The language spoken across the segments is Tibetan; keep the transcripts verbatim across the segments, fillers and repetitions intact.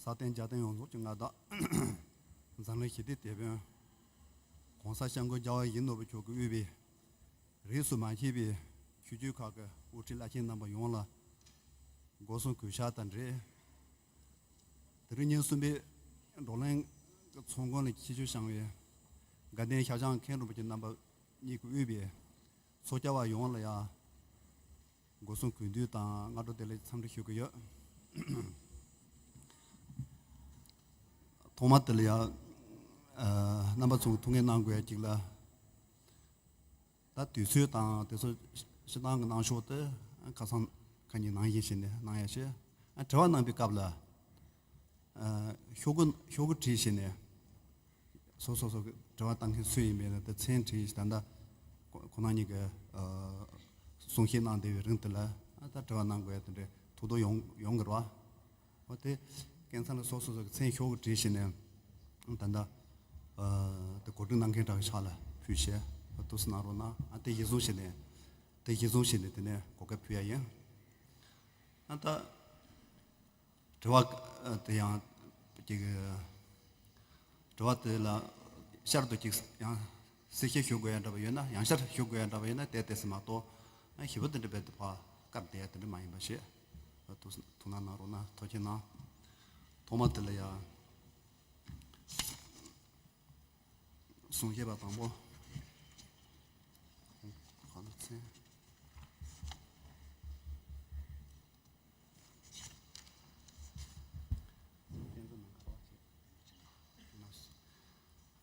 ས་སྟེང་རྒྱལ་བསྟན་ཡོངས་རྫོགས་ཀྱི་མངའ་བདག་འཛམ་གླིང་ཞི་བདེའི་དེད་དཔོན་༸གོང་ས་༸སྐྱབས་མགོན་རྒྱལ་བ་ཡིད་བཞིན་ནོར་བུ་མཆོག་གིས་དབུས་པའི་རིས་སུ་མ་ཆད་པའི་ཆོས་བརྒྱུད་ཁག་གི་དབུ་ཁྲིད་བླ་ཆེན་རྣམ་པ་ཡོངས་ལ་སྒོ་གསུམ་གུས་ཕྱག་དང་འབྲེལ། དེ་རིང་ཉིན་གསུམ་པའི་བགྲོ་གླེང་གི་ཚོགས་མགོན་ལ་ཆེད་ཞུ་བྱུང་བའི་དགའ་ལྡན་ཤར་བྱང་མཁན་རིན་པོ་ཆེ་རྣམ་པ་གཉིས་ཀྱིས་དབུས་པའི་ཚོགས་བཅར་བ་ཡོངས་ལ་ཡང་སྒོ་གསུམ་གུས་འདུད་དང་སྔ་དྲོ་བདེ་ལེགས་འཚམས་འདྲི་ཞུ་གི་ཡོད། ཐོག་མ་དེ་ལ་ཡང་རྣམ་པ་ཚོས་ཐུགས་ངལ་གནང་དགོས་ཡ་གཅིག་ལ། ད་དུས་ཚོད་དང་དེ་ཚོ་སྤྱིར་བཏང་གི་གནང་ཕྱོགས་དེ་ཁ་སང་ཁ་ཉིན་ནང་བཞིན་བྱས་ནས་གནང་ཡ་བྱས། དྲི་བ་གནང་པའི་སྐབས་ལ་ཤོག་གུ་ཤོག་གུ་བྲིས་བྱས་ནས་སོ་སོ་སོ་གི་དྲི་བ་གཏང་མཁན་སུ་ཡིན་པའི་ད་མཚན་བྲིས་བྱས། ད་ལྟ་ཁོ་ཁོ་རང་ཉིད་ཀྱི་གསུང་བཤད་གནང་བསྡད་པའི་རིང་དེ་ལ་ད་དྲི་བ་གནང་དགོས་ཡ་དེ་འདྲའི་ཐུགས་འདོད་ཡོང་ཡོང་གི་རེད་བ། འོ་དེ་སྐལ་བཟང་ལགས་སོ་སོ་སོ་གི་མཚན་ཤོག་གུ་བྲིས་བྱས་ནས་ད་ལྟ་དེ་གོ་སྒྲིག་གནང་མཁན་དག་གི་ཕྱག་ལ་ཕུལ་བྱས་ཐུགས་སུ་གནང་རོགས་གནང་། ཨ་དེ་གཞིར་བཟུང་བྱས་ནས་དེ་གཞིར་བཟུང་བྱས་ནས་དེ་ནས་གོ་སྐབས་ཕུལ་ཡ་ཡིན། ཨ་ད་དྲི་བ་དེ་ཡང་ཅིག་དྲི་བ་དེ་ལ་ཤར་དུ་ཅིག་ཡང་གསལ་བཤད་ཞུ་དགོས་ཡ་འདྲ་པོ་ཡོད་ན། ཡང་བསྐྱར་ཞུ་དགོས་ཡ་འདྲ་པོ་ཡོད་ན་དེ་དེ་སེ་མ་གཏོགས་ཞིབ་པོ་དེ་འདྲ་རྦད་དེ་ཕར་བཀར་བསྡད་ཡ་དེ་འདྲ་མ་ཡིན་པ་ཞིག་ཐུགས་ཐུགས་སྣང་གནང་རོགས་གནང་། ཐུགས་རྗེ་གནང་། ཐོག་མ་དེ་ལ་ཡ་གསུང་བཤད་པ་དང་པོ་གང་དུ་ཚན།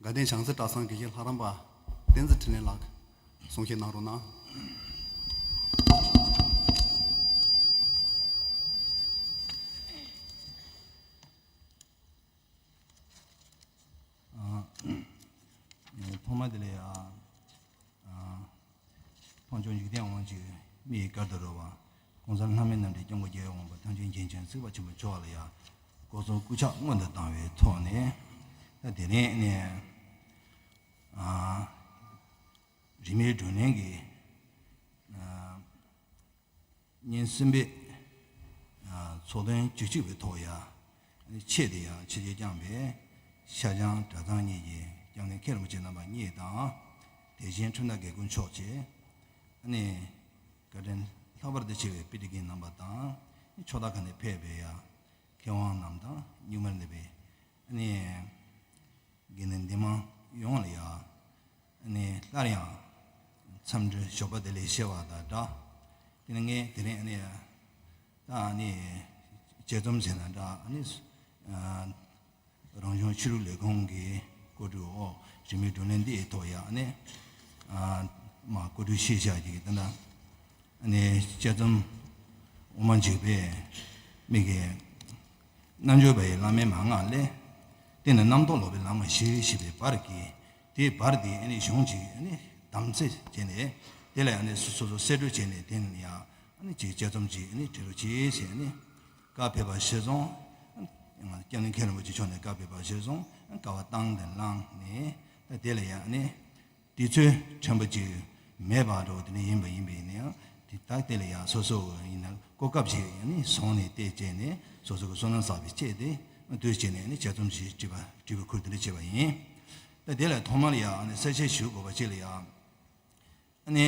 དགའ་ལྡན་བྱང་རྩེ་གྲྭ་ཚང་དགེ་བཤེས་ལྷ་རམས་པ་བསྟན་འཛིན་འཕྲིན་ལས་ལགས་གསུང་བཤད་གནང་རོགས་གནང་། ཨ། ཐོག་མ་དེ་ལ་ཡ། ཨ། འཕགས་མཆོག་འཇིག་རྟེན་དབང་ཕྱུག་མི་ཡི་བཀའ་ལྟར་རོལ་པ། ༸གོང་ས་ལྷ་མིའི་རྣམ་འདྲེན་སྐྱབས་མགོན་རྒྱལ་བའི་དབང་པོ་ཐམས་ཅད་མཁྱེན་ཅིང་གཟིགས་པ་ཆེན་པོ་མཆོག་ལ་ཡ། སྐུ་གསུང་སྐུ་ཕྱག་སྔོན་དུ་བཏང་བའི་ཐོག་ནས། ད་དེ་རིང་ནས། ཨ། རིས་མེད་བགྲོ་གླེང་གི། ཨ། ཉིན་གསུམ་པའི། ཨ། ཚོགས་ཐུན་བཅུ་གཅིག་པའི་ཐོག་ཡ། ཆེད་དུ་ཡང་ཆིབས་བསྒྱུར་བསྐྱངས་པའི་ཤར་བྱང་གྲྭ་ཚང་གཉིས་ཀྱི་སྐྱབས་མགོན་མཁན་རིན་པོ་ཆེ་རྣམ་པ་གཉིས་དང་། དེ་བཞིན་ཁྲིམས་བདག་དགེ་སྐོས་མཆོག་བཅས། ཨ་ནི་བཀའ་དྲིན་ལྷག་པར་དུ་ཆེ་བའི་དཔེ་ཁྲིད་མཁན་རྣམ་པ་དང་། ཕྱོགས་མཐའ་ཁག་ནས་ཕེབས་པའི་ཡ་མཁས་དབང་རྣམས་དང་། གཉུག་མར་གནས་པའི་ཨ་ནི་དགེ་འདུན་འདུས་མང་ཡོངས་ལ་ཡ། ཨ་ནི་སླར་ཡང་འཚམས་འདྲི་ཞོགས་པ་བདེ་ལེགས་ཞུ་བ་དང་སྦྲགས། དེ་ནས་ངས་དེ་རིང་ཨ་ནི་ད་ཨ་ནི་དཔྱད་རྩོམ་ཟེར་ན་འདྲ། ཨ་ནི་ཨ་རང་གཞུང་ཆོས་རིག་ལས་ཁུངས་ཀྱི་བཀོད་སྒྲིག་འོག་རིས་མེད་བགྲོ་གླེང་འདིའི་ཐོག་ཡ་ཨ་ནི་ཨ་མ་བཀོད་སྒྲིག་ཞུས་བཞག་ཅིག་ད་ལྟ་ཨ་ནི་དཔྱད་རྩོམ་དབུ་མ་འཇུག་པའི་མི་གི། རྣལ་འབྱོར་པ་ཡི་བླ་མའི་མན་ངག་ལས། དེ་ནི་རྣམ་རྟོག་ལོག་པའི་ལམ་ལ་ཞི་ཞེས་པའི་བར་གྱི། དེའི་བར་དེ་ཨ་ནི་གཞུང་གཅིག་ཨ་ནི་དམ་བརྩེ་བྱས་ནས། དེ་ལ་ཨ་ནི་སོ་སོ་གསེད་བཀྲོལ་བྱས་ནས། དེ་ནི་ཡང་ཨ་ནི་གཅིག་དཔྱད་རྩོམ་གཅིག་ཨ་ནི་བྲིས་རོགས་གྱིས་ཟེར། ཨ་ནི་བཀའ་ཕེབས་པ་གཞིར་བཟུང་། སྐྱབས་མགོན་མཁན་རིན་པོ་ཆེ་མཆོག་ནས་བཀའ་ཕེབས་པ་གཞིར་བཟུང་བསྐལ་པ་བཏང་སྟེ་བླངས་ནས། ད་དེ་ལ་ཡང་ཨ་ནི། དུས་ཚོད་ཕྲན་བུ་ཅིག་མེད་པ་འདྲ་བོ་དེ་འདྲ་ཡིན་པ་ཡིན་པ་ཡིན་ན་ཡང་། དེ་ད་དེ་ལ་ཡང་སོ་སོ་ཡིན་ན་གོ་སྐབས་ཅིག་ཡིན་ནི་བཟུང་ནས་དེ་བྱས་ནས་སོ་སོ་གི་བསོད་ནམས་བསགས་པའི་ཆེད་དེ་དུས་བྱས་ནས་ནི་དཔྱད་རྩོམ་ཞིག་བྲིས་པ་བྲིས་པའི་ཁུལ་དེ་འདྲ་བྱས་པ་ཡིན། ད་དེ་ལ་ཐོག་མར་ཡང་ནི་གསལ་བཤད་ཞུ་དགོས་པ་ཅིག་ལ་ཡང་ནི།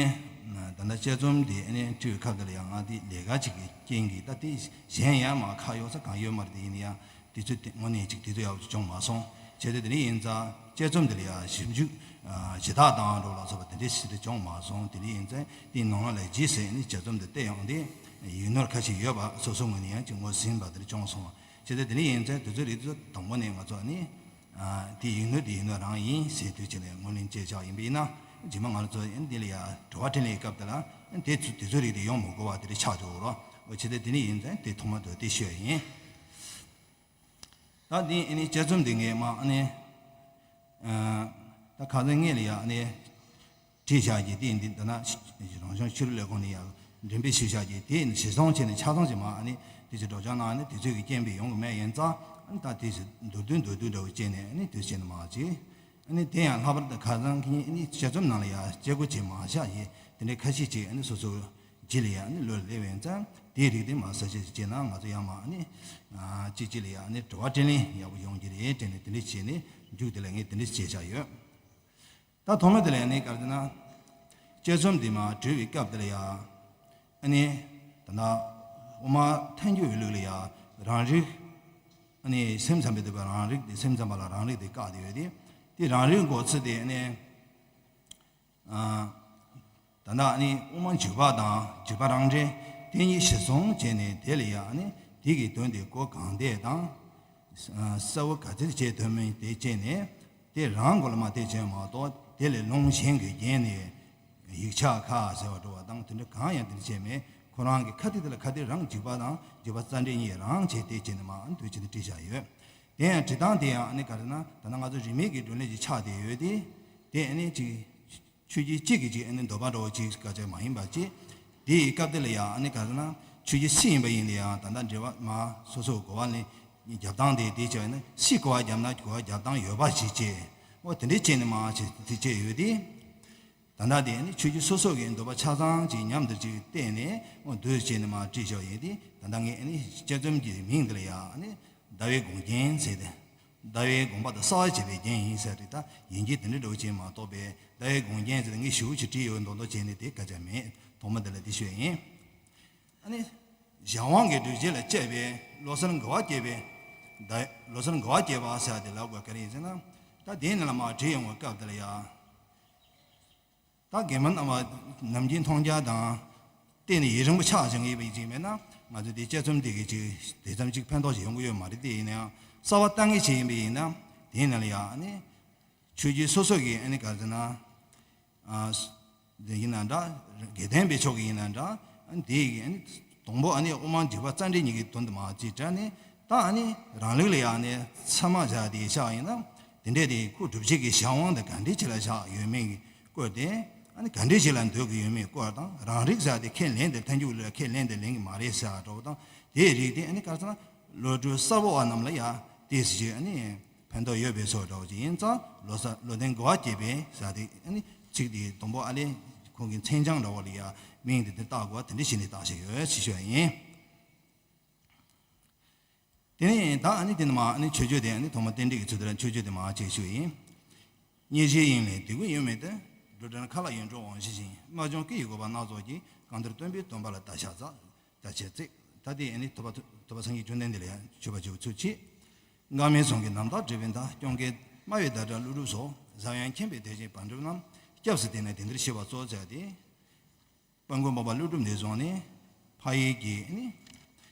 ད་ལྟ་དཔྱད་རྩོམ་དེ་ནི་བྲིས་པའི་སྐབས་དེ་ལ་ཡང་ང་དེ་ལས་ཀ་ཅིག་གི་རྐྱེན་གྱིས་ད་དེ་གཞན་ཡང་མ་ཁག་ཡོད་ས་གང་ཡོད་མ་རེད། དེ་ཡིན་ན་ཡང་། དུས་ཚོད་དེ་དངོས་གནས་ཅིག་དུས་ཚོད་ཡག་པོ་ཅིག་བྱུང་མ་སོང་། བྱས་ཏེ་དེ་འདྲ་ཡིན་ཙང་དཔྱད་རྩོམ་འདི་ལ་ཡང་ཞིབ་འཇུག་ཨ་ཇི་ལྟར་བཏང་འགྲོ་ལ་སོགས་པ་དེ་འདྲའི་ཞིག་དེ་བྱུང་མ་སོང་། དེ་འདྲ་ཡིན་ཙང་དེའི་ནང་ལ་རྗེས་ཟིན་ནས་དཔྱད་རྩོམ་འདི་བལྟས་ཡོང་དུས་ཡིག་ནོར་ཁ་ཤས་ཡོད་པ་སོ་སོའི་ངོས་ནས་ཡང་ཅིག་ངོས་ཟིན་པ་དེ་འདྲ་བྱུང་སོང་། བྱས་ཏེ་དེ་འདྲ་ཡིན་ཙང་དུས་ཚོད་རིང་དུས་ཚོད་དང་པོ་ནས་ང་ཚོ་ནི་ཨ་དེ་ཡིག་ནོར་དེ་ཡིག་ནོར་རང་ཡིན་ཟེར་དུས་ཅིག་ལ་ངོས་ལེན་བྱས་བཞག་ཡིན་པ་ཡིན་ན། རྗེས་མ་ང་ཚོ་ཡང་འདི་ལ་ཡང་དྲི་བ་དྲིས་ལན་སྐབས་དེ་ལ་དེ་ཚོ་དེ་ཚོ་རིགས་དེ་ཡོང་མི་དགོས་པ་དེ་འདྲ་ཆགས་འགྲོ་གི་རེད། འོ་བྱས་ཏེ་དེ་འདྲ་ཡིན་ཙང་དེ་ཐོག་མ་དུ་དེ་ཞུ་ཡ་ཡིན། ད་འདི་ཨ་ནི་དཔྱད་རྩོམ་འདི་ངས་མ་ཨ་ནི་ཨ་ད་ཁ་སང་ངེད་ལ་ཡ་ཨ་ནི་བྲིས་བཞག་གི་དེ་འདི་ད་ན་རང་སྐྱོང་ཆོས་རིག་ལས་ཁུངས་ནས་ཡ་འགྲེམས་སྤེལ་ཞུས་བཞག་གི་དེ་ནི་ཞིབ་ཚང་བྱས་ནས་ཆ་ཚང་ཞིག་མ་ཨ་ནི་དེ་ཚོ་སྒྲོག་སྦྱང་གནང་ནས་དུས་ཚོད་ཀྱི་རྐྱེན་པས་ཡོང་གི་མེད། ཡིན་ཙང་ཨ་ནི་ད་དེ་ཚོ་མདོར་བསྡུས་མདོར་བསྡུས་འདྲ་བོ་བྱས་ནས་ཨ་ནི་དུས་ཚོད་ནི་མ་བྱེད། ཨ་ནི་དེ་ཡང་ལྷག་པར་དུ་ཁ་སང་གི་ཨ་ནི་དཔྱད་རྩོམ་ནང་ལ་ཡ་དཔྱད་སྒོ་བྱས་མ་བཞག་ཡས་དེ་འདྲའི་ཁ་ཤས་ཅིག་ཨ་ནི་སོ་སོ་རྗེས་ལ་ཡང་ནི་བློ་ལ་སླེབས་ཡོང་ཙང་ དེའི་རིགས་དེ་མ་གསལ་བཤད་ཅིག་བྱས་ན་ང་ཚོ་ཡང་མ་ནི་གཅིག་གཅིག་ལ་ཡང་ནི་དྲི་བ་དྲིས་ལན་ཡག་པོ་ཡོང་གི་རེད་དྲན་ནས་དེ་འདྲ་བྱས་ནས་མཇུག་དེ་ལ་ངས་དེ་འདྲ་བྱས་བཞག་ཡོད། ད་ཐོག་མ་དེ་ལ་ནི་ག་རེ་ཟེར་ན། དཔྱད་རྩོམ་འདི་མ་བྲིས་པའི་སྐབས་དེ་ལ་ཡ། ཨ་ནི། ད་ལྟ་དབུ་མ་ཐལ་འགྱུར་བའི་ལུགས་ལ་ཡ་རང་རིག་ཨ་ནི་སེམས་ཙམ་པའི་སྡུག་པ་རང་རིག་དེ་སེམས་ཙམ་པ་ལ་རང་རིག་དེ་བཀག་དེ་ཡོད་དེ། དེ་རང་རིག་འགོག་ཚུལ་དེ་ཨ་ནི། ཨ། ད་ལྟ་ཨ་ནི་དབུ་མ་འཇུག་པ་དང་འཇུག་པ་རང་འདྲེན་དེ་གཉིས་གཞིར་བཟུང་བྱས་ནས་དེ་ལ་ཡ་ཨ་ནི་དེ་གི་དོན་དེ་གོ་གང་འདོད་དང་། གསལ་བོ་ག་ཚོད་བྱས་ཐུབ་མིན་དེ་བྱས་ནས། དེ་རང་མགོ་ལ་མ་བལྟས་བྱས་མ་གཏོགས་དེ་ལས་ལུང་གཞན་གྱིས་བརྒྱན་ནས་ཡིག་ཆ་ཁ་ཟེར་བ་འགྲོ་བ་དང་དེ་འདྲ་གང་ཡང་དེ་འདྲ་བྱས་མེད། ཁོ་རང་གི་ཁ་ཐིག་དེ་ལ་ཁ་ཐིག་རང་འཇུག་པ་དང་འཇུག་པ་རྩ་འདྲེན་གཉིས་རང་བྱས་དེ་བྱས་ནས་མ་འདུག་བྱས་ནས་བྲིས་བཞག་ཡོད། དེ་ཡང་བྲིས་སྟངས་དེ་ཡང་ཨ་ནི་ག་རེ་ན་ད་ལྟ་ང་ཚོ་རིས་མེད་ཀྱི་བགྲོ་གླེང་ཅིག་ཆགས་བསྡད་ཡོད་དེ། དེ་ཨ་ནི་ཅིག་ཆོས་བརྒྱུད་གཅིག་གིས་གཅིག་ཨ་ནི་འདོད་པ་འདྲ་བོ་གཅིག་སྐད་ཆ་མ་ཡིན་པ་གཅིག་དེའི་སྐབས་དེ་ལ་ཡང་ཨ་ནི་ག་རེ་ན་ཆོས་བརྒྱུད་སུ་ཡིན་པ་ཡིན་ན་ཡང་ད་ལྟ་འབྲེལ་བ་མ་སོ་སོའི་གོ་བ་ལེན་རྒྱབ་སྟངས་དེ་དེ་བྱས་ན་སུས་གོ་བ་བརྒྱབ་ན་གོ་བ་རྒྱབ་སྟངས་ཡོད་པ་ཞིག་བྱས། འོ་དེ་འདྲས་བྱས་ནས་མ་བྱས་དེ་བྱས་ཡོད་དེ། ད་ལྟ་དེ་ཨ་ནི་ཆོས་བརྒྱུད་སོ་སོ་གི་འདོད་པ་ཆ་ཚང་གཅིག་མཉམ་དུ་གཅིག་བལྟས་ནས་འོ་འདུས་བྱས་ནས་མ་བྲིས་ཞོག་ཡིན་དེ། ད་ལྟ་ངས་ཨ་ནི་དཔྱད་རྩོམ་གྱི་མིང་འདི་ལ་ཡང་ཨ་ནི་ཟླ་བའི་དགོངས་རྒྱན་ཟེར་ཏེ། ཟླ་བའི་དགོངས་པ་དང་གསལ་བར་བྱེད་པའི་རྒྱན་ཡིན་ཟེར་ཏེ། ད་ཡིན་གྱི་དེ་འདྲ་འདྲ་བོ་བྱས་མ་གཏོགས་པའི་ཟླ་བའི་དགོངས་རྒྱན་ཟེར་ཏེ་ངས་ཞེ་པོ་ཅིག་བྲིས་ཡོད་མདོག་མདོག་བྱས་ནས་དེ་སྐད་ཆ་མེད། ཐོག་མ་དེ་ལ་དེ་ཤོད་ཡིན། ཨ་ནི། གཞན་དབང་གི་སྒྲུབ་བྱེད་ལ་དཔྱད་པའི་ལོ་གསར་འགལ་བ་བསྐྱེད་པའི་ཟླ། ལོ་གསར་འགལ་བ་བསྐྱེད་པ་ཟེར་ཏེ་ལབ་དགོས་ག་རེ་ཡིན་ཟེར་ན། ད་དེའི་ནང་ལ་མ་བྲིས་ཡོང་བའི་སྐབས་དེ་ལ་ཡ། ད་དགེ་སློང་རྣམ་པ་ནམ་རྒྱུན་མཐོང་རྒྱ་དང་བལྟས་ནས་ཡུན་རིང་པོ་ཆགས་བཞག་ཡོད་པ་ཅིག་མེད་ན། ང་ཚོ་འདི་དཔྱད་རྩོམ་འདི་གི་ཅིག་དེ་ཙམ་ཅིག་ཕན་ཐོགས་ཅིག་ཡོང་གི་ཡོད་མ་རེད། དེ་ཡིན་ན་ཡང་གསར་པ་བཏང་མཁན་ཅིག་ཡིན་པ་ཡིན་ན། དེའི་ནང་ལ་ཡང་ཨ་ནི་ཆོས་བརྒྱུད་སོ་སོ་གི་ཨ་ནི་ག་རེ་ཟེར་ན། ཨ། འདི་ཡིན་ན་འདྲ། དགེ་ལྡན་པའི་ཕྱོགས་ཀྱི་ཡིན་ན་འདྲ། ཨ་ནི་དེ་ཡི་ཨ་ནི་དང་པོ་ཨ་ནི་དབུ་མ་འཇུག་པ་རྩ་འགྲེལ་གཉིས་ཀྱི་དོན་དུ་མ་བརྩིས་དྲ་ནི། ད་ཨ་ནི་རང་ལུགས་ལ་ཡང་ནི་ཚད་མ་བཞག་དེ་བཞག་ཡིན་ན། དེ་འདྲས་དེ་ཁོ་སྒྲུབ་བྱེད་ཀྱི་གཞན་དབང་དེ་ག་འདྲས་ཅིག་ལ་བཞག་ཡོད་མེད་ཀྱི་སྐོར་དེ། ཨ་ནི་ག་འདྲས་ཅིག་ལ་འདོད་ཀྱི་ཡོད་མེད་སྐོར་དང་། རང་རིག་བཞག་དེ་ཁས་ལེན་དེ་ཐལ་འགྱུར་ལ་ཁས་ལེན་དེ་ལེན་གྱི་མ་རེད་ཟེར་བ་འདྲ་བོ་དང་། དེའི་རིགས་དེ་ཨ་ནི་ག་རེ་ཟེར་ན། བློ་གྲོས་གསར་པ་བ་རྣམས་ལ་ཡང་དེ་ཟེར་ཨ་ནི་ཕན་ཐོགས་ཡོད་པའི་བཟོ་འདྲ་བོ་ཅིག་ཡིན་ཙང་། ལོ་གསར་ལོ་ལྡན་འགལ་བ་བསྐྱེད་པའི་ཟེར་དེ་ཨ་ནི་ཚིག་དེ་དང་པོ་ཨ་ལས་ཁོང་གི་མཚན་བྱང་འདྲ་བོ་ལ་ཡང་མིང་དེ་དེ་བཏགས་དགོས་པ་དེ་འདྲ་ཞིག་ནས་བཏགས་བཞག་ཡོད་ཅེས་ཞུ་བ་ཡིན། དེ་ནས་ད་ཨ་ནི་དེ་ནི་མ་ཨ་ནི་མཆོད་བརྗོད་དེ་ཨ་ནི་ཐོག་མ་རྟེན་འབྲེལ་གྱི་ཚུལ་དེ་ལ་མཆོད་བརྗོད་དེ་མ་ཅེས་ཞུ་བ་ཡིན། སྙིང་རྗེའི་དབྱིངས་ལས་དད་གུས་ཡོད་མེད་དུ། འགྲོ་དོན་མཁའ་ལ་ཡོད་འགྲོ་འོང་ཞེས་བཞིན། སྨྲ་བྱུང་སྐུ་ཡི་དགོངས་པ་སྣ་ཚོགས་ཀྱིས། གང་ལྟར་སྟོན་པའི་སྟོན་པ་ལ་བརྡ་ཕྱག་འཚལ། ད་ཆེ་ཚིག་ད་དེ་ཨ་ནི་ཐུབ་པ་ཐུབ་པ་སངས་རྒྱས་བཅོམ་ལྡན་འདས་ལ་ཡང་མཆོད་པ་བརྗོད་ཚུལ་གྱིས། འགག་མེད་གསུང་གི་རྣམ་དག་སྒྲིབ་པའི་མཐའ། སྐྱོང་གི་སྨྲ་བའི་བརྡ་བསྒྲགས་ཀླུ་སྒྲུབ་སོགས། ཟབ་ཡངས་མཁྱེན་པའི་དེ་བཞིན་པ་འགྲུབ་རྣམས། སྐྱབས་སུ་བསྟེན་ནས་དེ་འདིར་གཤེགས་པ་གཙོ་བྱས་ཏེ། དཔལ་མགོན་འཕགས་པ་ཀླུ་སྒྲུབ་ནས་བཟུང་ནས་ཕ་ཡུལ་གྱི་ཨ་ནི་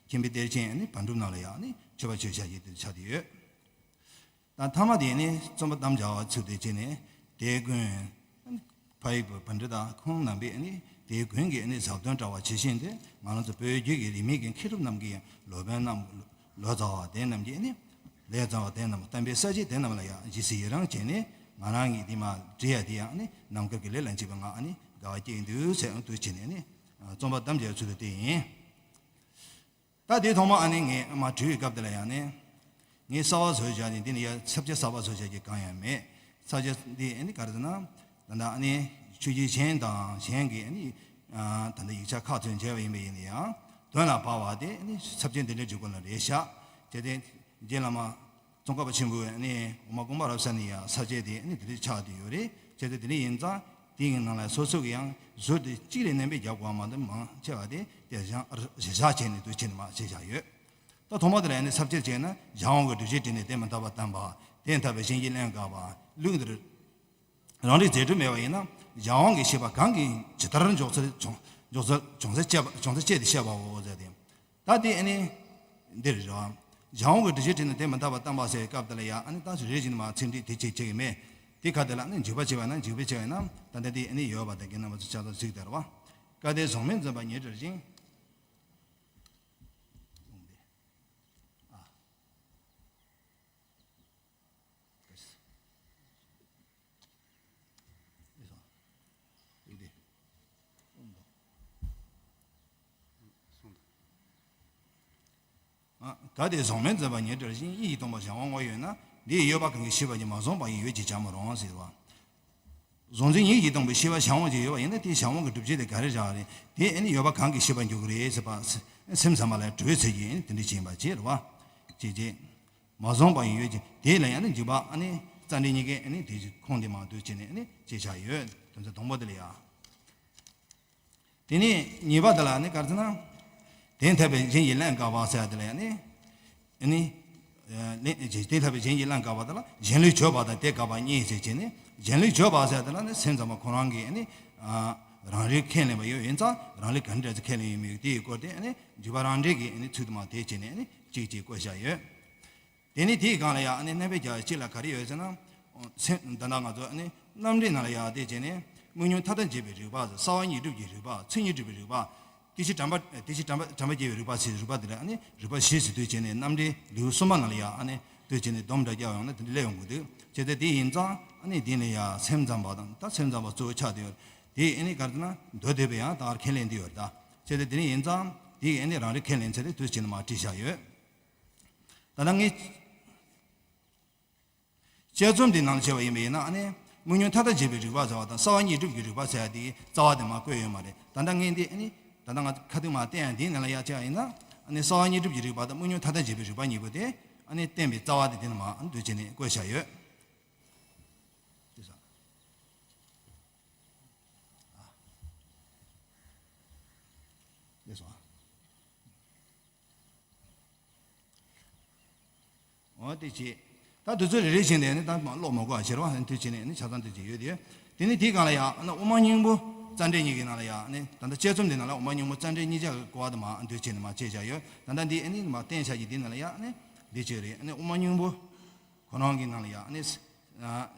མཁྱེན་པའི་གཏེར་ཆེན་ཨ་ནི་པཎ་གྲུབ་རྣམས་ལ་ཡང་ཨ་ནི་མཆོད་པ་ཆོས་ཞལ་གྱི་དེ་ཆགས་བསྡད་ཡོད། ད་མཐའ་མ་དེ་ནི་རྩོམ་པ་དམ་བཅའ་བ་ཚུལ་དེ་བྱས་ནས་དེ་ཀུན་ཕ་ཡུལ་པ་འདྲ་དང་ཁོང་རྣམ་པས་ནི་དེ་ཀུན་གྱི་ནི་ཟབ་དོན་བཀྲལ་བ་ཇི་བཞིན་དུ། ང་རང་ཚོ་བོད་བརྒྱུད་ཀྱི་རིས་མེད་ཀྱི་མཁས་གྲུབ་རྣམས་ཀྱི་ལོ་པཎ་རྣམས་ལོ་ཙཱ་བ་དེ་རྣམས་ཀྱིས་ནི་ལས་ཙཱ་བ་དེ་རྣམས་བསྟན་པའི་གསལ་བྱེད་དེ་རྣམས་ལ་ཡང་ཇི་སྲིད་ཡི་རང་བྱས་ནས་ང་རང་གིས་འདི་མ་བྲིས་ཡ་དེ་ཡང་ནི་རྣམ་དཀར་གྱི་ལས་ལ་འཇིགས་པ་ང་ནི་དགའ་བ་སྐྱེས་འདུག་ཟེར་འདུག་བྱས་ནས་ནི་རྩོམ་པ་དམ་བཅའ་ཚུལ་དུ་དེ་ཡིན། ད་དེའི་ཐོག་མ་ཨ་ནི་ངས་མ་བྲིས་པའི་སྐབས་དེ་ལ་ཡང་ནི། ངས་གསར་པ་བཟོས་བཞག་ནས་འདི་ནི་ཡ་ཚབ་བྱེད་གསར་པ་བཟོས་བཞག་གི་གང་ཡང་མེད། ཚབ་བྱེད་འདི་ཨ་ནི་ག་རེ་ཟེར་ན། ད་ལྟ་ཨ་ནི་ཆོས་བརྒྱུད་གཞན་དང་གཞན་གྱི་ཨ་ནི། ད་ལྟ་ཡིག་ཆ་ཁག་ཚོས་མཇལ་བ་ཡིན་པ་ཡིན་ན་ཡང་དོན་ལ་བབ་པ་དེ་ཨ་ནི་ཚབ་བྱེད་འདི་འདྲའི་འཇུག་དགོས་ལ་རེད་བཞག་བྱས་ཏེ། རྗེ་བླ་མ། ཙོང་ཁ་པ་ཆེན་པོས་ནི་དབུ་མ་དགོངས་པ་རབ་གསལ་ནི་ཡང་ས་བཅད་དེ་ནི་དེ་རིགས་ཆགས་བསྡད་ཡོད་རེད། བྱས་ཙང་དེ་འདྲ་ཡིན་ཙང་དེའི་ནང་ལ་སོ་སོ་གི་ཡང་ཟུར་དེ་གཅིག་ལས་བསྣན་པས་རྒྱག་དགོས་པ་མ་གཏོགས་མང་ཆེ་བ་དེ་དེ་བཞག་བཞག་བྱས་ནས་དུ་བྱས་ནས་མ་བྱས་བཞག་ཡོད། ད་ཐོག་མ་དེ་ལ་ཡང་ནི་ས་བཅད་བྱས་ན་གཞན་དབང་གི་སྒྲུབ་བྱེད་བྲིས་ནས་དེ་མི་རྟག་པ་བསྟན་པ། དེ་མི་རྟག་པའི་གཞན་གྱིས་ལན་དགག་པ། ལུགས་འདིར་རང་རིག་རྫས་གྲུབ་མེད་པ་ཡིན་ན་གཞན་དབང་གི་ཤེས་པ་གང་གིས་ཇི་ལྟར་འཇོག་ཚུལ་འཇོག་འཇོག་ཚུལ་འཇོག་ཚུལ་བཅད་པ་འཇོག་ཚུལ་བཅད་དེ་བཤད་པའོ་ཟེར་ཏེ། ད་དེ་ཨ་ནི། འདིར་རེད་བ། གཞན་དབང་གི་སྒྲུབ་བྱེད་བྲིས་ནས་དེ་མི་རྟག་པ་བསྟན་པ་ཟེར་བའི་སྐབས་དེ་ལ་ཡང་ཨ་ནི་ད་རེ་རེ་བཞིན་མ་ཚིག་འགྲིག་དེ་བྱེད་བྱེད་ཀྱི་མེད། དེ་ཁ་དེ་ལ་ཨ་ནི་འཇུག་པ་བྱས་པ་ན་འཇུག་པ་བྱས་པ་ན་ད་ལྟ་དེ་ཨ་ནི་ཡོད་པ་དང་གི་རྣམ་པ་ཚོ་ཆ་ཚང་གཟིགས་དེ་རེད་བ། སྐལ་ལྡན་གཟུགས་མེད་འཛིན་པ་ཉིད་བྲལ་ཞིང་། གལ་ཏེ་གཟུགས་མེད་འཛིན་པ་ཉིད་བྲལ་ཞིང་། གཉིས་ཀྱིས་སྟོང་པ་གཞན་དབང་ངོ་ཡོད་ན། འདི་ཡི་ཡོད་པ་གང་གིས་ཤེས་པ་ཉིད་མ་བཟུང་བ་ཡིས་ཡོད་ཅེས་བྱར་མི་རུང་ཟེར་བ། གཟུང་འཛིན་གཉིས་ཀྱིས་སྟོང་པའི་ཤེས་པ་གཞན་དབང་ཅིག་ཡོད་པ་ཡིན་ན་དེའི་གཞན་དབང་གི་སྒྲུབ་བྱེད་དེ་ག་རེ་རག་རེད། དེ་ཨ་ནི་ཡོད་པ་གང་གིས་ཤེས་པར་འགྱུར་གྱི་རེད་ཟེར་བ། སེམས་ཙམ་པ་ལ་གྲོལ་བའི་ཚུལ་གྱིས་དེ་འདྲ་བྱེད་པ་བྱེད་རེད་བ། ཅེས་བྱས། མ་བཟུང་བ་ཡིན་ཡོད་ཅིང་དེ་ལ་ཡང་ནི་འཇུག་པ་ཨ་ནི་རྩ་འགྲེལ་གཉིས་ཀའི་ཨ་ནི་དེ་ཁུངས་དེ་མ་ལྟོས་བྱས་ནས་ཨ་ནི་ཅེས་བྱ་ཡོད། དོན་ཚན་དང་པོ་དེ་ལ་ཡ། དེ་ནས་གཉིས་པ་དེ་ལ་ནི་ག་རེ་ཟེར་ན། དེ་ཐོས་པས་གཞན་གྱི་ཀླན་ཀ་བ་ཟེར་ཡ་དེ་ལ་ཡང་ནི། ཨ་ནི། ལན་དེ་ཐོས་པས་གཞན་གྱི་ཀླན་ཀ་བ་དེ་ལ་གཞན་ལུགས་བརྗོད་པ་དང་དེ་དགག་པ་གཉིས་ཟེར་བྱས་ནས་གཞན་ལུགས་བརྗོད་པ་ཟེར་ཡ་དེ་ལ་ནི་སེམས་ཙམ་པ་ཁོ་རང་གིས་ཨ་ནི། རང་རིག་ཁས་ལེན་པ་ཡོད་ཡིན་ཙང་རང་རིག་ག་འདྲ་ཁས་ལེན་ཡོད་མེད་དེའི་སྐོར་དེ་ཨ་ནི་འཇུག་པ་རང་འགྲེལ་གྱི་ཨ་ནི་ཚུལ་དུ་མ་དེ་བྱས་ནས་ཨ་ནི་གཅིག་གཅིག་བཀོད་བཞག་ཡོད། དེ་ནི་དེའི་སྒང་ལ་ཡང་ཨ་ནི་རྣམ་པའི་རྒྱ་གཅིག་ལ་ག་རེ་ཡོད་ཟེར་ན། སེམས་ད་ལྟ་ང་ཚོ་ཨ་ནི་རྣམ་འགྲེལ་ནང་ལ་ཡང་དེ་བྱས་ནས་དངོས་མྱོང་མཐའ་དག་འབྱེད་པའི་རིགས་པ་གསལ་བ་དངོས་གྲུབ་ཀྱི་རིགས་པ་མཚན་ཉིད་སྒྲུབ་པའི་རིགས་པ། དེ་ཕྱིར་དྲན་པ་དེ་ཕྱིར་དྲན་པ་དྲན་པ་སྐྱེ་བའི་རིགས་པ་ཟེར་རིགས་པ་དེ་ལ་ཨ་ནི་རིགས་པ་བཞི་ཟེར་དུས་བྱས་ནས་རྣམ་འགྲེལ་ལེའུ་གསུམ་པ་ནང་ལ་ཡང་ཨ་ནི་དུས་བྱས་ནས་སྡོམ་འདྲ་རྒྱག་ཡོང་ན་དེ་འདྲ་སླེབས་ཡོང་གི་འདུག་བྱས་ཙང་དེ་ཡིན་ཙང་ཨ་ནི་དེ་ནས་ཡང་སེམས་ཙམ་པ་དང་ད་སེམས་ཙམ་པ་གཙོ་བོ་ཆགས་བསྡད་ཡོད། དེ་ཨ་ནི་ག་རེ་ཟེར་ན་མདོ་སྡེ་པས་ཡང་ད་གར་ཁས་ལེན་དེ་ཡོད་རེད་ད། བྱས་ཙང་དེ་ནས་ཡིན་ཙང་དེ་ཨ་ནི་རང་རིག་ཁས་ལེན་ཚེ་དེ་དུས་བྱས་ནས་མར་བྲིས་བཞག་ཡོད། ད་ལྟ་ངས། དཔྱད་རྩོམ་འདི་ནང་བྱས་པ་ཡིན་པ་ཡིན་ན་ཨ་ནི། དངོས་མྱོང་མཐའ་དག་འབྱེད་པའི་རིགས་པ་ཟེར་བ་དང་གསལ་བ་དངོས་གྲུབ་ཀྱི་རིགས་པ་ཟེར་ཡ་དེའི་རྩ་བ་དེ་མར་བཀོད་ཡོད་མ་རེད། ད་ལྟ་ངས་འདི་ཨ་ནི། ད་ལྟ་ང་ཁ་ཐུག་མར་བསྟན་ཡ་འདིའི་ནང་ལ་ཡ་བྱས་པ་ཡིན་ན། ཨ་ནི་གསལ་བ་དངོས་གྲུབ་ཀྱི་རིགས་པ་དང་དངོས་མྱོང་མཐའ་དག་འབྱེད་པའི་རིགས་པ་གཉིས་པོ་དེ། ཨ་ནི་བསྟན་པའི་རྩ་བ་དེ་དེ་ནས་མར་ཨ་ནི་འདུག་བྱས་ནས་བཀོད་བཞག་ཡོད། དེ་སོང་། དེ་སོང་། འོ་དེ་བྱས། ད་དུས་ཚོད་རེ་རེ་བཞིན་དེ་ནི་ད་ཀློག་མ་དགོས་པ་བྱེད་རོགས་དུས་བྱས་ནས་ནི་ཆ་ཚང་དུས་བྱས་ཡོད་དེ། དེ་ནི་དེའི་སྒང་ལ་ཡང་ཨ་ནི་དབུ་མ་སྙིང་པོ་རྩ་འགྲེལ་གཉིས་ཀྱི་ནང་ལ་ཡང་ཨ་ནི་ད་ལྟ་དཔྱད་རྩོམ་འདི་ནང་ལ་དབུ་མ་སྙིང་པོ་རྩ་འགྲེལ་གཉིས་ཆ་གི་གོ་བ་དུ་མ་དུས་བྱས་ནས་མ་བྱས་བཞག་ཡོད། ད་ལྟ་འདི་ཨ་ནི་མ་བསྟན་བྱ་གི་འདི་ནང་ལ་ཡང་ཨ་ནི་འདི་བྱས་རེད། ཨ་ནི་དབུ་མ་སྙིང་པོ་ཁོ་རང་གི་ནང་ལ་ཡང་ཨ་ནི།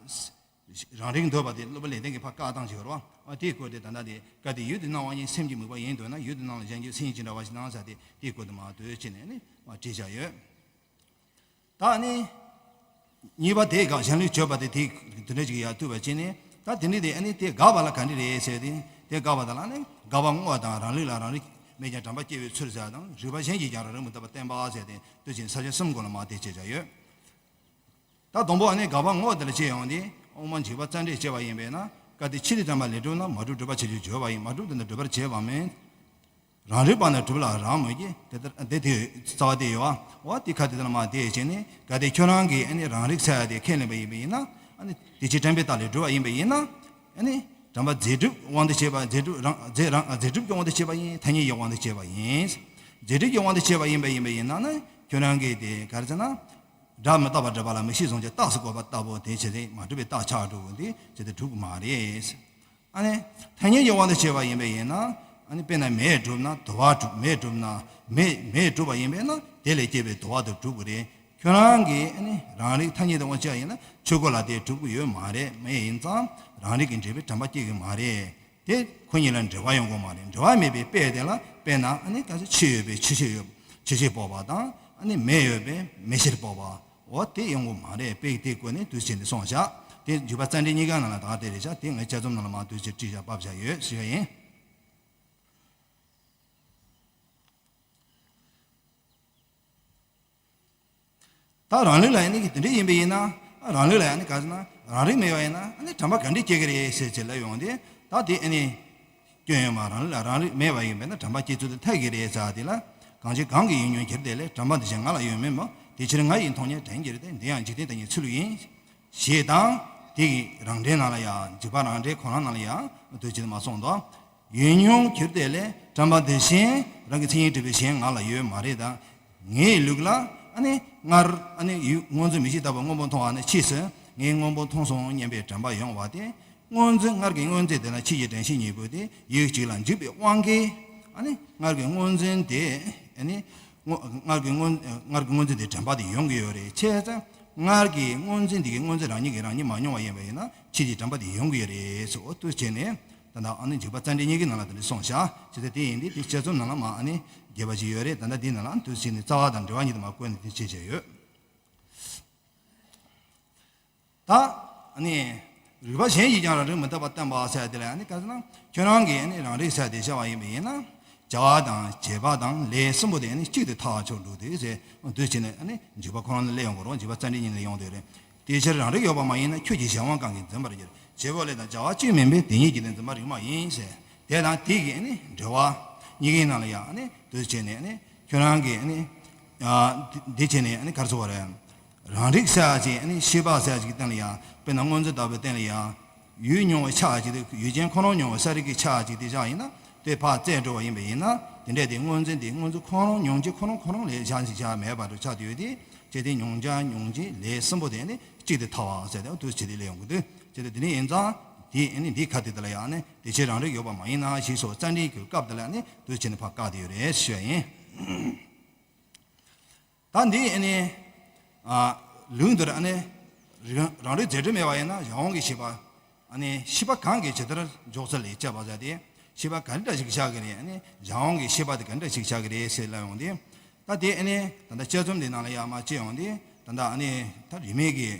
རང་རིག་འདོད་པ་དེ་སློབ་དཔོན་ལེགས་ལྡན་གྱིས་ཕར་བཀག་སྟངས་ཤིག་ཡོད་རེད་བ། ཨ་དེའི་སྐོར་དེ་ད་ལྟ་དེ་སྐབས་དེ་ཡུལ་དུ་སྣང་བ་ཉིད་སེམས་ཀྱི་དམིགས་པ་ཡིན་འདོད་ན་ཡུལ་དུ་སྣང་ལ་གཞན་གྱི་མཚན་ཉིད་ཅི་འདྲ་བ་ཞིག་སྣང་ཟེར་ཏེ་དེའི་སྐོར་དུ་མ་ལྟོས་བྱས་ནས་ནི་མ་བྲིས་བཞག་ཡོད། ད་ནི་གཉིས་པ་དེ་དགག་གཞན་ལུགས་བརྗོད་པ་དེ་དེ་དེ་འདྲ་ཅིག་ཡར་བཏུས་པ་བྱས་ནས་ད་དེ་འདྲ་དེ་ཨ་ནི་དེ་དགག་པ་ལ་ག་འདྲ་རེད་ཟེར་ཏེ་དེ་དགག་པ་དག་ལ་ནི་དགག་པ་བསྔོ་བ་དང་རང་ལུགས་ལ་རང་རིག་མེད་ཀྱང་དྲན་པ་སྐྱེ་བའི་ཚུལ་ཟེར་བ་དང་རིགས་པ་གཞན་གྱིས་ཀྱང་རང་རིག་མི་རྟོགས་པ་བསྟན་པ་ཟེར་ཏེ་དུས་ཆེན་ས་བཅད་གསུམ་སྒོ་ལ་མ་དེ་བྱས་བཞག་ཡོད། ད་དང་པོ་ཨ་ནི་དགག་པ་བསྔོ་བ་དེ་ལ་བྱས་ཡོང་སྟེ་དབུ་མ་འཇུག་པ་རྩ་འགྲེལ་བྱས་པ་ཡིན་པས་ན་སྐབས་དེ་ཕྱི་དེ་དྲན་པ་ལས་གྲུབ་ན་མ་གྲུབ་སྒྲུབ་པ་ཕྱིར་ཕྱིར་བརྗོད་པ་ཡིན། མ་གྲུབ་དེ་ནི་སྒྲུབ་པར་བྱེད་པ་མིན། རང་རིག་པ་ནི་གྲུབ་ལ་རག་མོད་ཀྱི་དེ་ལྟར་དེ་དེ་རྩ་བ་དེ་ཡོད་བ། འོ་དེ་ཁ་དེ་ལྟར་མ་དེ་བྱས་ནས་གལ་ཏེ་ཁྱོད་རང་གིས་ཨ་ནི་རང་རིག་ཟེར་ཡ་དེ་ཁས་ལེན་པ་ཡིན་པ་ཡིན་ན་ཨ་ནི་དེ་ཕྱིར་དྲན་པའི་རྟགས་ལས་གྲུབ་པ་ཡིན་པ་ཡིན་ན་ཨ་ནི་དྲན་པ་རྫས་གྲུབ་དབང་དུ་བྱས་པ་རྫས་གྲུབ་རང་རྫས་རང་རྫས་གྲུབ་ཀྱི་དབང་དུ་བྱས་པ་ཡིན། ཐ་སྙད་ཀྱི་དབང་དུ་བྱས་པ་ཡིན། རྫས་གྲུབ་ཀྱི་དབང་དུ་བྱས་པ་ཡིན་པ་ཡིན་པ་ཡིན་ན་ནི་ཁྱོད་རང་གིས་དེ་ག་རེ་ཟེར་ན། སྒྲ་མི་རྟག་པར་སྒྲུབ་པ་ལ་མིག་ཤེས་བཟུང་བྱ་རྟགས་སུ་བཀོད་པ་ལྟ་བུ་དེ་བྱས་ཏེ་མ་གྲུབ་པའི་རྟགས་ཆགས་འགྲོ་དགོས་འདི་བྱས་ཏེ་གྲུབ་ཀྱི་མ་རེད། ཨ་ནི། ཐ་སྙད་ཀྱི་དབང་དུ་བྱས་པ་ཡིན་པས་ཡིན་ན། ཨ་ནི་དཔེར་ན་མེས་གྲུབ་ན་དུ་བ་གྲུབ། མེས་གྲུབ་ན་མེ་མེས་གྲུབ་པ་ཡིན་པས་ན་དེ་ལས་སྐྱེས་པའི་དུ་བ་དེ་གྲུབ་ཀྱི་རེད། ཁྱོད་རང་གིས་ཨ་ནི་རང་རིག་ཐ་སྙད་དུ་དབང་བྱས་ཡིན་ན་ཆོས་སྐུ་ལ་དེ་གྲུབ་ཀྱི་ཡོད་མ་རེད། མེ་ཡིན་ཙང་རང་རིག་གི་འབྲེལ་བའི་དྲན་པ་སྐྱེ་གི་མ་རེད། དེ་ཁོ་གཉིས་ལ་འབྲེལ་བ་ཡོང་གི་མ་རེད། འབྲེལ་བ་མེད་པའི་དཔེ་དེ་ལ་དཔེར་ན་ཨ་ནི་ག་ཚོད་ཆུ་ཡོད་པའི་ཆུ་ཤེལ་ཡོད་ཆུ་ཤེལ་ཕོག་པ་དང་ཨ་ནི་མེ་ཡོད་པའི་མེ་ཤེལ་ཕོག་པ་འོ་དེ་ཡོང་གི་མ་རེད། དཔེ་དེ་བཀོད་ནས་དུས་ཆེན་དེ་སོང་བཞག་དེ་འཇུག་པ་རྩ་འགྲེལ་གཉིས་ཀ་ནང་ལ་ད་དེ་རེད་བཞག་དེ་ངས་དཔྱད་རྩོམ་ནང་ལ་མ་དུས་ཆེན་བྲིས་བཞག་ཕབ་བཞག་ཡོད་ཞུ་ཡ་ཡིན། ད་རང་ལུགས་ལ་ཡང་ནི་དེ་འདྲ་ཡིན་པ་ཡིན་ན། རང་ལུགས་ལ་ཡང་ནི་ག་ཟེར་ན་རང་རིག་མེད་པ་ཡིན་ན་ནི་དྲན་པ་ག་འདྲས་སྐྱེ་གི་རེད་ཟེར་བྱས་ལབ་ཡོང་དུས་ད་དེ་ཨ་ནི་སྐྱོན་ཡོད་མ། རང་ལུགས་ལ་རང་རིག་མེད་པ་ཡིན་པས་ན་དྲན་པ་སྐྱེ་ཚུལ་དེ་ཐལ་གྱི་རེད་ཟེར་བ་དེ་ལ། གང་ཕྱིར་གང་གིས་ཡུལ་མྱོང་གྱུར་དེ་ལས། དྲན་པ་འདི་བཞིན་ང་ལ་ཡོད་མིན་མོད། དེ་ཕྱིར་ང་ཡི་མཐོང་ཉིད་དྲན་གྱུར་ཏེ། འདི་ཡང་འཇིག་རྟེན་དེ་ཉིད་ཚུལ་ཡིན། ཞེས་དང་། དེ་གི་རང་འགྲེལ་ནང་ལ་ཡང་འཇུག་པ་རང་འགྲེལ་ཁོ་རང་ནང་ལ་ཡང་དུས་ཕྱིན་མ་སོང་དོ། ཡུལ་མྱོང་གྱུར་དེ་ལས་དྲན་པ་འདི་བཞིན་རང་གི་མཚན་ཉིད་གྲུབ་པའི་གཞན་ང་ལ་ཡོད་མ་རེད་དང་། ངའི་ལུགས་ལ་ཨ་ནི་སྔར་ཨ་ནི་ཡུལ་སྔོ་འཛིན་མིག་ཤེས་ལྟ་བུ་སྔོན་པོ་མཐོང་བ་ནི་ཕྱིས་སུ་ངས་སྔོན་པོ་མཐོང་སོང་སྙམ་པའི་དྲན་པ་ཡོང་བ་སྟེ། སྔོ་འཛིན་སྔར་གྱི་སྔོ་འཛིན་དེ་དང་ཕྱིས་ཀྱི་དྲན་ཤེས་གཉིས་པོ་དེ་ཡུལ་གཅིག་ལ་འཇུག་པའི་དབང་གིས་ཨ་ནི་སྔར་གྱི་སྔོ་འཛིན་དེ་ཨ་ནི། སྔོ་སྔར་གྱི་སྔོ་སྔར་གྱི་སྔོ་འཛིན་དེ་དྲན་པ་དེ་ཡོང་གི་ཡོད་རེད། བྱས་ཙང་སྔར་གྱི་སྔོ་འཛིན་དེ་གི་སྔོ་འཛིན་རང་ཉིད་ཀྱིས་རང་ཉིད་མ་མྱོང་བ་ཡིན་པ་ཡིན་ན་ཕྱིས་ཀྱི་དྲན་པ་དེ་ཡོང་གི་ཡོད་རེད་ཟེར། འོ་དུས་བྱས་ནས་ད་ལྟ་ཨ་ནི་འཇུག་པ་རྩ་འགྲེལ་གཉིས་ཀྱི་ནང་ལ་དེ་འདྲ་གསུངས་བཞག་བྱས་ཙང་དེ་ཡིན་དུས་དེ་དཔྱད་རྩོམ་ནང་ལ་མ་ཨ་ནི་རྒྱས་པ་ཞིག་ཡོད་རེད། ད་ལྟ་དེའི་ནང་ལ་དུས་བྱས་ནས་རྩ་བ་དང་འབྲེལ་བ་གཉིས་དུ་མ་བཀོད་ནས་དེ་བྱས་བྱས་ཡོད། ད་ཨ་ནི་རིགས་པ་གཞན་གྱིས་ཀྱང་རང་རིག་མི་རྟོགས་པ་བསྟན་པ་ཟེར་དེ་ལ་ཨ་ནི་ག་ཟེར་ན་ཁྱོད་རང་གིས་ཨ་ནི་རང་རིག་ཟེར་དེ་བྱ་བ་ཡིན་པ་ཡིན་ན་བྱ་བ་དང་བྱེད་པ་དང་ལས་གསུམ་པོ་དེ་ཨ་ནི་གཅིག་ཏུ་ཐལ་བར་ཆགས་འགྲོ་དུས་ཟེར་དུས་བྱས་ནས་ཨ་ནི་འཇུག་པ་ཁོ་རང་ལ་སླེབས་ཡོང་གི་རེད། འཇུག་པ་རྩ་འགྲེལ་གཉིས་ལ་ཡོང་དུས་རེད། དེ་ཕྱིར་རང་རིག་ཡོད་པ་མ་ཡིན་ན་ཁྱོད་ཀྱི་གཞན་དབང་གང་གིས་འཛིན་པར་འགྱུར། བྱེད་པོ་ལས་དང་བྱ་བ་གཅིག་མིན་པས་དེ་ཉིད་ཀྱི་དོན་འཛིན་པ་རིགས་མ་ཡིན་ཟེར། དེ་དང་དེ་གི་ཨ་ནི་འབྲེལ་བ། གཉིས་ཀའི་ནང་ལ་ཡང་ཨ་ནི་འདུས་བྱས་ནས་ཨ་ནི་ཁྱོད་རང་གིས་ཨ་ནི་ཨ་འདི་བྱས་ནས་ཨ་ནི་ག་རེ་ཟེར་བ་རེད། རང་རིག་ཟེར་ཡ་ཅིག་ཨ་ནི་ཤེས་པ་ཟེར་ཡ་ཅིག་གི་སྟེང་ལ་ཡང་དཔེར་ན་སྔོ་འཛིན་ལྟ་བུའི་སྟེང་ལ་ཡང་ཡུལ་མྱོང་བའི་ཆ་ཅིག་དེ་ཡུལ་ཅན་ཁོ་རང་མྱོང་བའི་ས་རིག་གི་ཆ་ཅིག་དེ་བཞག་ཡིན་ན་དེ་ཕར་བཙལ་འགྲོ་བ་ཡིན་པ་ཡིན་ན་དེ་འདྲས་དེ་སྔོ་འཛིན་དེ་སྔོ་འཛིན་ཁོ་རང་མྱོང་བྱེད་ཁོ་རང་ཁོ་རང་ལས་གཞན་ཞིག་བཞག་མེད་པ་འདྲ་ཆགས་ཡོད་དེ། ཅེས་དེ་མྱོང་བྱ་མྱོང་བྱེད་ལས་གསུམ་པོ་དེ་ནི་གཅིག་ཏུ་ཐལ་བ་ཟེར་ཏེ་འདུས་བྱས་དེ་ལས་ཡོང་གི་འདུག་ཅེས་དེ་དེ་ནི་ཡིན་ཙང་དེ་ནི་འདི་ཁ་དེ་དེ་ལ་ཡང་ནི་དེ་ཕྱིར་རང་རིག་ཡོད་པ་མ་ཡིན་ན་ཞེས་སོགས་རྩ་འགྲེལ་གྱི་སྐབས་དེ་ལ་ནི་འདུས་བྱས་ནི་ཕར་བཀག་དེ་ཡོད་རེད་ཞུ་ཡ་ཡིན། ད་འདི་ཨ་ནི་ཨ་ལུགས་འདིར་ཨ་ནི་རང་རང་རིག་རྫས་གྲུབ་མེད་པ་ཡིན་ན་གཞན་དབང་གི་ཤེས་པ་ཨ་ནི་ཤེས་པ་གང་གིས་ཇི་ལྟར་འཇོག་ཚུལ་ལས་དཔྱད་པ་ཟེར་ཏེ་ཤེས་པ་ག་འདྲ་ཞིག་བཞག་གི་རེད། ཨ་ནི་གཞན་དབང་གི་ཤེས་པ་དེ་ག་འདྲ་ཞིག་བཞག་གི་རེད་ཟེར་ལབ་ཡོང་དུས་ད་དེ་ཨ་ནི་ད་ལྟ་དཔྱད་རྩོམ་འདི་ནང་ལ་ཡང་མར་དཔྱད་ཡོང་དུས་ད་ལྟ་ཨ་ནི་ད་རིས་མེད་ཀྱི་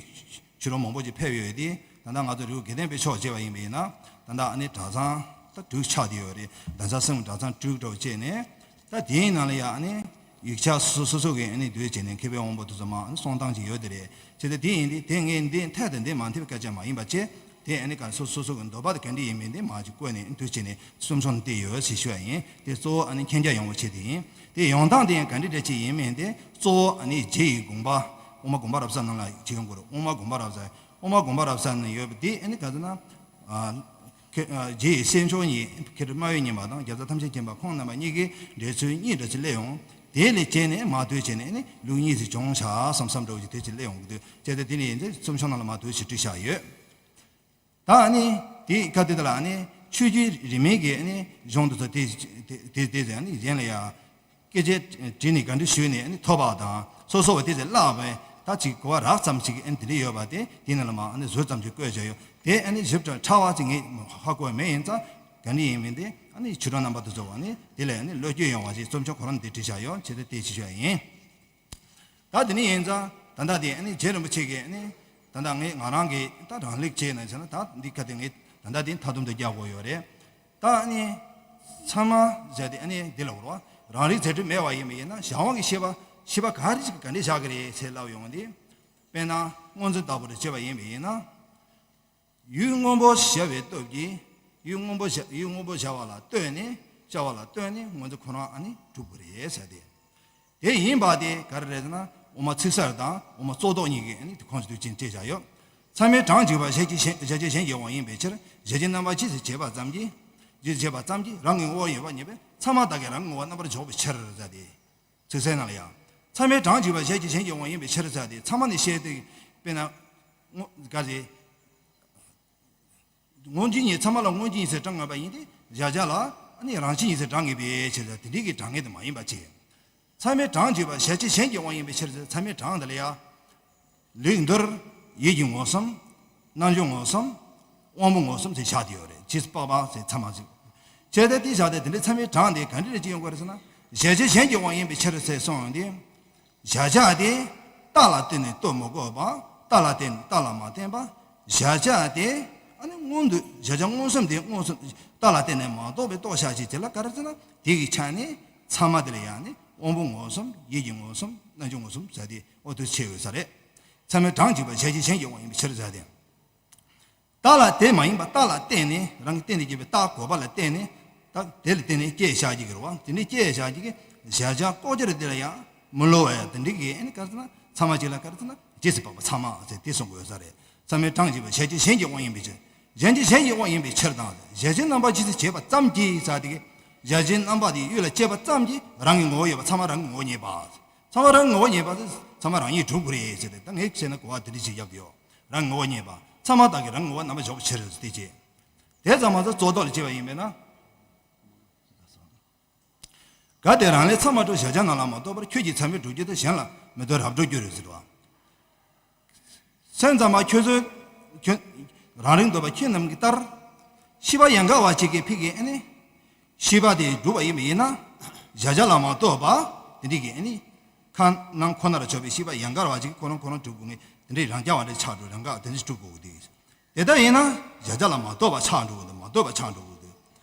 ཕྱི་རོལ་མང་པོ་ཅིག་ཕེབས་ཡོད་དེ་ད་ལྟ་ང་ཚོ་རི་བོ་དགེ་ལྡན་པའི་ཕྱོགས་བྱས་པ་ཡིན་པ་ཡིན་ན་ད་ལྟ་ཨ་ནི་གྲྭ་ཚང་ད་དྲུག་ཆགས་བསྡད་ཡོད་རེད། གྲྭ་ཚང་གསུམ་གྲྭ་ཚང་དྲུག་འདྲ་བོ་བྱས་ནས། ད་དེའི་ནང་ལ་ཡང་ཨ་ནི་ཡིག་ཆ་སོ་སོ་སོ་གི་ཨ་ནི་འདུས་བྱས་ནས་མཁས་པའི་དབང་པོ་དེ་ཚོ་མར་ཨ་ནི་གསུང་སྟངས་ཅིག་ཡོད་དེ་རེད། བྱས་ཙང་དེ་ཡིན་དུས་དེ་ངས་འདི་འཐད་དུ་འདི་མ་འཐད་པའི་སྐད་ཆ་མ་ཡིན་པ་བྱས་དེ་ཨ་ནི་ག་སོ་སོ་སོ་གི་འདོད་པ་དེ་ག་འདྲ་ཡིན་མིན་དེ་མར་ཅིག་བཀོད་ནས་འདུས་བྱས་ནས་གསུང་ཆོག་ནས་བལྟས་ཡོད་ཞེས་ཞུ་བ་ཡིན། དེ་གཙོ་བོ་ཨ་ནི་མཁྱེན་རྒྱ་ཡོང་བའི་ཆེད་དུ་ཡིན། དེ་ཡོང་སྟངས་དེ་ཡང་ག་འདྲ་འདྲ་ཅིག་ཡིན་མིན་དེ་གཙོ་བོ་ཨ་ནི་རྗེ་ཡི་དགོངས་པ་དབུ་མ་དགོངས་པ་རབ་གསལ་ནང་ལ་ཅིག་ཡོང་དགོས་རེད། དབུ་མ་དགོངས་པ་རབ་གསལ་དབུ་མ་དགོངས་པ་རབ་གསལ་ནང་ཡོད་པ་དེ་ཨ་ནི་ག་ཟེར་ན། ཨ། ཁྱེད། ཨ། རྗེ་ཡི་སྲས་མཆོག་ཉིད་མཁས་གྲུབ་སྨྲ་བའི་སྙིང་པ་དང་རྒྱལ་ཚབ་ཐམས་ཅད་མཁྱེན་པ་ཁོང་རྣམ་པ་གཉིས་ཀྱི་འགྲེལ་ཚུལ་གཉིས་འདྲ་ཅིག་སླེབས་ཡོང་། དེ་ལས་བྱས་ནས་མར་འདུས་བྱས་ནས་ནི་ལུགས་གཉིས་སུ་སྦྱོང་བྱ་བསམ་བསམ་འདྲ་བོ་ཞིག་དེ་ཅིག་སླེབས་ཡོང་གི་འདུག་བྱས་ཏེ་དེ་ནས་ཡིན་ཚེ་གསུང་ཆོག་ནང་ལ་མར་འདུས་ཞེས་བྲིས་བཞག་ཡོད། ད་ནི་དེ་ཁ་དེ་དག་ལ་ནི་ཆོས་བརྒྱུད་རིས་མེད་ཀྱི་ནི་གཞུང་དུ་ཚོ་དེ་དེ་དེ་ཟེར་ནི་གཞན་ལ་ཡང་། སྐད་ཆ་དྲིས་ནས་ག་འདྲ་ཞུས་ནས་ནི་ཐོབ་པ་དང་སོ་སོ་བ་དེ་ཚོས་བཀླགས་པས་ད་ཅིག་གོ་བ་རགས་ཙམ་ཞིག་ཨ་ནི་དེ་འདྲ་ཡོད་པ་དེ་དེ་ནི་ལ་མ་ཨ་ནི་ཟུར་ཙམ་ཞིག་བཀོད་བྱས་ཡོད། དེ་ཨ་ནི་ཞིབ་ཕྲ་ཕྲ་བ་ཅིག་ངས་ཧ་གོ་མེད་ཡིན་ཙང་ག་འདྲ་ཡིན་མིན་དེ་ཨ་ནི་ཆོས་གྲོགས་རྣམ་པ་དེ་ཚོ་བ་ནི་དེ་ལས་ཨ་ནི་བློ་སྐྱོད་ཡོང་བ་ཞིག་རྩོམ་ཆོག་ཁོ་རང་དེ་བྲིས་བཞག་ཡོད། བྱས་ཏེ་དེ་ཅིག་ཞུ་ཡ་ཡིན། ད་དེ་ནི་ཡིན་ཙང་ད་ལྟ་དེ་ཨ་ནི་རྗེ་རིན་པོ་ཆེ་གིས་ཨ་ནི་ད་ལྟ་ངས་ང་རང་གིས་ད་རང་ལུགས་བྱས་ན་ཟེར་ན་ད་འདི་ག་དེ་ངས་ད་ལྟ་དེ་མཐའ་སྡོམ་དུ་རྒྱག་དགོས་ཡོད་རེད། ད་ཨ་ནི་ཚད་མ་ཟེར་དེ་ཨ་ནི་འདི་ལ་གོ་རོགས། རང་རིག་རྫས་གྲུབ་མེད་པ་ཡིན་པ་ཡིན་ན་གཞན་དབང་གི་ཤེས་པ་ཤེས་པ་ག་རེ་ཞིག་ག་འདྲས་བཞག་གི་རེད་ཟེར་ལབ་ཡོང་དེ། དཔེར་ན་སྔོ་འཛིན་ལྟ་བུར་བྱས་པ་ཡིན་པ་ཡིན་ན། ཡུལ་སྔོན་པོ་བྱ་བའི་སྟོབས་ཀྱིས་ཡུལ་སྔོན་པོ་བྱ་ཡུལ་སྔོན་པོ་བྱ་བ་ལ་ལྟོས་ནས་བྱ་བ་ལ་ལྟོས་ནས་སྔོ་འཛིན་ཁོ་རང་ཨ་ནི་གྲུབ་དགོས་རེད་ཟེར་ཏེ། དེ་ཡིན་པ་དེ་ག་རེ་རེད་ཟེར་ན་དབུ་མ་ཚིག་གསལ་དང་དབུ་མ་རྩོད་ཟློག་གཉིས་ཀྱི་ཨ་ནི་དེ་ཁོངས་སུ་འདུས་ཅིང་བཅས་བཞག་ཡོད། ཚད་མའི་གྲངས་འཇིག་པ་གཞལ་བྱའི་གཞན་གཞལ་བྱའི་གཞན་གྱི་དབང་ཡིན་པའི་ཕྱིར་གཞལ་བྱའི་རྣམ་པ་ཇི་སྲིད་བྱས་པ་ཙམ་གྱིས་ཇི་སྲིད་བྱས་པ་ཙམ་གྱིས་རང་གི་ངོ་བོ་ཡོད་པར་ངེས་པས་ཚད་མ་དག་གིས་རང་གི་ངོ་བོ་རྣམ་པར་འཇོག་པའི་ཕྱིར་ཟེར་ཏེ། ཚིག་གསལ་ནང་ལ་ཡང་། ཚད་མའི་གྲངས་འཇིག་པ་གཞལ་བྱའི་གཞན་གྱི་དབང་ཡིན་པའི་ཕྱིར་ཟེར་ཏེ་ཚད་མ་ནི་བཤད་དེ། དཔེར་ན། སྔོ་ག་ཟེ། སྔོན་བྱས་ཉིད་ཚད་མ་ལ་སྔོན་བྱས་ཉིད་ཟེར་གྲངས་ངེས་པ་ཡིན་ཏེ་གཞལ་བྱ་ལ་ནི་རང་བྱས་ཉིད་ཟེར་གྲངས་ངེས་པའི་ཕྱིར་ཟེར་དེ་འདྲའི་གི་གྲངས་ངེས་དེ་མ་ཡིན་པ་བྱས། ཚད་མའི་གྲངས་འཇིག་པ་གཞལ་བྱའི་གཞན་གྱི་དབང་ཡིན་པའི་ཕྱིར་ཟེར་ཚད་མའི་གྲངས་དེ་ལ་ཡང་། ལུགས་འདིར་ཡིད་ཀྱི་མངོན་སུམ། རྣལ་འབྱོར་མངོན་སུམ། དབང་པོ་མངོན་སུམ་ཞེས་བཞག་སྟེ་ཡོད་རེད། རྗེས་སུ་དཔག་པ་ཟེར་ཚད་མ་ཟེར། བྱས་ཏེ་དེ་བཞག་སྟེ་དེ་འདྲའི་ཚད་མའི་གྲངས་དེ་ག་འདྲ་རེ་ཅིག་ཡོང་དགོས་རེད་ཟེར་ན། གཞལ་བྱའི་གཞན་གྱི་དབང་ཡིན་པའི་ཕྱིར་ཟེར་གསུངས་ཡོང་དུས། གཞལ་བྱ་དེ། རྟགས་ལ་བརྟེན་ནས་རྟོགས་མི་དགོས་པ། རྟགས་ལ་བརྟེན་རྟགས་ལ་མ་བརྟེན་པ། གཞལ་བྱ་དེ། ཨ་ནི་མངོན་དུ་གཞལ་བྱ་མངོན་སུམ་དེ་མངོན་སུམ། རྟགས་ལ་བརྟེན་ནས་མ་རྟོགས་པའི་རྟོགས་བྱ་ཞིག་དེ་ལ་ག་རེ་ཟེར་ན་དེ་གི་ཆ་ནས་ཚད་མ་དེ་ལ་ཡང་ནི་དབང་པོ་མངོན་སུམ་ཡིད་ཀྱི་མངོན་སུམ་རྣལ་འབྱོར་མངོན་སུམ་ཟེར་ཏེ་འོ་དུ་ཕྱེ་འོས་ས་རེད། ཚད་མའི་གྲངས་འཇིག་པ་གཞལ་བྱའི་གཞན་གྱི་དབང་ཡིན་པའི་ཕྱིར་ཟེར་ཏེ། རྟགས་ལ་དེ་མ་ཡིན་པ་རྟགས་ལ་བརྟེན་ནས་རང་གི་སྟེང་ནས་སྐྱེས་པའི་རྟགས་གོ་བ་ལ་བརྟེན་ནས་རྟགས་དེ་ལ་བརྟེན་ནས་སྐྱེས་བཞག་གི་རེད་བ། དེ་འདྲའི་སྐྱེས་བཞག་གི་གཞལ་བྱ་ལྐོག་གྱུར་དེ་ལ་ཡང་མི་སླུ་བ་ཡང་དེ་འདྲའི་གི་ཨ་ནི་ག་རེ་ཟེར་ན་ཚད་མ་ཅིག་ལ་ག་རེ་ཟེར་ན་རྗེས་སུ་དཔག་པ་ཚད་མ་ཟེར་དེ་གསུང་དགོས་ས་རེད། ཚད་མའི་གྲངས་འཇིག་པ་གཞལ་བྱའི་གཞན་གྱི་དབང་ཡིན་པའི་ཕྱིར། གཞལ་བྱའི་གཞན་གྱི་དབང་ཡིན་པའི་ཕྱིར་དང་གཞལ་བྱའི་རྣམ་པ་ཇི་སྲིད་བྱས་པ་ཙམ་གྱིས་ཟེར་དེ་གི་གཞལ་བྱའི་རྣམ་པ་དེ་ཡུལ་ལ་སྐྱེས་པ་ཙམ་གྱིས་རང་གི་ངོ་བོ་ཡོད་པ་ཚད་མ་རང་གི་ངོ་བོ་རྙེད་པ། ཚད་མ་རང་གི་ངོ་བོ་རྙེད་པ་ཚད་མ་རང་ཉིད་གྲུབ་དགོས་རེད་ཟེར་ཏེ་ད་ངས་བཤད་ན་གོ་བ་དེ་འདྲ་ཞིག་བརྒྱབ་ཡོད། རང་གི་ངོ་བོ་རྙེད་པ། ཚད་མ་དག་གིས་རང་གི་ངོ་བོ་རྣམ་པར་འཇོག་པའི་ཕྱིར་ཟེར་ཏེ་བྱས། དེ་ཙམ་མ་ཟད་རྩོད་ཟློག་ལ་བྱས་པ་ཡིན་པས་ན། གལ་ཏེ་རང་ལས་ཚད་མ་གྲུབ་གཞལ་བྱ་རྣམས་ལ་མ་རྟོགས་པར་ཁྱོད་ཀྱིས་ཚད་མས་གྲུབ་རྒྱུ་དེ་གཞན་ལ་མི་ལྡོག་རབ་སྒྲུབ་འགྱུར་ཟེར་བ། སེམས་ཙམ་པ་ཁྱོད་ཚོས་ཁྱོད་རང་རིག་འདོད་པ་ཁྱེད་རྣམས་ཀྱི་ལྟར། ཤེས་པ་ཡན་གར་བ་ཅིག་གིས་ཕིག་གིས་ཨ་ནི། ཤེས་པ་དེ་གྲུབ་པ་ཡིན་པ་ཡིན་ན། གཞལ་བྱ་ལ་མ་རྟོགས་པ། དེ་འདྲ་གི་ཨ་ནི། ཁ་ནང་ཁོ་ནར་ཆགས་པའི་ཤེས་པ་ཡན་གར་བ་ཅིག་གིས་ཁོ་རང་ཁོ་རང་གྲུབ་དགོས་ངེས་དེ་འདྲའི་རང་རྐྱ་བ་འདྲ་ཆགས་འགྲོ་རང་ག་དེ་འདྲ་གྲུབ་དགོས་དེ། དེ་ལྟར་ཡིན་ན་གཞལ་བྱ་ལ་མ་རྟོགས་པ་ཆགས་འགྲོ་གི་འདུག་མ་རྟོགས་པ་ཆགས་འགྲོ་གི་འདུག་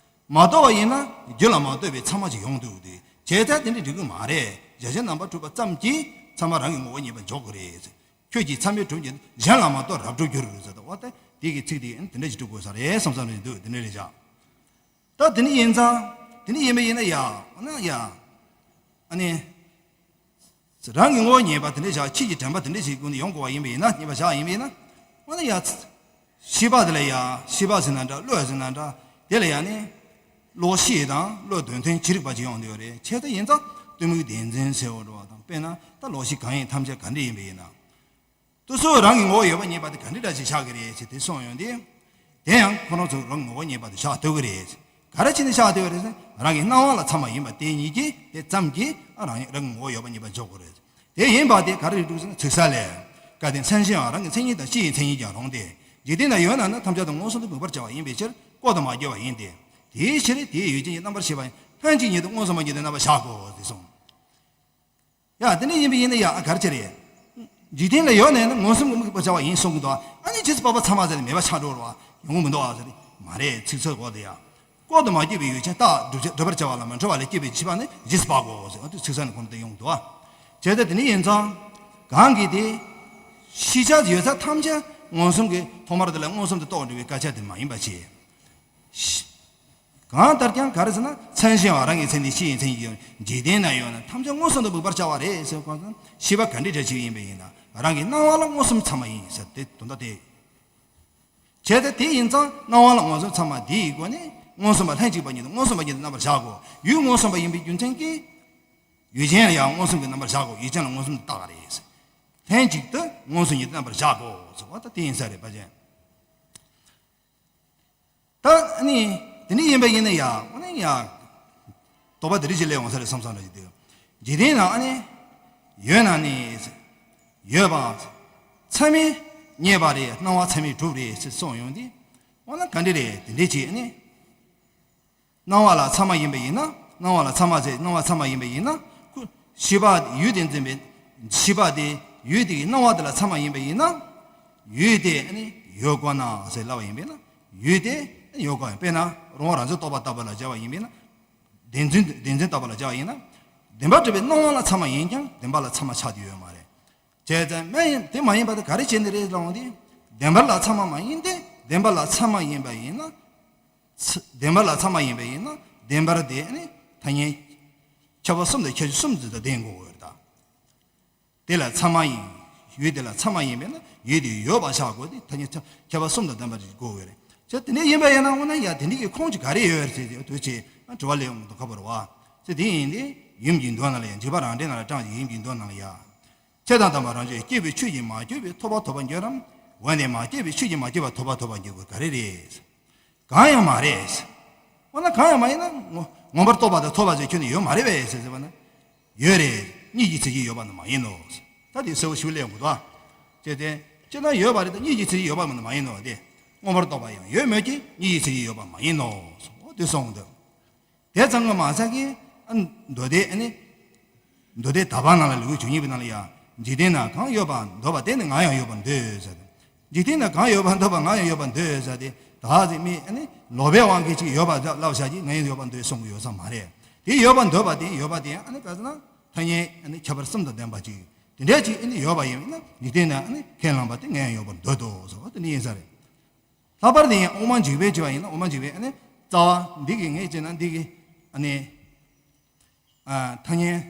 མ་རྟོགས་པ་ཡིན་ན་རྒྱུད་ལ་མ་རྟོགས་པའི་ཚད་མ་ཅིག་ཡོང་འདུག་དེ་བྱས་ཙང་དེ་འདྲ་འགྲིག་གི་མ་རེད། གཞལ་བྱའི་རྣམ་པར་གྲུབ་པ་ཙམ་གྱིས་ཚད་མ་རང་གི་ངོ་བོ་རྙེད་པར་འཇོག་གི་རེད། ཁྱོད་ཀྱིས་ཚད་མས་གྲུབ་ཀྱི་གཞན་ལ་མ་རྟོགས་རབ་སྒྲུབ་འགྱུར་ཟེར་ཏེ་འོ་ད་དེ་གི་ཚིག་དེ་དེ་འདྲ་ཞིག་སྒྲུབ་དགོས་ས་རེད་བསམ་བསམ་རེད་འདུག་དེ་འདྲ་རེད་བཞག་ད་དེ་ནི་ཡིན་ཙང་ དེ་འདྲ་ཡིན་པ་ཡིན་ན་ཡ། འོ་ན་ཡ། ཨ་ནི། རང་གི་ངོ་བོ་ཉེས་པ་དེ་འདྲ་བཞག་ཕྱིས་ཀྱི་དྲན་པ་དེ་འདྲ་ཞིག་ཀུན་ཏུ་ཡོང་དགོས་པ་ཡིན་པ་ཡིན་ན། ཉེས་པ་བཞག་ཡིན་པ་ཡིན་ན། འོ་ན་ཡ། ཤེས་པ་དེ་ལ་ཡ། ཤེས་པ་ཟེར་ན་འདྲ། བློ་ཟེར་ན་འདྲ། དེ་ལ་ཡ་ནི། བློ་ཤེས་དང་བློ་དོན་མཐུན་ཅི་རིགས་པ་ཅིག་ཡོང་འདོད་རེད། བྱས་ཙང་ཡིན་ཙང་གཏི་མུག་བདེན་འཛིན་ཟེར་བ་འགྲོ་བ་དང་། དཔེར་ན་ད་ལོག་ཤེས་གང་ཡིན་ཐམས་ཅད་ག་འདྲ་ཡིན་པ་ཡིན་ན། དུ་སོ་རང་གི་ངོ་བོ་ཡོད་པ་ཉེས་པ་དེ་ག་འདྲ་འདྲ་ཞིག་བཞག་གི་རེད་ཅེས་དེ་གསུངས་ཡོང་དུས། དེ་ཡང་ཁོ་རང་ཚོ་རང་ངོ་བོ་ཉེས་པ་དེ་བཞག་སྡོད་ཀྱི་རེད། ག་རེ་བྱས་ནས་བཞག་སྡོད་ཀྱི་རེད་ཟེར་ན། རང་གི་སྣང་བ་ལ་ཚང་མ་ཡིན་པ་དེ་ཉིད་ཀྱིས་དེ་ཙམ་གྱིས་རང་རང་གི་ངོ་བོ་ཡོད་པ་ཉེས་པ་འཇོག་གི་རེད། དེ་ཡིན་པ་དེ་ག་རེ་རེད་འདུག་ཟེར་ན། ཚིག་གསལ་ལས། སྐལ་ལྡན་མཚན་གཞན་ཡང་། རང་གི་མཚན་ཉིད་དང་། སྤྱི་ཡི་མཚན་ཉིད་ཀྱང་རུང་སྟེ། འཇིག་རྟེན་ན་ཡོད་ན་ནི་ཐམས་ཅད་དུ་མངོན་སུམ་དུ་དམིགས་པར་བྱ་བ་ཡིན་པའི་ཕྱིར་བཀོད་དུ་མ་གྱུར་པ་ཡིན་ཏེ། དེའི་ཕྱིར་དེའི་ཡུལ་ཅན་གྱི་རྣམ་པར་ཤེས་པ་ཡང་ལྷན་ཅིག་ཉིད་དུ་མངོན་སུམ་པ་ཉིད་དུ་རྣམ་པར་བཞག་གོ་ཞེས་གསུངས། ཡ། དེ་འདྲ་ཡིན་པ་ཡིན་ན་ཡ། ཨ། ག་རེ་བྱས་རེད། འཇིག་རྟེན་ལ་ཡོད་ནས་ནི་མངོན་སུམ་དུ་དམིགས་པར་བྱ་བ་ཡིན་གསུང་གི་འདུག་ཨ་ནི་རྗེས་སུ་དཔག་པ་ཚང་མ་ཟེར་ནས་མེད་པ་ཆགས་འགྲོ་བ་ཡོང་གི་མི་འདུག་ཨ་ཟེར། མ་རེད། ཚིག་ཚོད་འགོག་དེ་ཡ། བཀོད་དུ་མ་གྱུར་པའི་ཡུལ་ཅན་རྟག་བསྒྲུབ་བྱ་བསྒྲུབ་པར་བྱ་བ་ལ་མི་འཁྲུལ་བ་ལས་སྐྱེས་པའི་ཕྱིར་པ་ནི་རྗེས་སུ་དཔག་གོ་ཟེར། ཨ། དེ་ཚིག་གསལ་ནས་ཁོང་དུ་ཡོང་གི་འདུག་ཨ། བྱས་ཙང་དེ་འདྲ་ཡིན་ཙང་། གང་གིས་དེ། ཤེས་བྱ་ཡོད་ཚད་ཐམས་ཅད་མངོན་སུམ་གྱིས་ཐོག་མར་དེ་ལ་མངོན་སུམ་དུ་རྟོགས་འགྲོ་བའི་སྐད་ཆ་དེ་མ་ཡིན་པ་བྱས། གང་ལྟར་ཀྱང་ག་རེ་ཟེར་ན། མཚན་གཞན་ཡང་། རང་གི་མཚན་ཉིད་དང་། སྤྱི་ཡི་མཚན་ཉིད་ཀྱང་། འཇིག་རྟེན་ན་ཡོད་ན་ཐམས་ཅད་མངོན་སུམ་དུ་དམིགས་པར་བྱ་བ་རེད་ཟེར་གོང་དུ་ཤེས་པ་ག་འདྲ་འདྲ་ཞིག་ཡིན་པ་ཡིན་ན། རང་གི་སྣང་བ་ལ་མངོན་སུམ་ཚང་མ་ཡིན་ཟེར་ཏེ་དོན་དག་དེ། བྱས་ཏེ་དེ་ཡིན་ཙང་སྣང་བ་ལ་མངོན་སུམ་ཚང་མ་དེའི་སྒོ་ནས་མངོན་སུམ་པ་ལྷན་ཅིག་པ་ཉིད་དུ་མངོན་སུམ་པ་ཉིད་དུ་རྣམ་པར་བཞག་གོ། ཡུལ་མངོན་སུམ་པ་ཡིན་པའི་རྒྱུ་མཚན་གྱིས། ཡུལ་ཅན་ལ་ཡང་མངོན་སུམ་གྱིས་རྣམ་པར་བཞག་གོ། ཡུལ་ཅན་ལ་མངོན་སུམ་དུ་བརྟག་པ་རེད། ལྷན་ཅིག་ཏུ་མངོན་སུམ་ཉིད་དུ་རྣམ་པར་བཞག་གོ་ཟེར་བ་ད་དེ་ཡིན་ས་རེད་པ་ཅན། ད་ཨ་ནི། དེ་འདྲ་ཡིན་པ་ཡིན་ན་ཡ། ཨ་ནི་ཡ། དོགས་པ་དེ་འདྲ་ཞིག་སླེབས་འོང་ས་རེད་བསམ་བསམ་འདྲ་ཞིག་འདུག་འཇིག་རྟེན་ན་ཨ་ནི། ཡོད་ན་ནི། ཡོད་པ། ཚད་མས་རྙེད་པ་རེད། སྣང་བ་ཚད་མས་གྲུབ་རེད་ཟེར་གསུངས་ཡོང་དུས། འོ་ན་ག་འདྲ་རེད། དེ་འདྲ་བྱས་ཨ་ནི། སྣང་བ་ལ་ཚད་མ་ཡིན་པ་ཡིན་ན། སྣང་བ་ལ་ཚད་མ་ཟེར། སྣང་བ་ཚད་མ་ཡིན་པ་ཡིན་ན། ཁོ། ཤེས་པ་ཡུལ་དེ་འཛིན་པའི། ཤེས་པ་དེ་ཡུལ་དེ་ཡི་སྣང་བ་དེ་ལ་ཚད་མ་ཡིན་པ་ཡིན་ན། ཡུལ་དེ་ཨ་ནི་ཡོད་དགོས་ན་ཟེར་ལབ་པ་ཡིན་པས་ན། ཡུལ་དེ་ཡོད་དགོས། དཔེར་ན་རང་དབང་རང་བྱུང་རྟོག་པ་ལྟ་བུ་ལ་སྦྱར་བ་ཡིན་པས་ན། བདེན་འཛིན། བདེན་འཛིན་ལྟ་བུ་ལ་སྦྱར་བ་ཡིན་ན། བདེན་པར་གྲུབ་པའི་སྣང་བ་ལ་ཚད་མ་ཡིན་ཀྱང་བདེན་པ་ལ་ཚད་མ་ཆགས་ཀྱི་ཡོད་མ་རེད། བྱས་ཙང་མ་ཡིན། དེ་མ་ཡིན་པ་དེ་ག་རེ་བྱས་ནས་རེད་ལབ་དུས། བདེན་པར་ལ་ཚད་མ་མ་ཡིན་ཏེ། བདེན་པ་ལ་ཚད་མ་ཡིན་པ་ཡིན་ན། ཚ། བདེན་པ་ལ་ཚད་མ་ཡིན་པ་ཡིན་ན་བདེན་པར་དེ་ནི་ཐ་སྙད་ཁྱབ་པ་གསུམ་དང་ཁྱད་ཆོས་གསུམ་ཙམ་དང་ལྡན་དགོས་ཡོད་ད། དེ་ལ་ཚད་མ་ཡིན། ཡུལ་དེ་ལ་ཚད་མ་ཡིན་པས་ན་ཡུལ་དེ་ཡོད་པ་ཆགས་དགོས་ཏེ། ཐ་སྙད་ཁྱབ་པ་གསུམ་དང་ལྡན་པ་ཞིག་དགོས་ཡོད་རེད། ཅེས་དེ་འདྲ་ཡིན་པ་ཡིན་ན་འོ་ན་ཡ་དེ་འདྲ་གི་ཁུངས་ཅིག་ག་རེ་ཡོད་རེད་ཟེར་ཏེ་དུས་ཆེ་དྲི་བ་སླེབས་ཡོང་གི་འདུག་ཁ་བོར་བ། ཅེས་དེ་ཡིན་ཏེ་ཡུམ་གྱི་མདོ་ནང་ལ་ཡ། འཇིགས་པ་རང་འདྲའི་ནང་ལ་གྲངས་ཀྱི་ཡུམ་གྱི་མདོ་ནང་ལ་ཡ། ཆོས་དང་ལྡན་པ་རང་བྱུང་སྐྱེས་བུའི་ཆོས་ཀྱིས་མ་གྱུར་པའི་ཐོབ་པ་ཐོབ་པར་འགྱུར་རམ། འོན་ཏེ་མ་སྐྱེས་པའི་ཆོས་ཀྱིས་མ་གྱུར་པ་ཐོབ་པ་ཐོབ་པར་འགྱུར་དགོས་ག་རེ་རེད། གང་ཡང་མ་རེད། འོ་ན་གང་ཡང་མ་ཡིན་ན་ངོ་མངོན་པར་རྟོགས་པ་དང་ཐོབ་པ་ཟེར་ཁྱོན་ནས་ཡོད་མ་རེད་པས་ཟེར་ཟེར་བ་ན། ཡོད་རེད། གཉིས་ཀྱི་ཚིག་གིས་ཡོད་པ་ནི་མ་ཡིན་ནོ། ད་དེ་གསལ་བོ་ཞིག་སླེབས་ཡོང་གི་འདུག་ཨ། ཅེས་ཏེ། སྤྱིར་ན་ཡོད་པ་རེད་དེ་གཉིས་ཀྱི་ཚིག་གིས་ཡོད་པ་ནི་མ་ཡིན་ནོ། དེ་མངོན་པར་རྟོགས་པ་ཡང་ཡོད་མོད་ཀྱི་གཉིས་ཀྱི་ཚིག་གིས་ཡོད་པ་མ་ཡིན་ནོ། འོ་དེ་གསུངས་འདུག་དེ་ཙམ་གྱིས་མ་ཟད་ཀྱི། ཨ། མདོ་སྡེ་ཨ་ནི། མདོ་སྡེ་དག་པ་ནང་ལ་ལེའུ་བཅུ་གཉིས་པའི་ནང་ལ་ཡང་། འཇིག་རྟེན་ན་གང་ཡོད་པར་འདོད་པ་དེ་ནི་ང་ཡང་ཡོད་པར་འདོད་ཟེར། འཇིག་རྟེན་ན་གང་ཡོད་པར་འདོད་པ་ང་ཡང་ཡོད་པར་འདོད་ཟེར་ཏེ། ད་ཟེར་མི་ཨ་ནི་ལོག་པའི་དབང་གིས་ཅིག་ཡོད་པར་ལབ་བཞག་གི་ང་ཡང་ཡོད་པར་འདོད་གསུང་གི་ཡོད་ས་མ་རེད། དེ་ཡོད་པར་འདོད་པ་དེ་ཡོད་པ་དེ་ཨ་ནི་ག་ཟེར་ན་ཐ་སྙད་ཨ་ནི་ཁྱད་པར་གསུམ་དང་ལྡན་པ་ཅིག་དེ་འདྲ་ཅིག་ཨ་ནི་ཡོད་པ་ཡིན་ན་འཇིག་རྟེན་ན་ཨ་ནི་ཁས་བླངས་པ་དེ་ང་ཡང་ཡོད་པར་འདོད་དོ་ཟེར་བ་དེ་ནི་ཡིན་ས་རེད། ལྷག་པར་དུ་ཡང་དབུ་མ་འཇུག་པའི་བྱ་བ་ཡིན་ན་དབུ་མ་འཇུག་པའི་ཨ་ནི་རྩ་བ་འདི་གི་ངས་བྱས་ན་འདི་གི་ཨ་ནི། ཨ། ཐ་སྙད།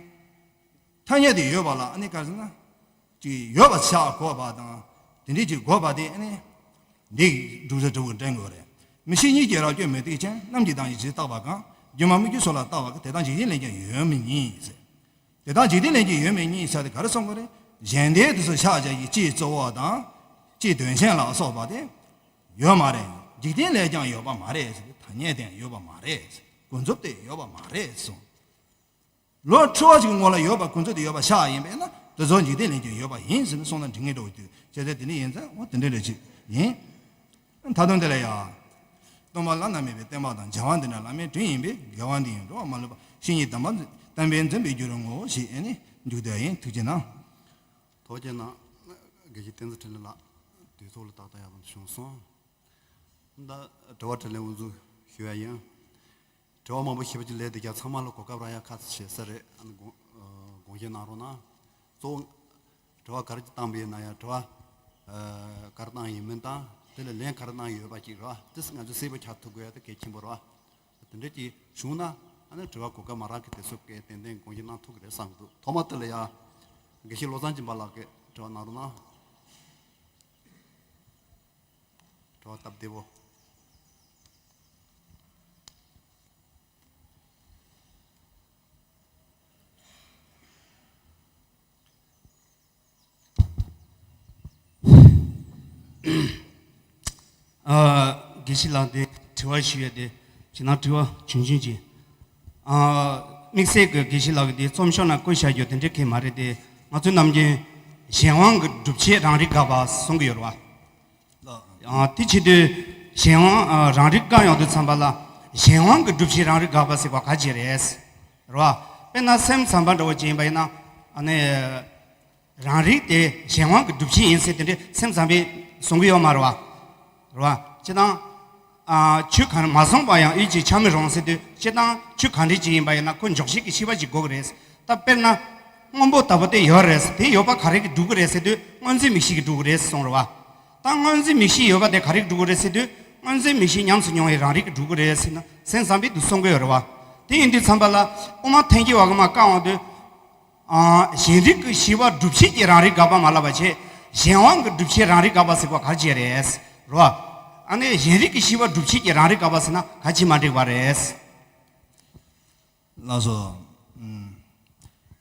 ཐ་སྙད་དེ་ཡོད་པ་ལ་ཨ་ནི་ག་རེ་ཟེར་ན། ཅིག་ཡོད་པ་ཆགས་དགོས་པ་དང་། དེ་འདྲའི་ཅིག་དགོས་པ་དེ་ཨ་ནི། འདི་གི་བསྒྲུབ་བྱ་གྲུབ་པར་འདྲེན་དགོས་རེད། མིག་ཤེས་གཉིས་ཀྱིས་རབ་བསྐྱོད་མུ་སྟེགས་ཅན། རྣམས་ཀྱིས་དང་ཞིང་ཇི་ལྟ་བ་གང་། སྒྱུ་མ་སྨིག་རྒྱུ་སོགས་ལ་ལྟ་བ་གང་། དེ་དག་འཇིག་རྟེན་ལས་ཀྱང་ཡོད་མི་ཉིད་ཟེར། དེ་དག་འཇིག་རྟེན་ལས་ཀྱང་ཡོད་མི་ཉིད་ཟེར་དེ་ག་རེ་གསུང་གི་རེད། གཞན་སྡེ་དེ་ཚོ་ཆགས་བྱ་ཡི་སྤྱིའི་གཙོ་བོ་དང་། སྤྱིའི་དོན་གཞན་ལ་སོགས་པ་དེ། ཡོད་མ་རེད། འཇིག་རྟེན་ལས་ཀྱང་ཡོད་པ་མ་རེད་ཟེར། ཐ་སྙད་དེ་ཡང་ཡོད་པ་མ་རེད་ཟེར། ཀུན་རྫོབ་དེ་ཡོད་པ་མ་རེད་གསུངས། ལོ་འཁྲུལ་བ་ཞིག་ངོ་ལ་ཡོད་པ་ཀུན་རྫོབ་དེ་ཡོད་པ་ཆགས་ཡིན་པས་ན་དེ་ཚོ་འཇིག་རྟེན་ལས་ཀྱང་ཡོད་པ་ཡིན་ཟེར་ནས་གསུངས་ན་འགྲིག་ངེས་འགྲོ་གི་འདུག་བྱས་ཙང་དེ་འདྲ་ཡིན་ཙང་འོ་དེ་འདྲ་རེ་ཅིག་ཡིན། མཐའ་དོན་དེ་ལ་ཡང་། སྟོན་པ་བླ་ན་མེད་པའི་བསྟན་པ་དང་། བྱ་བ་འདི་འདྲ་བླ་མའི་དྲིན་ཡིན་པས། དགེ་བ་འདི་ཡིས་འགྲོ་བ་མ་ལུས་པ། བཤེས་གཉེན་དམ་པ་བསྟན་པས་འཛིན་པའི་རྒྱུར་བསྔོའོ་ཞེས་ཨེ་ནི་མཇུག་བསྡུ་བ་ཡིན། ཐུགས་རྗེ་གནང་། ཐུགས་རྗེ་གནང་། དགེ་བཤེས་བསྟན་འཛིན་འཕྲིན་ལས་ལགས་དུས་ཚོད་ལ་ཏག་ཏག་ཡག་པོ་བྱུང་སོང་། ད་དྲི་བ་དྲིས་ལན་དབུ་འཛུགས་ཞུ་ཡ་ཡིན། དྲི་བ་མང་པོ་ཞེ་པོ་ཅིག་སླེབས་བསྡད་ཀྱང་ཚང་མ་ལ་གོ་སྐབས་རག་ཡ་ཁག་ཙམ་བྱེད་ས་རེད། ཨ་ནི་དགོངས་དགོངས་བཞེས་གནང་རོགས་གནང་། གཙོ་བོ་དྲི་བ་ག་རེ་ཅིག་བཏང་པ་ཡིན་ན་ཡང་དྲི་བ་ཨ་ག་རེ་བཏང་ཡིན་མིན་དང་དེ་ལ་ལན་ག་རེ་གནང་ཡོད་པ་ཅིག་རེད་བ། དེ་ང་ཚོ་གསལ་པོ་ཆགས་ཐུབ་དགོས་ཡ་དེ་གལ་ཆེན་པོ་རེད་བ། དེ་འདྲ་ཅིག་བྱུང་ན་ ཨ་ནི་དྲི་བ་གོ་སྐབས་མ་རག་གི་དེ་ཚོ་གས་ཏན་ཏན་དགོངས་ཞུ་གནང་ཐུབ་ཀྱི་རེད་བསམ་གྱི་འདུག་ཐོག་མ་དེ་ལ་ཡ། དགེ་བཤེས་བློ་བཟང་སྦྱིན་པ་ལགས་ཀྱིས་དྲི་བ་གནང་རོགས་གནང་། དྲི་བ་སྟབས་བདེ་པོ། ཨ། དགེ་བཤེས་ལགས་དེ་དྲི་བ་ཞུ་ཡ་དེ་ཇི་ནང་དྲི་བ་ཆུང་ཆུང་ཅིག་ཨ། དམིགས་བསལ་གྱི་དགེ་བཤེས་ལགས་ཀྱི་དེ་རྩོམ་ཤོག་ནང་བཀོད་བཞག་རྒྱུ་དེ་འདྲའི་གང་ཡང་མ་རེད་དེ། ང་ཚོའི་ནམ་རྒྱུན་གཞན་དབང་གི་སྒྲུབ་བྱེད་རང་རིག་དགག་པ་གསུང་གི་ཡོད་རེད་བ། ཨ། དེ་བྱེད་དུས་གཞན་དབང་ཨ། རང་རིག་བཀག་ཡོང་དུས་ཙམ་པ་ལ་གཞན་དབང་གི་སྒྲུབ་བྱེད་རང་རིག་དགག་པ་ཟེར་བ་ག་ཅི་རེད། རེད་བ། དཔེར་ན་སེམས་ཙམ་པ་འདྲ་བོ་ཅིག་ཡིན་པ་ཡིན་ན། ཨ་ནི། རང་རིག་དེ་གཞན་དབང་གི་སྒྲུབ་བྱེད་ཡིན་ཟེར་དེ་འདྲའི་སེམས་ཙམ་པས་གསུང་གི་ཡོད་མ་རེད་བ། རེད་བ། སྤྱིར་བཏང་། ཨ། ཆོས་གང་མ་བཟུང་བ་ཡང་ཡིད་ཀྱིས་ཆགས་མི་རུང་ཟེར་དུས་སྤྱིར་བཏང་ཆོས་གང་འདྲ་ཅིག་ཡིན་པ་ཡིན་ན་ཁོ་འཇོག་བྱེད་ཀྱི་ཤེས་པ་ཅིག་དགོས་ཀྱི་རེད། ད་དཔེར་ན། སྔོན་པོ་ལྟ་བུ་དེ་ཡོད་རེད། དེ་ཡོད་པ་ག་རེ་གིས་སྒྲུབ་ཀྱི་རེད་ཟེར་དུས་སྔོ་འཛིན་མིག་ཤེས་ཀྱིས་སྒྲུབ་ཀྱི་རེད་གསུངས་རེད་བ། ད་སྔོ་འཛིན་མིག་ཤེས་ཡོད་པ་དེ་ག་རེ་གིས་སྒྲུབ་ཀྱི་རེད་ཟེར་དུས་སྔོ་འཛིན་མིག་ཤེས་ཉམས་སུ་མྱོང་བའི་རང་རིག་གིས་སྒྲུབ་ཀྱི་རེད་ཟེར་ན་སེམས་ཙམ་པས་འདུག་གསུང་གི་ཡོད་རེད་བ། དེ་ཡིན་དུས་ཙམ་པ་ལ་དབུ་མ་ཐལ་འགྱུར་བ་གིས་མར་བཀག་འོང་དུས། ཨ། གཞན་རིག་གི་ཤེས་པ་སྒྲུབ་བྱེད་ཀྱི་རང་རིག་དགག་པ་མ་ལབ་པ་བྱས། གཞན་དབང་གི་སྒྲུབ་བྱེད་རང་རིག་དགག་པ་ཟེར་བ་ག་ཅི་རེད། རེད་བ། ཨ་ནི་གཞན་རིག་གི་ཤེས་པ་སྒྲུབ་བྱེད་ཀྱི་རང་རིག་དགག་པ་ཟེར་ན་ག་ཅི་མ་འགྲིག་པ་རེད། ལགས་སོ། ཨུམ།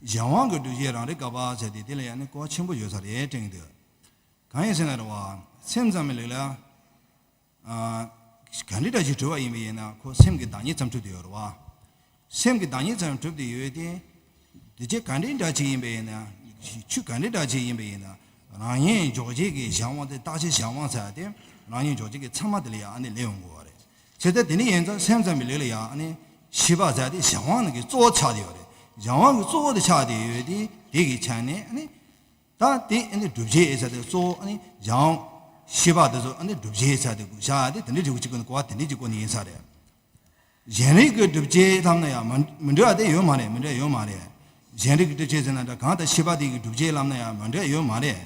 གཞན་དབང་གི་སྒྲུབ་བྱེད་རང་རིག་དགག་པ་ཟེར་ཏེ་དེ་ལ་ཡང་ནི་གོ་བ་ཆེན་པོ་ཡོད་ས་རེད་དྲན་གྱི་འདུག་གང་ཡིན་ཟེར་ན་རེད་བ། སེམས་ཙམ་པའི་ལུགས་ལ། ཨ། ག་འདྲ་འདྲ་ཞིག་གྲུབ་པ་ཡིན་པ་ཡིན་ན་ཁོ་སེམས་ཀྱི་བདག་ཉིད་ཙམ་གྲུབ་བསྡད་ཡོད་རེད་བ། སེམས་ཀྱི་བདག་ཉིད་ཙམ་གྲུབ་བསྡད་ཡོད་དེ། དེ་ཆོས་ག་འདྲ་འདྲ་ཞིག་ཡིན་པ་ཡིན་ན། ཆོས་ག་འདྲ་འདྲ་ཞིག་ཡིན་པ་ཡིན་ན། རང་ཉིད་འཇོག་བྱེད་ཀྱི་གཞན་དབང་དེ་རྟག་ཆད་གཞན་དབང་ཟེར་ཏེ། རང་ཉིད་འཇོག་བྱེད་ཀྱི་ཚད་མ་དེ་ལ་ཡང་ཨ་ནི་སླེབས་ཡོང་དགོས་པ་རེད། བྱས་ཙང་དེ་འདྲ་ཡིན་ཙང་སེམས་ཙམ་པའི་ལུགས་ལ་ཡང་ཨ་ནི་ཤེས་པ་ཟེར་དེ་གཞན་དབང་ནང་གི་གཙོ་བོ་ཆགས་བསྡད་ཡོད་རེད། གཞན་དབང་གི་གཙོ་བོ་དེ་ཆགས་བསྡད་ཡོད་དེ་དེ་གི་ཆ་ནས་ཨ་ནི། ད་དེ་ཨ་ནི་སྒྲུབ་བྱེད་ཡིན་ས་དེ་གཙོ་བོ་ཨ་ནི་གཞན་དབང་ཤེས་པ་དེ་ཚོ་ཨ་ནི་སྒྲུབ་བྱེད་ཡིན་ས་དེ་བཞག་དེ་དེ་འདྲ་ཅིག་གོ་ནས་གོ་བ་དེ་འདྲ་ཅིག་གོ་ནས་ཡིན་ས་རེད། གཞན་རིག་གི་སྒྲུབ་བྱེད་ལབ་ན་ཡང་མ་མི་འདྲ་བ་དེ་ཡོད་མ་རེད། མི་འདྲ་ཡོད་མ་རེད། གཞན་རིག་གི་སྒྲུབ་བྱེད་ཟེར་ན་འདྲ་གང་ལྟར་ཤེས་པ་དེ་གི་སྒྲུབ་བྱེད་ལབ་ན་ཡང་མི་འདྲ་ཡོད་མ་རེད།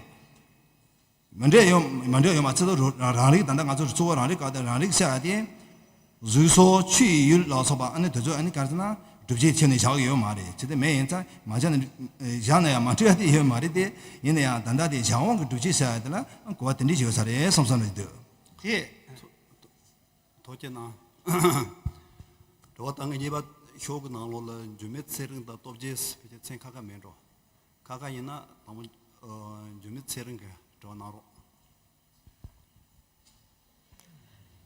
མི་འདྲ་ཡོད་མི་འདྲ་ཡོད་མ་ཚད་དུ་རང་རང་རིག་ད་ལྟ་ང་ཚོ་གཙོ་བོ་རང་རིག་ག་དེ་རང་རིག་ཟེར་ཡ་དེ། གཟུགས་སོགས་ཆོས་ཡིད་ལ་སོགས་པ་ཨ་ནི་དེ་ཚོ་ཨ་ནི་ག་རེ་ཟེར་ན་སྒྲུབ་བྱེད་བྱས་ནས་བཞག་གི་ཡོད་མ་རེད། བྱས་ཏེ་མེད་ཡིན་ཙང་མ་བཞག་ན་བཞག་ན་ཡང་མ་འཁྲུལ་ཡ་དེ་ཡོད་མ་རེད་དེ། ཡིན་ན་ཡང་ད་ལྟ་དེ་གཞན་དབང་གི་སྒྲུབ་བྱེད་ཟེར་ཡ་དེ་ལ་གོ་བ་དེ་འདྲ་ཞིག་ཡོད་ས་རེད་བསམ་བསམ་རེད་འདུག་དེ། ཐུགས་རྗེ་གནང་། དྲི་བ་ད་ངས་གཉིས་པ་ཤོག་གི་ནང་ལོགས་ལ་འགྱུར་མེད་ཚེ་རིང་དང་སྟོབས་རྒྱས་ཕལ་ཆེར་མཚན་ཁ་ཁ་མེད་འགྲོ། ཁ་ཁ་ཡིན་ན་དང་པོ་ཨ་འགྱུར་མེད་ཚེ་རིང་གིས་དྲི་བ་གནང་རོགས།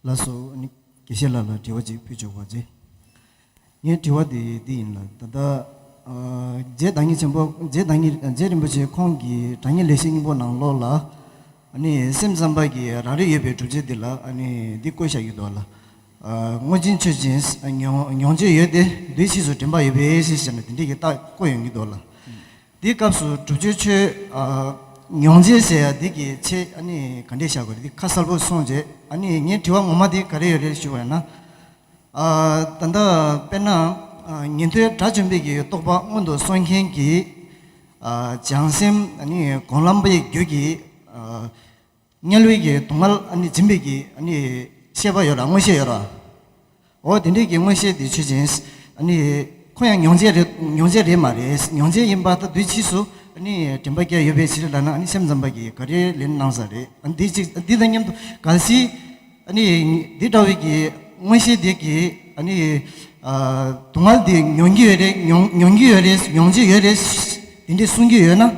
ལགས་སོ། ཨ་ནི་དགེ་བཤེས་ལགས་ལ་དྲི་བ་ཅིག་ཕུལ་ཆོག་པ་ཅི། ངའི་དྲི་བ་དེ་འདི་ཡིན་ལ། ད་ལྟ་ཨ་རྗེ་བདག་ཉིད་ཆེན་པོ་རྗེ་བདག་ཉིད་རྗེ་རིན་པོ་ཆེ་ཁོང་གི་དྲང་ངེས་ལེགས་བཤད་སྙིང་པོ་ནང་ལོགས་ལ། ཨ་ནི་སེམས་ཙམ་པ་གིས་རང་རིག་ཡོད་པའི་སྒྲུབ་བྱེད་འདི་ལ་ཨ་ནི་འདི་བཀོད་བཞག་ཡོད་དོ་ལ། ཨ་དངོས་འཛིན་ཆོས་ཅན། མྱོང་མྱོང་བྱེད་ཡོད་དེ། དུས་ཕྱིས་སུ་དྲན་པ་ཡོད་པའི་ཕྱིར་ཟེར་ནས་དེ་འདྲའི་གི་རྟགས་བཀོད་ཡོང་གི་འདུག་ལ། འདིའི་སྐབས་སུ་སྒྲུབ་བྱེད་ཆོས་ཨ་མྱོང་བྱེད་ཟེར་ཡ་འདི་གི་ཆེད་ཨ་ནི་ག་འདྲས་བཞག་དགོས་རེད། འདི་ཁ་གསལ་པོ་གསུངས་རྗེས་ཨ་ནི་ངའི་དྲི་བ་ངོ་མ་དེ་ག་རེ་ཡོད་རེད་ཞུ་བ་ཡིན་ན། ཨ་ད་ལྟ་དཔེར་ན་ཨ་ཉན་ཐོས་དགྲ་བཅོམ་པའི་གི་རྟོགས་པ་སྔོན་དུ་སོང་མཁན་གྱི་ཨ་བྱང་སེམས་ཨ་ནི་སྒོམ་ལམ་པའི་རྒྱུད་ཀྱི་ཨ་དམྱལ་བའི་གི་སྡུག་བསྔལ་ཨ་ནི་འཛིན་པའི་གི་ཨ་ནི་ཤེས་པ་ཡོད་ར། མངོན་ཤེས་ཡོད་ར། འོ་དེ་འདྲའི་གི་མངོན་ཤེས་དེ་ཆོས་ཅན། ཨ་ནི་ཁོ་ཡང་མྱོང་བྱེད་རེད། མྱོང་བྱེད་རེད་མ་རེད། མྱོང་བྱེད་ཡིན་པ་ད་དུས་ཕྱིས་སུ་ཨ་ནི་དྲན་པ་སྐྱེ་ཡོད་པའི་ཕྱིར་ལབ་ན་ཨ་ནི་སེམས་ཙམ་པ་གིས་ག་རེ་ལན་གནང་ས་རེད། ཨ་ནི་འདི་གཅིག་འདི་དང་མཉམ་དུ་གལ་སྲིད་ཨ་ནི་འདི་འདྲ་བའི་གི་མངོན་ཤེས་དེ་གིས་ཨ་ནི་ཨ་སྡུག་བསྔལ་དེ་མྱོང་གི་ཡོད་རེད། མྱོང་མྱོང་གི་ཡོད་རེད། མྱོང་བྱེད་ཡོད་རེད། དེ་འདྲས་གསུང་གི་ཡོད་ན།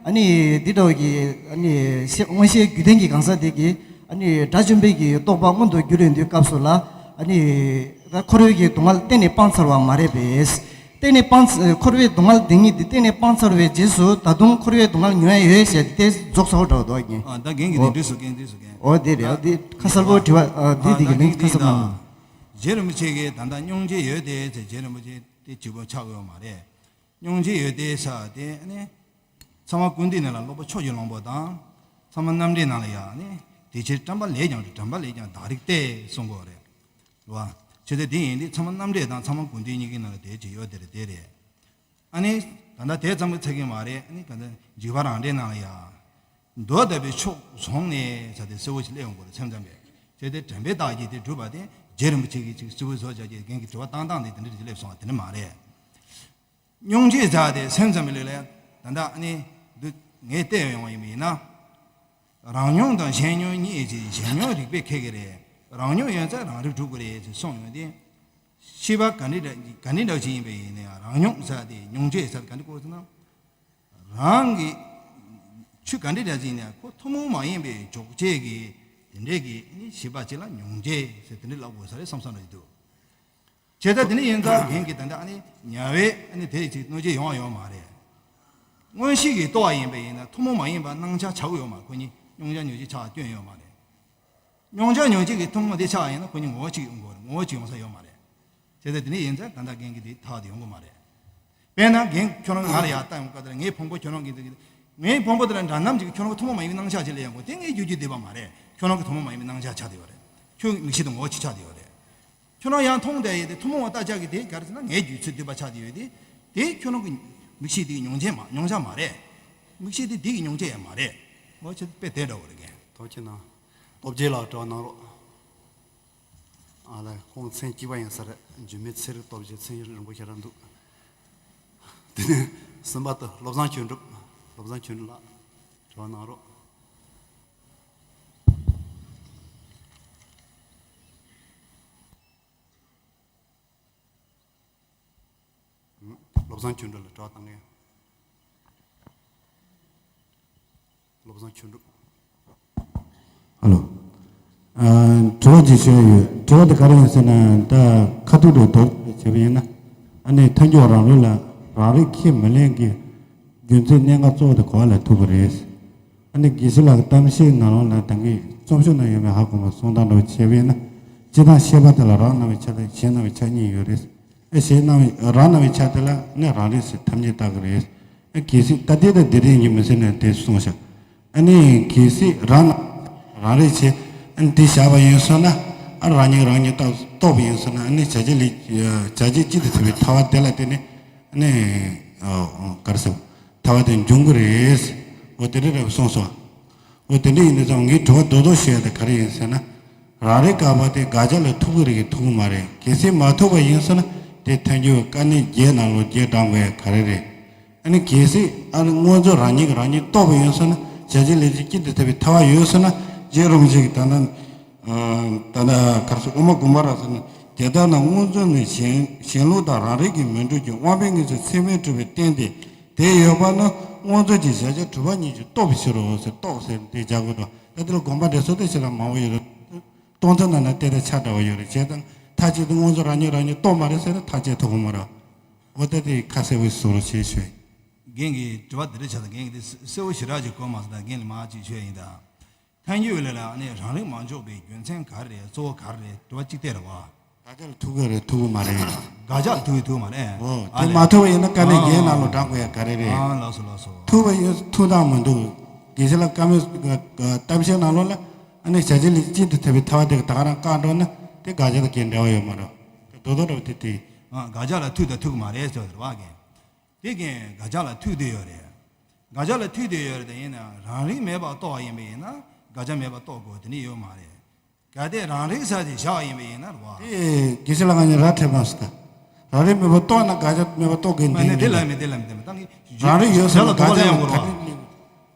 ཨ་ནི་འདི་འདྲ་བ་གི་ཨ་ནི་སེ་མངོན་ཤེས་རྒྱུད་ལྡན་གྱི་གང་ཟག་དེ་གིས་ཨ་ནི་དགྲ་བཅོམ་པའི་གི་རྟོགས་པ་མངོན་དུ་གྱུར་ཡོང་དུས་སྐབས་སུ་ལ་ཨ་ནི་ད་འཁོར་བའི་གི་སྡུག་བསྔལ་གཏན་ནས་སྤངས་ཚར་བ་མ་རེད་པས། གཏན་ནས་སྤངས་ཚ་འཁོར་བའི་སྡུག་བསྔལ་དེ་ཉིད་དེ་གཏན་ནས་སྤངས་ཚར་བའི་རྗེས་སུ་ད་དུང་འཁོར་བའི་སྡུག་བསྔལ་མྱོང་ཡ་ཡོད་ཟེར་དེ་རྫོགས་ཚར་བ་འདྲ་བ་འདུག་ཨ་ནི། ཨ་ད་རྒན་གྱིས་འོ་དེ་འགྲིག་སོ། རྒན་འགྲིག་སོ། རྒན། འོ་དེ་རེད། ཨ་དེ་ཁ་གསལ་པོ་དྲི་བ་ཨ་དེ་ཨ་དེ་ད་གི་རྒན་ལན་ཁ་གསལ་པོ་གནང་། རྗེ་རིན་པོ་ཆེ་གིས་ད་ལྟ་མྱོང་བྱེད་ཡོད་དེ་ཟེར། རྗེ་རིན་པོ་ཆེ་དེ་བྱིས་པ་ཆགས་ཡོད་མ་རེད། མྱོང་བྱེད་ཡོད་དེ་ཟེར་དེ་ནི། ཚད་མ་ཀུན་བཏུས་ནང་ལ་སློབ་དཔོན་ཕྱོགས་ཀྱི་གླང་པོ་དང་། ཚད་མ་རྣམ་འགྲེལ་ནང་ལ་ཡང་ནི། དེ་ཕྱིར་དྲན་པ་ལས་ཀྱང་དྲན་པ་ལས་ཀྱང་བདག་རིག་སྟེ་གསུང་གི་ཡོད་རེད། རེད་བ། བྱས་ཙང་དེ་ཡིན་དུས་ཚད་མ་རྣམ་འགྲེལ་དང་ཚད་མ་ཀུན་བཏུས་གཉིས་ཀའི་ནང་ལ་དེ་ཅིག་ཡོད་དེ་རེད། དེ་རེད། ཨ་ནི། ད་ལྟ་དེ་ཙམ་གྱིས་ཚད་ཀྱི་མ་རེད། ཨ་ནི་གང་ལྟར་འཇུག་པ་རང་འགྲེལ་ནང་ལ་ཡང་། མདོ་དག་པའི་ཕྱོགས་བཟུང་ནས་ཟེར་དེ་གསལ་བོ་ཞིག་སླེབས་ཡོང་གི་རེད། སེམས་ཙམ་པས། བྱས་ཏེ་དྲན་པའི་རྟགས་ཀྱིས་དེ་སྒྲུབ་པ་དེ་ རྗེ་རིན་པོ་ཆེ་གིས་ཅིག་གཙོ་བོ་བཟོ་བྱ་རྒྱུ་རྒན་གྱིས་དྲི་བ་བཏང་སྟངས་དེ་དེ་འདྲ་ཅིག་སླེབས་སོང་བ་དེ་འདྲ་མ་རེད། སྙིང་རྗེ་ཟེར་དེ་སེམས་ཙམ་པའི་ལུགས་ལ་ད་ལྟ་ཨ་ནི་འདི་ངས་བལྟས་ཡོང་བ་ཡིན་པ་ཡིན་ན། རང་མྱོང་དང་གཞན་མྱོང་གཉིས་ཀྱི་གཞན་མྱོང་རིགས་པས་ཁེགས་ཀྱི་རེད། རང་མྱོང་ཡོད་ཚད་རང་རིག་གྲུབ་ཀྱི་རེད་ཅེས་གསུངས་ཡོང་དུས། ཤེས་པ་ག་འདྲ་འདྲ་ག་འདྲ་འདྲ་ཅིག་ཡིན་པ་ཡིན་ན་ཡང་རང་མྱོང་ཟེར་དེ་མྱོང་བྱེད་ཟེར་ག་འདྲ་གོ་ཟེར་ན། རང་གི་ཆོས་ག་འདྲ་འདྲ་ཅིག་ཡིན་ན་ཁོ་ཐུན་མོང་མ་ཡིན་པའི་འཇོག་བྱེད་ཀྱི་དེ་འདྲའི་གི་ནི་ཤེས་པ་ཅིག་ལ་མྱོང་བྱེད་ཟེར་དེ་འདྲ་ལབ་དགོས་ས་རེད་བསམ་བསམ་འདྲ་ཅིག་འདུག་བྱས་ཙང་དེ་ནི་ཡིན་ཙང་རྒན་གྱིས་ད་ལྟ་ཨ་ནི་ཉ་བའི་ཨ་ནི་དེ་ཅིག་གནོད་བྱེད་ཡོང་བ་ཡོད་མ་རེད། མངོན་ཤེས་ཀྱིས་རྟོགས་པ་ཡིན་པ་ཡིན་ན་ཐུན་མོང་མ་ཡིན་པ་སྣང་ཆ་ཆགས་ཀྱི་ཡོད་མ་རེད། ཁོ་གཉིས་མྱོང་བྱ་མྱོང་བྱེད་ཆགས་སྐྱོན་ཡོད་མ་རེད། མྱོང་བྱ་མྱོང་བྱེད་ཀྱི་ཐུན་མོང་དེ་ཆགས་ཡིན་ན་ཁོ་གཉིས་ངོ་བོ་གཅིག་ཡོང་གི་རེད། ངོ་བོ་གཅིག་ཡོང་ས་ཡོད་མ་རེད། བྱས་ཙང་དེ་ནི་ཡིན་ཙང་ད་ལྟ་རྒན་གྱིས་དེ་ཐག་དེ་ཡོང་གི་མ་རེད། དཔེར་ན་རྒན་ཁྱོད་རང་ང་ལ་ཡར་ལྟ་ཡོང་སྐབས་དེར་ངའི་ཕུང་པོ་ཁྱོད་རང་གི་ངའི་ཕུང་པོ་དེ་ལ་འདྲ་མཉམ་གྱི་ཁྱོད་རང་གི་ཐུན་མོང་མ་ཡིན་པའི་སྣང་ཆ་ཅིག་སླེབས་ཡོང་གི་དེ་ངས་བརྗོད་རྒྱུ་བསྡད་པ་མ་རེད། ཁྱོད་རང་གི་ཐུན་མོང་མ་ཡིན་པའི་སྣང་ཆ་ཆགས་བསྡད་ཡོད་རེད། ཁྱོད་མིག་ཤེས་དང་ངོ་བོ་གཅིག་ཆགས་བསྡད་ཡོད་རེད། ཁྱོད་རང་ཡང་མཐོང་བསྡད་ཡོད་དེ་ཐུན་མོང་བ་བརྟག་དཔྱད་ཀྱི་དེ་ག་རེ་ཟེར་ན་ངའི་རྒྱུད་ཚོད་བསྡུས་པ་ཆགས་བསྡད་ཡོད་དེ། དེ་ཁྱོད་རང་གི་མིག་ཤེས་དེའི་མྱོང་བྱེད་མ་མྱོང་བྱ་མ་རེད། མིག་ཤེས་དེ་དེ་གི་མྱོང་བྱེད་ཡང་མ་རེད། ངོ་བོ་ཆེ་དཔེ་དེ་འདྲ་བོ་རེད་རྒན། ཐུགས་རྗེ་གནང་། སྟོབས་རྒྱལ་ལགས་དྲི་བ་གནང་རོགས། ཨ་ལས་ཁོང་མཚན་གཅིག་པ་ཡིན་ས་རེད། འཇུ་མི་ཚེ་རིང་སྟོབས་རྒྱལ་མཚན་རིང་པོ་ཞེ་དྲག་འདུག་དེ་ནས་གསུམ་པ་དུ་བློ་བཟང་ཆོས་གྲུབ། བློ་བཟང་ཆོས་གྲུབ་ལགས་དྲི་བ་གནང་རོགས། བློ་བཟང་ཆོས་གྲུབ་ལ་དྲི་བ་བཏང་གི་ཡོད། བློ་བཟང་ཆོས་གྲུབ། ཧ་ལོ། ཨ། དྲི་བ་ཅིག་ཞུ་ཡ་ཡོད། དྲི་བ་དེ་ག་རེ་ཡིན་ཟེར་ན་ད་ཁ་ཐུག་ཏུ་དོགས་པ་བྱས་པ་ཡིན་ན། ཨ་ནི་ཐལ་འགྱུར་རང་རིག་ལ་རང་རིག་ཁས་མི་ལེན་གྱི་རྒྱུ་མཚན་གནད་འགག་གཙོ་བོ་དེ་ག་བ་ལ་ཐུག་པ་རེད། ཨ་ནི་དགེ་བཤེས་ལགས་ཀྱི་གཏམ་བཤད་ནང་ལོགས་ལ་ད་གིན་རྩོམ་ཤོག་ནང་ཡོད་མེད་ཧ་གོ་མ་སོང་། དང་འདྲ་བོ་བྱས་པ་ཡིན་ན་སྤྱིར་བཏང་ཤེས་པ་དེ་ལ་རང་སྣང་བའི་ཆ་དང་གཞན་སྣང་བའི་ཆ་གཉིས་ཡོད་རེད། ཨེ་གཞན་སྣང་བའི་རང་སྣང་བའི་ཆ་དེ་ལ་ནི་རང་རིག་ཟེར་ཐ་སྙད་བཏགས་ཀྱི་རེད། ཨེ་གལ་སྲིད་ད་ལྟའི་ད་འདི་རིགས་ཀྱི་མི་ཚེ་ནས་དེ་གསུངས་ཤག་ཨ་ནི་གལ་སྲིད་རང་སྣང་རང་རིག་བྱས་ཨ་ནི་དེ་བཞག་པ་ཡིན་སོང་ན། ཨ་རང་ཉིད་རང་ཉིད་རྟོགས་རྟོགས་པ་ཡིན་སོང་ན། ཨ་ནི་བྱ་བྱེད་ལས་བྱ་བྱེད་གཅིག་ཏུ་ཐུབ་པའི་ཐར་པ་དེ་ལ་བརྟེན་ནས་ཨ་ནི་ག་རེ་ཟེར་ཐར་པ་དེ་འབྱུང་གི་རེད། འོ་དེ་འདྲ་རེད་གསུངས་སོང་། འོ་དེ་འདྲ་ཡིན་དུས་ཙམ་ངས་དྲི་བ་རྡོག་རྡོག་ཞུ་ཡ་དེ་ག་རེ་ཡིན་ཟེར་ན། རང་རིག་དགག་པ་དེ་དགག་བྱ་ལ་ཐུག་གི་རེད་ཀྱི་ཐུག་གི་མ་རེད། གལ་སྲིད་མ་ཐུག་པ་ཡིན་ཟེར་ན་དེ་ཐལ་འགྱུར་བའི་དཀའ་གནད་བརྒྱད་ནང་ལོགས་བརྒྱད་བགྲང་དགོས་ཡ་ག་རེ་རེད། ཨ་ནི་གལ་སྲིད་ཨ་ནི་སྔོན་འཇུག་རང་ཉིད་ཀྱིས་རང་ཉིད་རྟོགས་པ་ཡིན་ཟེར་ན་བྱ་བྱེད་ལས་བྱེད་གཅིག་ཏུ་ཐུབ་པའི་ཐར་པ་ཡོད་ཟེར་ན། རྗེ་རིན་པོ་ཆེ་གིས་ད་ལྟ་ད་ལྟ་ག་རེ་ཟེར་དབུ་མ་དགོངས་པ་རབ་གསལ་ནས་དེ་ལྟར་ན་སྔོན་འཇུག་ནི་གཞན་གཞན་ལུགས་དང་རང་རིག་གི་མི་འགྲོས་ཀྱི་དབང་པོའི་ངོས་སུ་ཚད་མས་གྲུབ་པའི་རྟེན་ཏེ། དེ་ཡོད་པ་ནི་སྔོན་འཇུག་གི་གཞལ་བྱ་གྲུབ་པ་ཉིད་ཀྱིས་རྟོགས་པའི་ཕྱིར་རོ་ཟེར། རྟོགས་ཟེར་དེ་སྦྱར་དགོས་དོ། ད་དེ་ལ་དགོངས་པ་འགྲེལ་ཚུལ་དེ་ཕྱིར་མང་པོ་ཡོད་རེད། སྟོང་ཐུན་ནང་ན་དེ་དང་ཆ་འདྲ་བ་ཡོད་རེད། བྱས་ཙང་མཐའ་གཅིག་ཏུ་སྔོན་འཇུག་རང་ཉིད་རང་ཉིད་རྟོགས་མ་རེད་ཟེར་ན་ཐག་བཅད་ཐུབ་ཀྱི་མ་རེད། འོ་ད་དེ་ཁ་གསལ་པོ་བཟོ་རོགས་བྱེད་ཞུ། རྒན་གྱིས་དྲི་བ་འདི་འདྲ་བྱས་ཙང་རྒན་གྱིས་དེ་གསལ་པོ་ཞེ་དྲག་ཅིག་གོ་མ་སོང་། ད་རྒན་ལ་མར་ཅིག་ཞུ་ཡ་ཡིན་ད། ཐལ་འགྱུར་ལ་ལ་ནི་རང་རིག་མ་འཇོག་པའི་རྒྱུ་མཚན་ག་རེ་རེད། གཙོ་བོ་ག་རེ་རེད། དྲི་བ་གཅིག་དེ་རེད་བ། དགག་བྱ་ལ་ཐུག་གི་རེད་ཐུག་གི་མ་རེད། དགག་བྱ་ལ་ཐུག་གི་ཐུག་མ་རེད། འོ་ཨ་དེ་ལས་མ་ཐུག་པ་ཡིན་ན་དཀའ་གནད་བརྒྱད་ནང་ལོགས་བགྲང་དགོས་ཡ་ག་རེ་རེད། ཨ་ལགས་སོ་ལགས་སོ། ཐུག་པ་ཡིན་ཐུག་སྟངས་མི་འདུག་དགེ་བཤེས་ལགས་བཀའ་མོལ་གཏམ་བཤད་ནང་ལོགས་ལ་ཨ་ནི་བྱ་བྱེད་ལས་གཅིག་ཏུ་ཐུབ་པའི་ཐར་པ་དེ་ག་ད་ག་རང་བཀག་འགྲོ་ན་དེ་དགག་བྱ་དང་གའི་འབྲེལ་བ་ཡོད་མ་རེད། དེ་རྡོག་རྡོག་འདྲ་བོ་དེ་དེ། ཨ་དགག་བྱ་ལ་ཐུག་དང་ཐུག་གི་མ་རེད་ཟེར་བ་རེད་བ་རྒན། དེ་རྒན་དགག་བྱ་ལ་ཐུག་བསྡད་ཡོད་རེད། དགག་བྱ་ལ་ཐུག་བསྡད་ཡོད་རེད། དེ་ཡིན་ན་རང་རིག་མེད་པར་རྟོགས་པ་ཡིན་པ་ཡིན་ན་དགག་བྱ་མེད་པར་རྟོགས་དགོས་དེ་འདྲ་ཡོད་མ་རེད། གལ་ཏེ་རང་རིག་ས་དེ་བཞག་ཡིན་པ་ཡིན་ན་རེད་བ། དེ་དགེ་བཤེས་ལགས་ང་གཉིས་ར་འཕྲད་མ་སོང་ད། རང་རིག་མེད་པར་རྟོགས་ན་དགག་བྱ་མེད་པར་རྟོགས་དགོས་མ་ནི་ནི་དེ་ལ་མི་དེ་ལ་མི་དེ་མི་ད་ངས་རང་རིག་ཡོད་ཟེར་ན་དགག་བྱ་ལ་དོགས་པ་ལེན་ཡོང་དགོས་རེད་བ།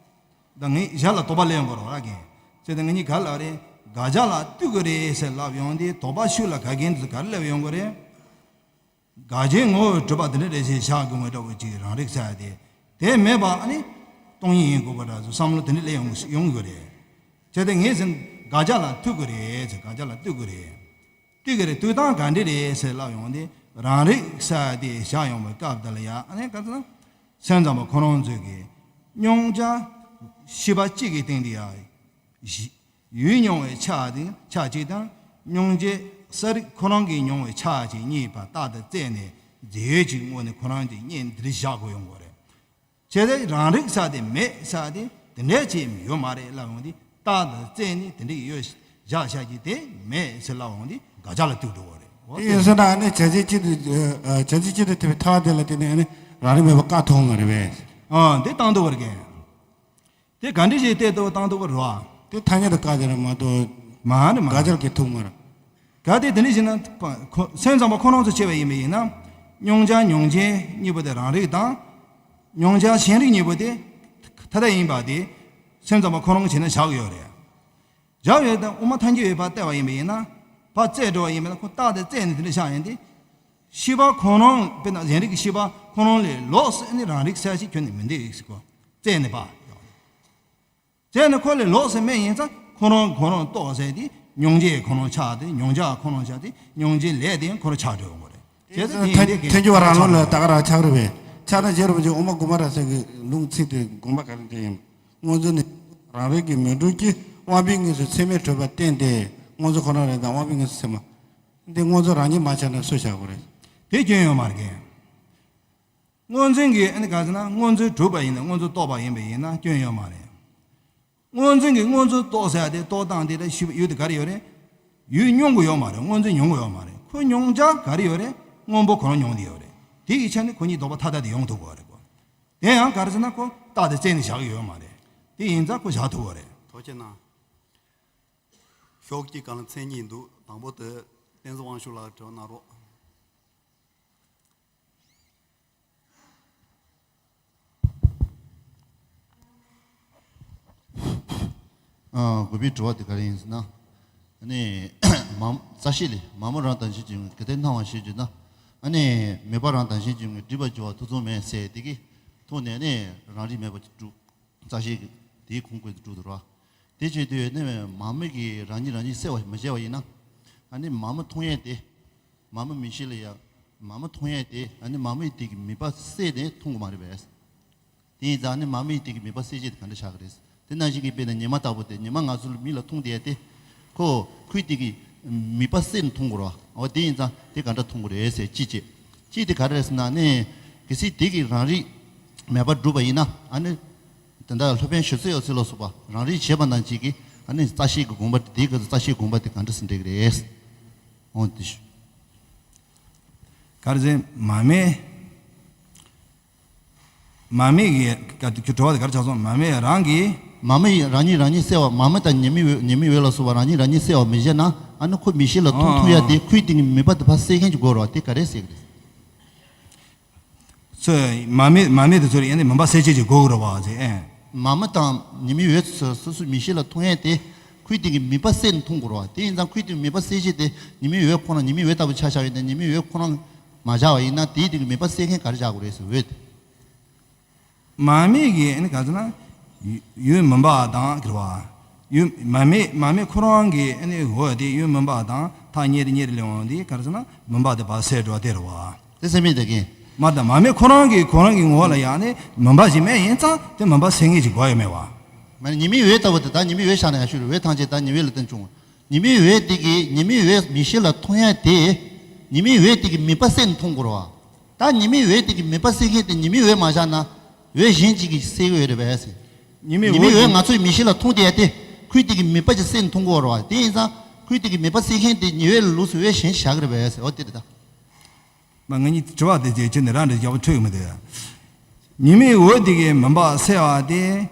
ད་ངས་གཞན་ལ་དོགས་པ་ལེན་ཡོང་དགོས་རེད་བ་རྒན། ཚེ་ད་ང་གཉིས་ག་ལ་རེད། དགག་བྱ་ལ་ལྟོས་དགོས་རེད་ཟེར་ལབ་ཡོང་དུས་དོགས་པ་ཤུགས་ལ་དགག་མཁན་དེ་ཚོ་ག་རེ་སླེབས་ཡོང་དགོས་རེད། དགག་བྱའི་ངོ་བོས་གྲུབ་པ་དེ་འདྲ་རེད་ཅེས་བཞག་དགོས་ངེས་འདྲ་བོ་ཅིག་རང་རིག་ས་དེ། དེ་མེད་པ་ཨ་ནི་སྟོང་ཉིད་ཡིན་དགོས་པ་འདྲ་བཟོ་བསམ་བློ་དེ་འདྲ་སླེབས་ཡོང་ཡོང་གི་རེད། བྱས་ཏེ་ངས་ཟིན་དགག་བྱ་ལ་ལྟོས་དགོས་རེད་ཟེར། དགག་བྱ་ལ་ལྟོས་དགོས་རེད། ལྟོས་དགོས་རེད། ལྟོས་སྟངས་ག་འདྲ་རེད་ཟེར་ལབ་ཡོང་དུས་རང་རིག་ས་དེ་བཞག་ཡོང་བའི་སྐབས་དེ་ལ་ཡ་ཨ་ནི་ག་ཚོད་སེམས་ཙམ་པ་ཁོ་རང་ཚོས་ཀྱི་མྱོང་བྱ་ཤེས་པ་གཅིག་གི་སྟེང་དུ་ཡ། ཡུལ་མྱོང་བའི་ཆ་དེ་ཆ་གཅིག་དང་། མྱོང་བྱེད་གསལ་རིག་ཁོ་རང་གིས་མྱོང་བའི་ཆ་གཅིག་གཉིས་བར་རྟག་ཏུ་རྩད་ནས་རྫས་ཡོད་ཀྱི་ངོས་ནས་ཁོ་རང་གིས་གཉིས་འདིར་བཞག་དགོས་ཡོང་གི་རེད། བྱས་ཙང་རང་རིག་ས་དེ་མེད་ས་དེ་དེ་འདྲ་ཅིག་ཡོད་མ་རེད་ལབ་ཡོང་དུས་རྟག་ཏུ་རྩད་ནས་དེ་འདྲ་ཡོད་བཞག་བཞག་གི་དེ་མེད་ཟེར་ལབ་ཡོང་དུས་དགག་བྱ་ལ་ལྟོས་འགྲོ་བ་རེད། འོ་དེ་ཡིན་ཟེར་ན་ཨ་ནི་བྱ་བྱེད་གཅིག་ཏུ་བྱ་བྱེད་གཅིག་ཏུ་ཐུབ་པའི་ཐར་པ་དེ་ལ་བརྟེན་ནས་ཨ་ནི་རང་རིག་མེད་པ་བཀག་ཐུབ་མ་རེད་པས། ཨ་དེ་བཏང་འདུག་བར་རྒན། དེ་ག་འདྲ་ཞིག་བལྟས་འདུག་བཏང་འདུག་རོ། དེ་ཐ་སྙད་དུ་བཀག་རྒྱུ་རེད་མ་གཏོགས། མ་རེད་མ་དགག་བྱར་གྱི་ཐུག་མ་རེད། གལ་ཏེ་དེ་འདྲ་ཞིག་ན་ཁོ་སེམས་ཙམ་པ་ཁོ་རང་ཚོ་བྱས་པ་ཡིན་པ་ཡིན་ན། མྱོང་བྱ་མྱོང་བྱེད་གཉིས་པོ་དེ་རང་རིག་དང་། མྱོང་བྱ་ཞེན་རིག་གཉིས་པོ་དེ་མཐའ་དག་ཡིན་པ་དེ་སེམས་ཙམ་པ་ཁོ་རང་གིས་བྱས་ན་བཞག་ཡོད་རེད། བཞག་ཡོད་དང་དབུ་མ་ཐལ་འགྱུར་བའི་བར་བལྟས་པ་ཡིན་པ་ཡིན་ན། ཕར་བཙལ་འགྲོ་བ་ཡིན་པ་ན་ཁོ་རྟགས་དེ་བཙལ་ནས་དེ་འདྲ་བཞག་ཡིན་ཏེ། ཤེས་པ་ཁོ་རང་དཔེར་ན་ཞེན་རིག་གི་ཤེས་པ་ཁོ་རང་ལས་ལོགས་སུ་ནི་རང་རིག་གསལ་བྱེད་ཁྱོན་ནས་མི་འདུག་ཟེར་གོ། བཙལ་ནས་པ། བཙལ་ནས་ཁོ་ལས་ལོགས་སུ་མེད་ཡིན་ཙང་ཁོ་རང་ཁོ་རང་རྟོགས་ཟེར་དེ་མྱོང་བྱེད་ཁོ་རང་ཆགས་ཏེ་མྱོང་བྱ་ཁོ་རང་ཆགས་ཏེ་མྱོང་བྱེད་ལས་དེ་ཁོ་རང་ཆགས་འགྲོ་ཡོང་གི་རེད། བྱས་ཙང་དེ་ཡིན་དེ་གས་ཐལ་འགྱུར་བ་རང་ལུགས་ལ་ད་ག་རང་ཆགས་རེད་པས། ཆགས་ན་རྗེ་རིན་པོ་ཆེ་དབུ་མ་དགོངས་པ་རབ་གསལ་གྱི་ལུང་ཚིག་དེ་དགོངས་པ་ག་རེ་འདྲ་ཡིན། སྔོ་འཛིན་ནི་རང་རིག་གིས་མི་འགྲུབ་ཀྱི་དབང་པོའི་དངོས་སུ་ཚད་མས་གྲུབ་པར་བསྟན་ཏེ། སྔོ་འཛིན་ཁོ་ན་རེད་དང་དབང་པོའི་དངོས་སུ་ཚད་མ། འདི་སྔོ་འཛིན་རང་ཉིད་མ་ཆགས་ན་སུ་ཆགས་དགོས་རེད། དེ་སྐྱོན་ཡོད་མ་རེད་གས། སྔོ་འཛིན་གྱིས་ཨ་ནི་ག་ཟེར་ན་སྔོ་འཛིན་གྲུབ་པ་ཡིན་ན་སྔོ་འཛིན་རྟོགས་པ་ཡིན་པ་ཡིན་ན་སྐྱོན་ཡོད་མ་རེད། སྔོ་འཛིན་གྱིས་སྔོ་འཛིན་རྟོགས་ཟེར་ཡ་དེ་རྟོགས་སྟངས་དེ་ལ་ཞིབ་ཡུལ་དེ་ག་རེ་ཡོད་རེད། ཡུལ་མྱོང་གི་ཡོད་མ་རེད། སྔོ་འཛིན་མྱོང་གི་ཡོད་མ་རེད། ཁོ་མྱོང་བྱ་ག་རེ་ཡོད་རེད། སྔོན་པོ་ཁོ་རང་མྱོང་བསྡད་ཡོད་རེད། དེ་ཡི་ཆ་ནས་ཁོ་གཉིས་ལྡོག་པ་མཐའ་དག་དེ་ཡོང་ཐུབ་ཀྱི་ཡོད་རེད་གོ། དེ་ཡང་ག་རེ་ཟེར་ན་ཁོ་རྟགས་དེ་བཙལ་ནས་བཞག་གི་ཡོད་མ་རེད། དེ་ཡིན་ཙང་ཁོ་བཞག་ཐུབ་ཀྱི་རེད། ཐུགས་རྗེ་གནང་། ཤོག་གཅིག་གང་ལ་མཚན་གཉིས་འདུག་དང་པོ་དེ་བསྟན་འཛིན་དབང་ཕྱུག་ལགས་དྲི་བ་གནང་རོགས། ཨ། དགོས་པའི་དྲི་བ་དེ་ག་རེ་ཡིན་ཟེར་ན། ཨ་ནི་མ་རྩ་ཤེ་ལས་མ་མོ་རང་དང་གཞན་གྱི་ངོས་གལ་ཏེ་སྣང་བ་ཞེས་བརྗོད་ན། ཨ་ནི་མེད་པ་རང་དང་གཞན་གྱི་ངོས་སྒྲིབ་པར་འགྱུར་བ་ཐེ་ཚོམ་མེད་ཟེར་དེ་གི་ཐོག་ནས་ནི་རང་རིག་མེད་པར་གྲུབ། རྩ་ཤེ་གི་དེའི་ཁུངས་སྐྱེལ་དུ་འགྲོ་དུ་ར། དེ་བྱེད་དུས་ནི་མ་མོ་གིས་རང་ཉིད་རང་ཉིད་གསལ་བར་མི་བྱེད་པ་ཡིན་ན། ཨ་ནི་མ་མོ་མཐོང་ཡས་དེ། མ་མོ་མིག་ཤེས་ལ་ཡ། མ་མོ་མཐོང་ཡས་དེ་ཨ་ནི་མ་མོ་ཡི་དེ་གི་མུན་པ་བསལ་ནས་མཐོང་གི་མ་རེད་པས། དེ་ཡིན་ཙང་ཨ་ནི་མ་མོ་ཡི་དེ་གི་མུན་པ་བསལ་བྱེད་དེ་ག་འདྲ་ཆགས་ཀྱི་རེད། དེ་ནང་བཞིན་གྱི་དཔེར་ན་ཉི་མ་ལྟ་བུ་དེ་ཉི་མ་ང་ཚོ་མིག་ལ་མཐོང་བསྡད་དེ། ཁོ་ཁོའི་དེ་གི་མུན་པ་བསལ་ནས་མཐོང་དགོས་རེད་བ། འོ་དེ་ཡིན་ཙང་དེ་ག་འདྲ་མཐོང་དགོས་རེད་ཟེར་གཅིག་བྱས། གཅིག་དེ་ག་རེ་རེད་ཟེར་ན་ནི། གལ་སྲིད་དེ་གི་རང་རིག་མེད་པར་གྲུབ་པ་ཡིན་ན་ཨ་ནི། དེ་འདྲ་སློབ་དཔོན་ཞི་འཚོ་ཡབ་སྲས་ལ་སོགས་པ་རང་རིག་བྱེད་པ་ནང་བཞིན་གྱི་ཨ་ནི་རྩ་ཤེ་གི་དགོངས་པ་དེ་ག་ཚོད་རྩ་ཤེ་དགོངས་པ་དེ་ག་འདྲ་ཟེར་འགྲིག་གི་རེད། འོ་དེ་ཞུ། ག་རེ་ཟེར་མ་མོ། མ་མོ་གི་ག་དུས་ཁྱོད་དྲི་བ་དེ་ག་རེ་ཆགས་སོང་། མ་མོ་རང་གིས། མ་མོ་ཡིས་རང་ཉིད་རང་ཉིད་གསལ་བ་མ་མོ་དང་ཉི་མའི་འོད་ཉི་མའི་འོད་ལ་སོགས་པ་རང་ཉིད་རང་ཉིད་གསལ་བ་མི་བྱེད་ན་ཨ་ནི་ཁོ་མིག་ཤེས་ལ་མཐོང་ཐུབ་ཡ་དེ་ཁོའི་སྟེང་གི་མུན་པ་དེ་ཕར་བསལ་མཁན་གྱི་སྒོ་རེད་བ། དེ་ག་རེ་ཟེར་གི་རེད། ཚོས་མ་མོ་མ་མོ་དེ་ཚོར་ཡང་ནི་མུན་པ་བསལ་བྱེད་ཀྱི་སྒོ་རེད་བ་ཟེར་ཨེ། མ་མོ་དང་ཉི་མའི་འོད་ཚོ་སོ་སོའི་མིག་ཤེས་ལ་མཐོང་ཡས་དེ་ཁོའི་སྟེང་གི་མུན་པ་བསལ་ནས་མཐོང་དགོས་རེད་བ། དེ་ཡིན་ཙང་ཁོའི་སྟེང་གི་མུན་པ་བསལ་བྱེད་དེ་ཉི་མའི་འོད་ཁོ་རང་ཉི་མའི་འོད་ལྟ་བུ་ཆ་བཞག་ཡོད་ན་ཉི་མའི་འོད་ཁོ་རང་མ་བཞག་པ་ཡིན་ན་དེའི་སྟེང་གི་མུན་པ་བསལ་མཁན་ག་རེ་བཞག་དགོས་རེད་ཟེར་འོད་དེ། མ་མོ་གིས་ཨ་ནི་ག་ཚོད་ན། ཡུལ་མུན་པ་དང་གི་རེད་བ། ཡུལ་མ་མོ་མ་མོ་ཁོ་རང་གི་ཨ་ནི་འོད་དེ་ཡུལ་མུན་པ་དང་ཐག་ཉེ་རེ་ཉེ་རེ་ལས་འོང་དེ་ག་ཚོད་ན་མུན་པ་དེ་ཕར་བསལ་འགྲོ་དེ་རེད་བ། དེ་སེམས་མེད་དེ་གིན། མ་དང་མ་མོ་ཁོ་རང་གི་ཁོ་རང་གི་ངོ་བོ་ལ་ཡང་ནི་མུན་པ་ཞིག་མེད་ཡིན་ཙང་དེ་མུན་པ་སེལ་མཁན་ཞིག་དགོས་ཡོད་མེད་བ། མ་ནི་ཉི་མའི་འོད་ལྟ་བུ་དེ་ད་ཉི་མའི་འོད་ཤར་ན་ཡང་ཤུ་རེ་འོད་ཐམས་ཅད་ད་ཉི་འོད་ལ་བརྟེན་བྱུང་། ཉི་མའི་འོད་དེ་གིས་ཉི་མའི་འོད་མིག་ཤེས་ལ་མཐོང་ཡ་དེ། ཉི་མའི་འོད་དེ་གིས་མུན་པ་བསལ་ནས་མཐོང་དགོས་རེད་བ། ད་ཉི་མའི་འོད་དེ་གིས་མུན་པ་བསལ་མཁན་དེ་ཉི་མའི་འོད་མ་བཞག་ན། འོད་གཞན་ཅིག་གིས་བསལ་གི་ཡོད་རེད་པས་ཟེར། ཉི་མའི་ཉི་མའི་འོད་འོད་ཀྱིས་ང་ཚོའི་མིག་ཤེས་ལ་མཐོང་བསྡད་དེ། ཁོའི་དེ་གིས་མུན་པ་ཅིག་བསལ་ནས་མཐོང་གི་ཡོད་རེད་བ། དེ་ཡིན་ཙང་ཁོའི་དེ་གིས་མུན་པ་བསལ་མཁན་དེ་ཉི་འོད་ལ་ལོགས་སུ་འོད་གཞན་ཞིག་བཞག་གི་རེད་པས་ཟེར། འོ་དེ་རེད་ད། མ་ང་གཉིས་དྲི་བ་དེ་ཅིག་ཁྱོན་ནས་རང་འདྲ་ཡག་པོ་འཕྲོད་ཀྱི་མི་འདུག་ཡ། ཉི་མའི་འོད་དེ་གིས་མུན་པ་བསལ་བ་དེ།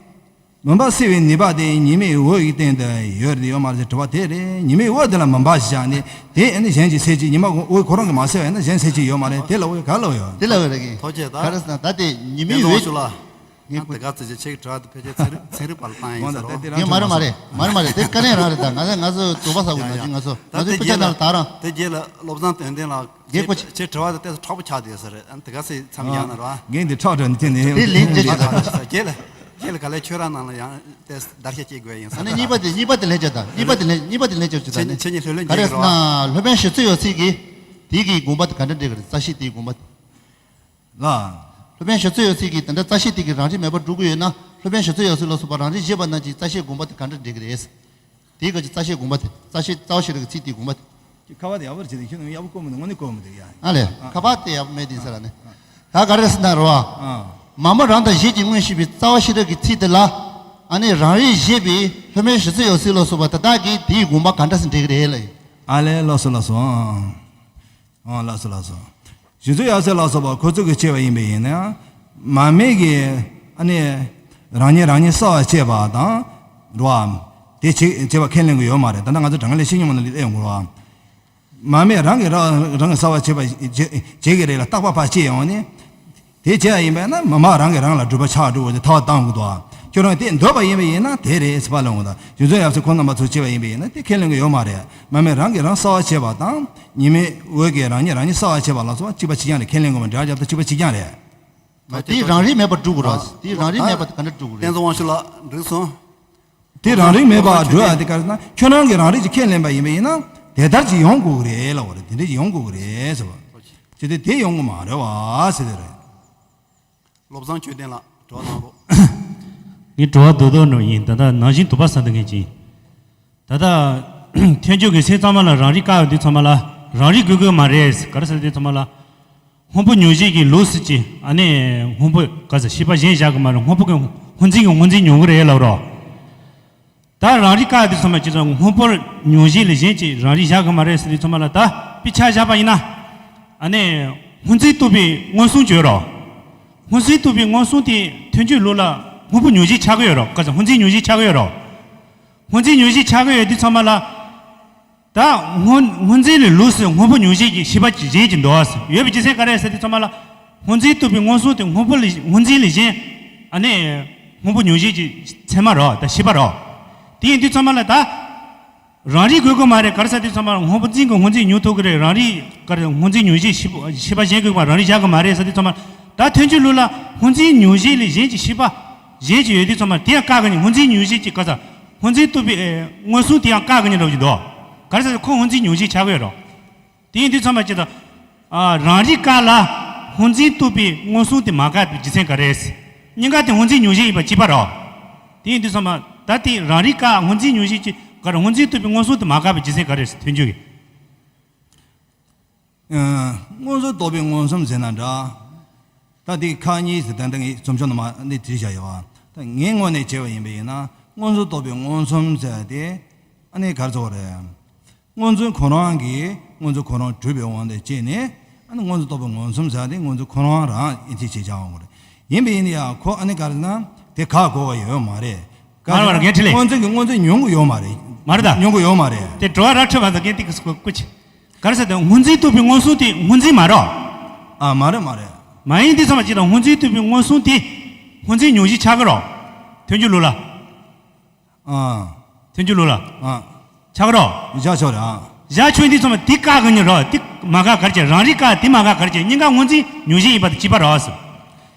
མུན་པ་སེལ་བའི་ནུས་པ་དེ་ཉི་མའི་འོད་ཀྱི་སྟེང་དུ་ཡོད་རེད་ཡོད་མ་རེད་ཟེར་དྲི་བ་དེ་རེད། ཉི་མའི་འོད་དེ་ལ་མུན་པ་ཞིག་བཞག་ནས་དེ་ཨ་ནི་གཞན་གྱིས་སེལ་བྱེད། ཉི་མ་འོད་ཁོ་རང་གིས་མ་བསལ་བ་ཡིན་ན་གཞན་སེལ་བྱེད་ཡོད་མ་རེད། དེ་ལབ་དགོས་ག་ལབ་ཡོད། དེ་ལབ་དགོས་རེད་གི། ཐོག་ཆེ་ད། ག་རེ་ཟེར་ན་ད་དེ་ཉི་མའི་འོད། ཡང་དེ་ག་ཚོད་ཅིག་ཁྱེད་ཀྱི་དྲི་བ་དེ་ཕལ་ཆེར་ཚན་རིག་ཚན་རིག་པ་ལ་བཏང་ཡིན་ཟེར་རོ། ངས་མ་རེད་མ་རེད་མ་རེད་མ་རེད། དེ་དཀའ་ལས་རང་རེད། ད་ང་ཚོ་ང་ཚོ་དོགས་པ་ཟ་དགོས་ན་ཅིག་ང་ཚོ་ང་ཚོའི་སྤུས་ཆ་ནང་ལ་དག་རང་། དེ་རྗེས་ལ་བློ་བཟང་དོན་ལྡན་ལགས། རྒན་ཁོ་ཁྱེད་དྲི་བ་དེ་ཏོག་ཙམ་མཁྲེགས་པོ་ཆགས་བསྡད་ས་རེད། ཨ་ནི་དེ་ག་ཚོད་མཚམས་ཡང་ན་ར། རྒན་དེ་ཁྲག་དྲག་ནི་ཁྱེད་ནི། དེ་ལན་ཅི་ཞིག་དང་། རྒན་ལ་ག་ལས་ཁྱོད་རང་ནང་ལ་ཡང་དེ་བརྡར་ཤ་སྐྱེ་དགོས་ཡིན་ས་ཨ་ནི་རེད། གཉིས་པ་དེ་གཉིས་པ་དེ་ལན་ཅི་དང་། གཉིས་པ་དེ་ལན་གཉིས་པ་དེ་ལན་ཅི་ཅི་དང་ནི། ཁྱེད་གཉིས་ལྷོད་ལྷོད་ག་རེ་ཟེར་ན་སློབ་དཔོན་ཞི་འཚོ་ཡབ་སྲས་ཀྱིས་དེའི་གི་དགོངས་པ་དེ་ག་འདྲ་འགྲིག་གི་རེད། རྩ་ཤེ་དེའི་དགོངས་པ་དེ། ལ། སློབ་དཔོན་ཞི་འཚོ་ཡབ་སྲས་ཀྱིས་དེ་འདྲ་རྩ་ཤེ་དེ་གིས་རང་རིག་མེད་པར་སྒྲུབ་ཀྱི་ཡོད་ན་སློབ་དཔོན་ཞི་འཚོ་ཡབ་སྲས་ལ་སོགས་པ་རང་རིག་བཞེད་པ་རྣམས་ཀྱིས་རྩ་ཤེའི་དགོངས་པ་དེ་ག་འདྲ་འགྲིག་གི་རེད། དེའི་སྐབས་ཀྱི་རྩ་ཤེའི་དགོངས་པ་དེ། རྩ་ཤེ་རྩ་བ་ཤེས་རིག་གི་ཚིག་དེའི་དགོངས་པ་དེ། ཁྱེད་ཁ་པར་དེ་ཡག་པོ་བྱེད་དེ་ཁྱོད་ནང་ཡག་པོ་བཀོད་མི་འདུག་དངོས་གནས་བཀོད་མི་འདུག་ཡ། ཨ་ལས། ཨ། ཁ་པར་དེ་ཡག་པོ་མེད་དེ་ཟེར་ལ་ནི། ཨ། ད་ག་རེ་ཟེར་ན་རོ། ཨ། མ་མོ་རང་དང་གཞན་གྱི་དངོས་ཤེས་པའི་རྩ་བ་ཤེས་རིག་གི་ཚིག་དེ་ལ། ཨ་ནི་རང་རིག་བཞེད་པའི་སློབ་དཔོན་ཞི་འཚོ་ཡབ་སྲས་ལ་སོགས་པ་དེ་དག་གིས་དེའི་དགོངས་པ་ག་འདྲ་ཟེར་འགྲིག་གི་རེད་ལ། ཨ་ལས་ལགས་སོ་ལགས་སོ། ཨ། ཨོ་ལགས་སོ་ལགས་སོ། ཞི་འཚོ་ཡབ་སྲས་ལ་སོགས་པ་ཁོ་ཚོ་གིས་བྱས་པ་ཡིན་པ་ཡིན་ན་ཡང་། མ་མོ་གིས་ཨ་ནི་རང་ཉིད་རང་ཉིད་གསལ་བར་བྱེད་པ་དང་། རེད་བ། དེ་བྱེད་བྱེད་པ་ཁས་ལེན་གྱི་ཡོད་མ་རེད། ད་ལྟ་ང་ཚོ་དྲང་ངེས་ལས་ཤེས་སྙོམས་ལ་ལས་ཡོང་དགོས་རེད་བ། མ་རྨོས་རང་གིས་རང་རང་གི་གསོ་བ་བྱེད་པ་བྱེད་བྱེད་ཀྱི་རེད་ལ་རྟག་པ་ཕར་སྐྱེས་ཡོང་ནས། དེ་བྱས་ཡིན་པས་ན་མ་རྨོས་རང་གིས་རང་ལ་སྒྲུབ་པ་ཆགས་འགྲོ་བ་དེ་ཐར་བ་བཏང་དགོས་འདུག་ཁྱོད་རང་དེ་འདོད་པ་ཡིན་པ་ཡིན་ན་དེ་རེད་ཟེར་པ་ལ་འོང་དང་རྒྱུ་མཚན་ཡབ་སྲས་ཁོང་རྣམ་པ་ཚོ་བྱས་པ་ཡིན་པ་ཡིན་ན་དེ་ཁས་ལེན་གྱི་ཡོད་མ་རེད། མ་རྨོས་རང་གིས་རང་གསོ་བ་བྱེད་པ་དང་ཉི་མའི་འོད་ཀྱིས་རང་ཉིད་རང་ཉིད་གསོ་བ་བྱེད་པ་ལ་སོགས་པ་གཅིག་པ་གཅིག་རྐྱང་རེད། ཁས་ལེན་དགོས་པ་འདྲ་རྒྱབ་ཏུ་གཅིག་པ་གཅིག་རྐྱང་རེད། དེ་རང་རིག་མེད་པར་སྒྲུབ་དགོས་ར། དེ་རང་རིག་མེད་པར་ག་འདྲ་སྒྲུབ་དགོས་རེད། བསྟན་འཛིན་དབང་ཕྱུག་ལགས་འགྲིག་སོང་། དེ་རང་རིག་མེད་པར་སྒྲུབ་ཡ་དེ་ག་རེ་ཟེར་ན་ཁྱོད་རང་གིས་རང་རིག་ཅིག་ཁས་ལེན་པ་ཡིན་པ་ཡིན་ན་དེ་ལྟར་ཅིག་ཡོང་དགོས་ཀྱི་རེད་ལབ་པ་རེད། དེ་འདྲ་ཅིག་ཡོང་དགོས་ཀྱི་རེད་ཟེར་བ། ཅི་སྟེ་དེ་ཡོང་གི་མ་རེད་བ་ཟེར་དེ་རེད། བློ་བཟང་ཆོས་ལྡན་ལགས་དྲི་བ་གནང་རོགས། ངའི་དྲི་བ་རྡོག་རྡོག་ནོ་ཡིན། ད་ལྟ་ནང་བཞིན་དུ་པ་ས་འདི་ངེས་ཀྱིས། ད་ལྟ་ཐོན་རྒྱུ་གི་སེམས་ཚང་མ་ལ་རང་རིག་བཀག་ཡོད་དུས་ཚང་མ་ལ་རང་རིག་དགོས་དགོས་མ་རེད་ག་རེ་ཟེར་དུས་ཚང་མ་ལ། སྔོན་པོ་མྱོང་བྱེད་ཀྱི་ལུགས་སུ་ཅི་ཨ་ནི་སྔོན་པོ་ག་ཟེར་ཤེས་པ་གཞན་བཞག་གི་མ་རེད། སྔོན་པོ་གི་སྔོ་འཛིན་གྱི་སྔོ་འཛིན་མྱོང་གི་རེད་ལབ་རོགས། ད་རང་རིག་བཀག་དུས་ཚང་མ་ཅི་ཚང་སྔོན་པོར་མྱོང་བྱེད་ལས་གཞན་ཅི་རང་རིག་བཞག་གི་མ་རེད་ཟེར་དུས་ཚང་མ་ལ་ད་དཔེ་ཆ་བཞག་པ་ཡིན་ན། ཨ་ནི་སྔོ་འཛིན་རྟོག་པའི་མངོན་སུམ་ཅི་ཡོད་རོགས། སྔོ་འཛིན་རྟོག་པའི་མངོན་སུམ་དེ་ཐོན་རྒྱུའི་ལུགས་ལ་སྔོན་པོ་མྱོང་བྱེད་ཆགས་ཀྱི་ཡོད་རོགས། ག་ཟེར་སྔོ་འཛིན་མྱོང་བྱེད་ཆགས་ཀྱི་ཡོད་རོགས། སྔོ་འཛིན་མྱོང་བྱེད་ཆགས་ཀྱི་ཡོད་དུས་ཚང་མ་ལ། ད་སྔོ་སྔོ་འཛིན་ལས་ལུགས་སུ་སྔོན་པོ་མྱོང་བྱེད་ཀྱི་ཤེས་པ་གཞན་གྱི་འདུག་ཟེར་ཡོད་པའི་རྒྱུ་མཚན་ག་རེ་ཟེར་དུས་ཚང་མ་ལ། སྔོ་འཛིན་རྟོག་པའི་མངོན་སུམ་དེ་སྔོན་པོ་ལས་སྔོ་འཛིན་ལས་གཞན། ཨ་ནི། སྔོན་པོ་མྱོང་བྱེད་ཀྱི་ཚད་མ་རོ། ད་ཤེས་པ་རོ། དེ་ཡིན་དུས་ཚང་མ་ལ་ད། རང་རིག་དགོས་ཀྱི་མ་རེད་ག་རེ་ཟེར་དུས་ཚང་མ་ལ་སྔོན་པོ་འཛིན་གྱི་སྔོ་འཛིན་མྱོང་ཐུབ་ཀྱི་རེད། རང་རིག་ག་རེ་སྔོ་འཛིན་མྱོང་བྱེད་ཤེས་པ་ཤེས་པ་གཞན་དགོས་པ་རང་རིག་བཞག་གི་མ་རེད་ཟེར་དུས་ཚང་མ་ལ། ད་ཐོན་རྒྱུའི་ལུགས་ལ་སྔོ་འཛིན་མྱོང་བྱེད་ལས་གཞན་གྱི་ཤེས་པ་གཞན་གྱི་ཡོད་དུས་ཚང་མ་ལ་དེ་ཡང་བཀག་གི་ནི་སྔོ་འཛིན་མྱོང་བྱེད་ཀྱི་ག་ས། སྔོ་འཛིན་རྟོག་པའི་ཨེ་མངོན་སུམ་དེ་ཡང་བཀག་གི་ཉིན་རོགས་ཀྱི་འདུག་ག་རེ་ཟེར་ན་ཁོ་སྔོ་འཛིན་མྱོང་བྱེད་ཆགས་ཀྱི་ཡོད་རོགས། དེ་ཡིན་དུས་ཚང་མ་ཅི་ད། ཨ་རང་རིག་བཀག་ལ་སྔོ་འཛིན་རྟོག་པའི་མངོན་སུམ་དེ་མ་བཀག་པའི་རྒྱུ་མཚན་ག་རེ་ཟེར། གཉིས་ཀ་དེ་སྔོ་འཛིན་མྱོང་བྱེད་ཡིན་པ་གཅིག་པ་རོགས། དེ་ཡིན་དུས་ཚང་མ་ད་དེ་རང་རིག་བཀག་སྔོ་འཛིན་མྱོང་བྱེད་ཀྱི་ག་རེ་སྔོ་འཛིན་རྟོག་པའི་མངོན་སུམ་དེ་མ་བཀག་པའི་རྒྱུ་མཚན་ག་རེ་ཟེར་ཐོན་རྒྱུ་གི། ཨ་མངོན་སུམ་རྟོག་པའི་མངོན་སུམ་ཟེར་ན་འདྲ། ད་འདི་ཁག་གཉིས་ཟེར་ད་འདི་ངས་རྩོམ་ཆུང་ནང་མ་འདི་བྲིས་བཞག་ཡོད་པ། ད་ངའི་ངོས་ནས་བྱས་པ་ཡིན་པ་ཡིན་ན་མངོན་སུམ་རྟོག་པའི་མངོན་སུམ་ཟེར་དེ་ཨ་ནི་ག་རེ་ཟེར་དགོས་རེད། སྔོ་འཛིན་ཁོ་རང་གིས་སྔོ་འཛིན་ཁོ་རང་གྲུབ་པའི་དབང་དུ་བྱས་ནས་ཨ་ནི་མངོན་སུམ་རྟོག་པའི་མངོན་སུམ་ཟེར་དེ་སྔོ་འཛིན་ཁོ་རང་རང་ཨེ་ཅིག་བྱེད་བྱ་འོང་གི་རེད། ཡིན་པ་ཡིན་ན་ཡང་ཁོ་ཨ་ནི་ག་རེ་ཟེར་ན་དེ་ག་གོ་བ་ཡོད་མ་རེད། མ་རེད་མ་རེད། ངས་ཁྲིད་ལེ། སྔོ་འཛིན་གྱི་སྔོ་འཛིན་མྱོང་གི་ཡོད་མ་རེད། མ་རེད་ད། མྱོང་གི་ཡོད་མ་རེད། དེ་དྲི་བ་ར་འཕྲོད་པ་ད་ངས་ཏིག་ཙམ་སྐུ་ཅི། ག་རེ་ཟེར་ཏེ་སྔོ་འཛིན་རྟོག་པའི་མངོན་སུམ་དེ་སྔོ་འཛིན་མ་རོ། ཨ་མ་རེད་མ་རེད། མ་ཡིན་དེ་ཚང་མ་ཅི་དང་སྔོ་འཛིན་རྟོག་པའི་མངོན་སུམ་དེ་སྔོ་འཛིན་མྱོང་བྱེད་ཆགས་ཀྱི་རོ། ཐོན་རྒྱུ་ལུགས་ལ། ཨ། ཐོན་རྒྱུ་ལུགས་ལ། ཨ། ཆགས་ཀྱི་རོ། བཞག་ཆོག་རེད་ཨ། བཞག་ཆོག་དེ་ཚང་མ་དེ་བཀག་གི་ཉིན་རོ། དེ་མ་བཀག་ག་རེ་བྱེད། རང་རིག་བཀག་དེ་མ་བཀག་ག་རེ་བྱེད། གཉིས་ཀ་སྔོ་འཛིན་མྱོང་བྱེད་ཡིན་པ་དེ་གཅིག་པ་རོ་ཟེར།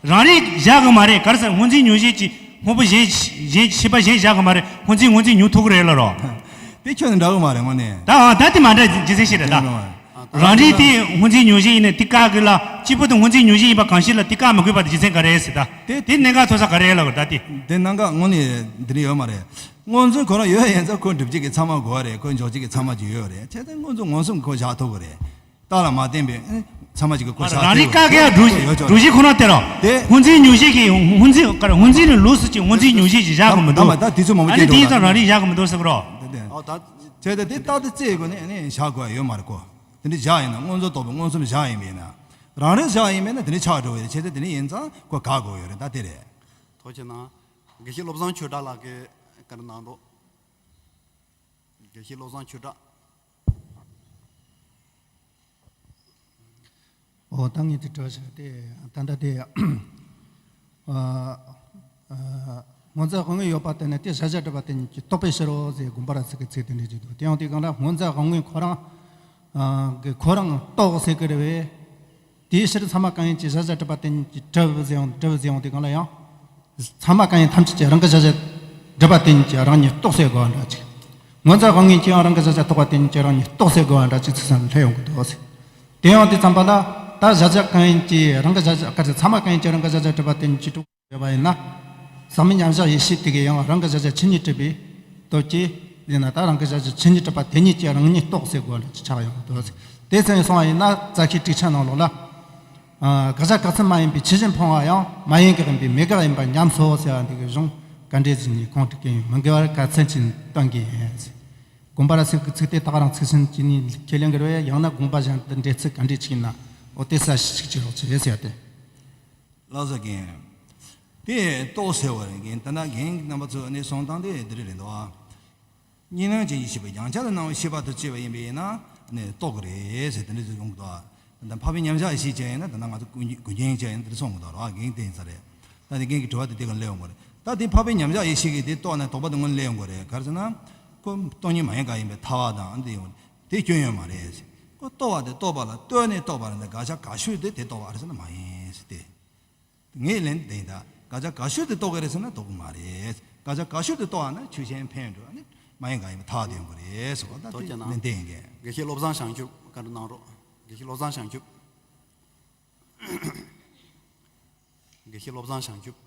རང་རིག་བཞག་གི་མ་རེད་ག་རེ་ཟེར། སྔོ་འཛིན་མྱོང་བྱེད་ཀྱི་སྔོན་པོ་གཞན་གཞན་ཤེས་པ་གཞན་བཞག་གི་མ་རེད། སྔོ་འཛིན་སྔོ་འཛིན་མྱོང་ཐུབ་ཀྱི་རེད་ལ་རོ། དེ་ཁྱོད་ནི་འདྲ་གི་མ་རེད་དངོས་གནས། ད་འོ་ད་དེ་མ་འདྲ་རྒྱུ་མཚན་ཞིག་རེད་ད། རང་རིག་དེ་སྔོ་འཛིན་མྱོང་བྱེད་ཡིན་ནས་དེ་བཀག་གི་ལ་གཅིག་པུ་དེ་སྔོ་འཛིན་མྱོང་བྱེད་ཡིན་པ་གང་ཞིག་ལ་དེ་བཀག་མི་དགོས་པ་དེ་རྒྱུ་མཚན་ག་རེ་རེད་ཟེར་ད། དེ་དེ་གནད་འགག་ཐོག་ས་ག་རེ་རེད་ལ་གོ་ད་དེ། དེ་གནད་འགག་དངོས་གནས་འདི་རེད་ཡོད་མ་རེད། སྔོ་འཛིན་ཁོ་རང་ཡོད་ཡིན་ཙང་ཁོ་འགྲུབ་བྱེད་ཀྱི་ཚད་མ་དགོས་པ་རེད། ཁོ་འཇོག་བྱེད་ཀྱི་ཚད་མ་ཅིག་ཡོད་རེད། བྱས་ཙང་སྔོ་འཛིན་མངོན་སུམ་ཁོ་བཞག་ཐུབ་ཀྱི་རེད། རྟགས་ལ་མ་བརྟེན་པའི་ཚད་མ་ཅིག་གི་ཁོ་བཞག་རང་རིག་ཐུབ་བཀག་གི་ཡ་འགྲོ་ཡོད་ཆོག་འགྲོ་གཞི་ཁོ་ན་དེ་རོ། དེ་སྔོ་འཛིན་མྱོང་བྱེད་ཀྱི་སྔོ་འཛིན་ག་རེ་སྔོ་འཛིན་ནི་ལུགས་སུ་ཅིག་སྔོ་འཛིན་མྱོང་བྱེད་ཅིག་བཞག་གི་མི་འདུག་ད་མ་ད་དེ་ཚོ་མང་པོ་ཨ་ནི་སྐྱེས་འགྲོ་དེ་ཡིན་ད། ཙང་རང་རིག་བཞག་གི་མི་འདུག་ཟེར་གི་རོ། དེ་དེ། བྱས་ཏེ་དེ་རྟགས་དེ་རྩིས་དགོས་ནས་ནས་བཞག་དགོས་ཡ་ཡོད་མ་རེད་གོ། དེ་འདྲ་བཞག་ཡིན་ན་མངོན་རྟོགས་རྟོག་པའི་མངོན་སུམ་བཞག་ཡིན་པས་ན། རང་རིག་བཞག་ཡིན་པས་ན་དེ་འདྲ་ཆགས་འགྲོ་བས་བྱས་ཏེ་དེ་འདྲ་ཡིན་ཙང་ཁོ་དགག་དགོས་ཡོད་རེད་ད་དེ་རེད། ཐུགས་རྗེ་གནང་། དགེ་བཤེས་བློ་བཟང་ཆོས་གྲགས་ལགས་ཀྱིས་བཀའ་འདྲི་གནང་འདུག་དགེ་བཤེས་བློ་བཟང་ཆོས་གྲགས། ཨོ་ད་ངས་དེ་དྲི་བ་ཞིག་དེ་ད་ལྟ་དེ་ཨ་ཨ་སྔོ་འཛིན་དབང་མངོན་ཡོད་པ་དེ་ནི་དེ་གཞལ་བྱ་སྒྲུབ་པ་དེ་ཉིད་ཀྱིས་རྟོགས་པའི་ཕྱིར་རོ་ཟེར་དགོངས་པ་རབ་གསལ་གྱི་ཚིག་དེ་འདྲ་ཅིག་འདུག་དེ་ཡང་དེ་གང་ལ་སྔོ་འཛིན་དབང་མངོན་ཁོ་རང་ཨ་གི་ཁོ་རང་རྟོགས་ཟེར་གི་རེད་བས། དེའི་ཕྱིར་ཚད་མ་གང་ཡིན་གྱི་གཞལ་བྱ་སྒྲུབ་པ་དེ་ཉིད་ཀྱིས་གྲུབ་ཟེར་ཡང་གྲུབ་ཟེར་ཡང་དེ་གང་ལ་ཡང་། ཚད་མ་གང་ཡིན་ཐམས་ཅད་ཀྱིས་རང་གི་གཞལ་བྱ་སྒྲུབ་པ་དེ་ཉིད་ཀྱིས་རང་ཉིད་རྟོགས་ཟེར་དགོས་པ་འདྲ་ཅིག་སྔོ་འཛིན་དབང་མངོན་གྱིས་ཡང་རང་གི་གཞལ་བྱ་རྟོགས་པ་དེ་ཉིད་ཀྱིས་རང་ཉིད་རྟོགས་ཟེར་དགོས་པ་འདྲ་ཅིག་ཚིག་ཟིན་སླེབས་ཡོང་གི་འདུག་ཟེར། དེ་ཡང་དེ་ཙམ་པ་ལ་ད་གཞལ་བྱ་གང་ཡིན་གྱི་རང་གི་གཞལ་བྱ་ག་ཚད་མ་གང་ཡིན་གྱི་རང་གི་གཞལ་བྱ་སྒྲུབ་པ་དེ་ཉིད་ཀྱིས་གྲུབ། ཡོད་པ་ཡིན་ན། ཟག་མེད་མཉམ་གཞག་ཡེ་ཤེས་དེ་གས་ཡང་རང་གི་གཞལ་བྱ་ཆོས་ཉིད་གྲུབ་པའི་སྟོབས་ཀྱིས་ཡིན་ན་ད་རང་གི་གཞལ་བྱ་ཆོས་ཉིད་གྲུབ་པ་དེ་ཉིད་ཀྱིས་རང་ཉིད་རྟོགས་ཟེར་དགོས་པ་འདྲ་ཅིག་ཆགས་ཡོང་གི་འདུག་ཟེར། དེ་ཚོ་ཡིན་སོང་བ་ཡིན་ན་རྩ་ཤེའི་དྲུག་ཆ་ནང་ལོགས་ལ། ཨ་ག་ས་ག་ཚོད་མ་ཡིན་པའི་ཆོས་གཞན་ཕུང་བ་ཡང་མ་ཡིན་དགག་ཡིན་པས་མེད་དགག་ཡིན་པར་ཉམས་སོ་ཟེར་བ་འདི་གི་གཞུང་ག་འདྲས་ཟིན་ནས་ཁོང་དྲུག་གི་མི་འགལ་བར་ག་ཚད་ཅིག་སྟོན་གྱི་ཡིན་ཟེར། དགོངས་པ་རབ་གསལ་གྱི་ཚིག་དེ་དག་རང་ཚིག་ཟིན་གྱི་ནི་ཁས་ལེན་གི་རེད། ཡང་ན་དགོངས་པ་གཞན་དུ་འགྲེལ་ཚུལ་ག་འདྲས་ཅིག་ཡིན་ན་འོ་དེ་གསལ་ཞིག་ཅིག་རོགས་བྱེད་ཟེར་ཏེ། ལགས་སོ་རྒན། དེ་རྟོགས་ཟེར་བ་རེད་རྒན། ད་ལྟ་རྒན་རྣམ་པ་ཚོས་ནི་གསུང་སྟངས་དེ་འདི་རེད་འདུག་ཨ། གཉིས་སྣང་ཅན་གྱི་ཤེས་པ་རྒྱང་ཆ་ལ་སྣང་བའི་ཤེས་པ་དུ་བྱས་པ་ཡིན་པས་ན། ནས་རྟོགས་ཀྱི་རེད་ཟེར་དེ་འདྲ་ཞིག་ཡོང་གི་འདུག་ད་འཕགས་པའི་མཉམ་གཞག་ཡེ་ཤེས་ཅན་ཡིན་ན་ད་ལྟ་ང་ཚོ་ཀུན་ཀུན་མཁྱེན་ཅན་ཡིན་ན་དེ་འདྲ་གསུང་གི་འདུག་ར། རྒན་དེ་ཡིན་ས་རེད། ད་དེ་རྒན་གྱི་དྲི་བ་དེ་དེ་ག་སླེབས་ཡོང་གི་རེད། ད་དེ་འཕགས་པའི་མཉམ་གཞག་ཡེ་ཤེས་ཀྱིས་དེ་རྟོགས་ན་དོགས་པ་དེ་སྔོན་སླེབས་ཡོང་གི་རེད། ག་རེ་ཟེར་ན། ཁོ་སྟོང་ཉིད་མ་ཡིན་གང་ཡིན་པའི་ཐལ་བ་དང་འདི་ཡོང་དེ་སྐྱོན་ཡོད་མ་རེད། ཁོ་རྟོགས་པ་དེ་རྟོགས་པ་ལ་ལྟོས་ནས་རྟོགས་པ་རེད། འདི་དགག་བྱ་དགག་ཤོས་དེ་དེ་རྟོགས་པ་རེད་ཟེར་ན་མ་ཡིན་ཟེར་ཏེ། ངས་ལན་དེ་ད་དགག་བྱ་དགག་ཤོས་དེ་རྟོགས་ཀྱི་རེད་ཟེར་ན་རྟོགས་ཀྱི་མ་རེད། དགག་བྱ་དགག་ཤོས་དེ་རྟོགས་པ་ན་ཆོས་ཅན་འཕེན་འགྲོ་ནི་མ་ཡིན་གང་ཡིན་པའི་ཐལ་བ་དེ་ཡོང་གི་རེད་ཟེར་བ་ད་རྟོགས་དེ་ཀྱང་ན། ལན་དེ་ཡིན་གྱི། དགེ་བཤེས་བློ་བཟང་བྱང་ཆུབ་བཀའ་འདྲི་གནང་རོགས། དགེ་བཤེས་བློ་བཟང་བྱང་ཆུབ། དགེ་བཤེས་བློ་བཟང་བྱང་ཆུབ།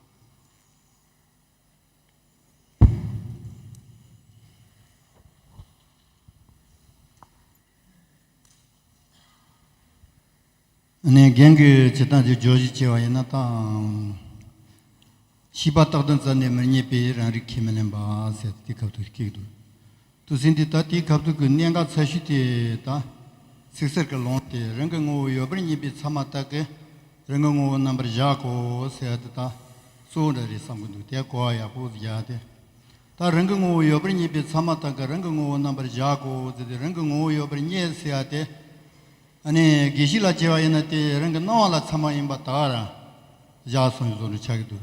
ནས་རྒན་གྱིས་ཇི་ལྟར་གྱི་བརྗོད་གཞི་བྱས་པ་ཡིན་ན་དང་། ཤེས་པ་རྟག་ཏུ་འཛིན་ནས་མི་རྙེད་པའི་རང་རིག་ཁས་མི་ལེན་པ་ཟེར་དེ་ཁ་ཐུག་སྐྱེས་འདུག་དུ་ཟིན་དུས་ད་དེའི་ཁ་ཐུག་གི་གནད་འགག་ཚ་ཤོས་དེ་ད་ཚིག་གསར་གྱི་ལུང་དེ་རང་གི་ངོ་བོ་ཡོད་པར་རྙེད་པའི་ཚད་མ་དག་གི་རང་གི་ངོ་བོ་རྣམ་པར་བཞག་གོ་ཟེར་ཡ་དེ་ད་གཙོ་བོ་འདྲ་རེད་བསམ་གི་འདུག་དེ་གོ་བ་ཡག་པོ་ཟིག་ཡ་དེ། ད་རང་གི་ངོ་བོ་ཡོད་པར་རྙེད་པའི་ཚད་མ་དག་གི་རང་གི་ངོ་བོ་རྣམ་པར་བཞག་གོ་ཟེར་ཏེ་རང་གི་ངོ་བོ་ཡོད་པར་རྙེད་ཟེར་ཡ་དེ། ཨ་ནི་དགེ་བཤེས་ལ་བྱས་པ་ཡིན་ན་དེ་རང་གི་སྣང་བ་ལ་ཚད་མ་ཡིན་པ་དག་ར་བཞག་སོང་བཟོ་འདྲ་ཆགས་ཀྱི་འདུག་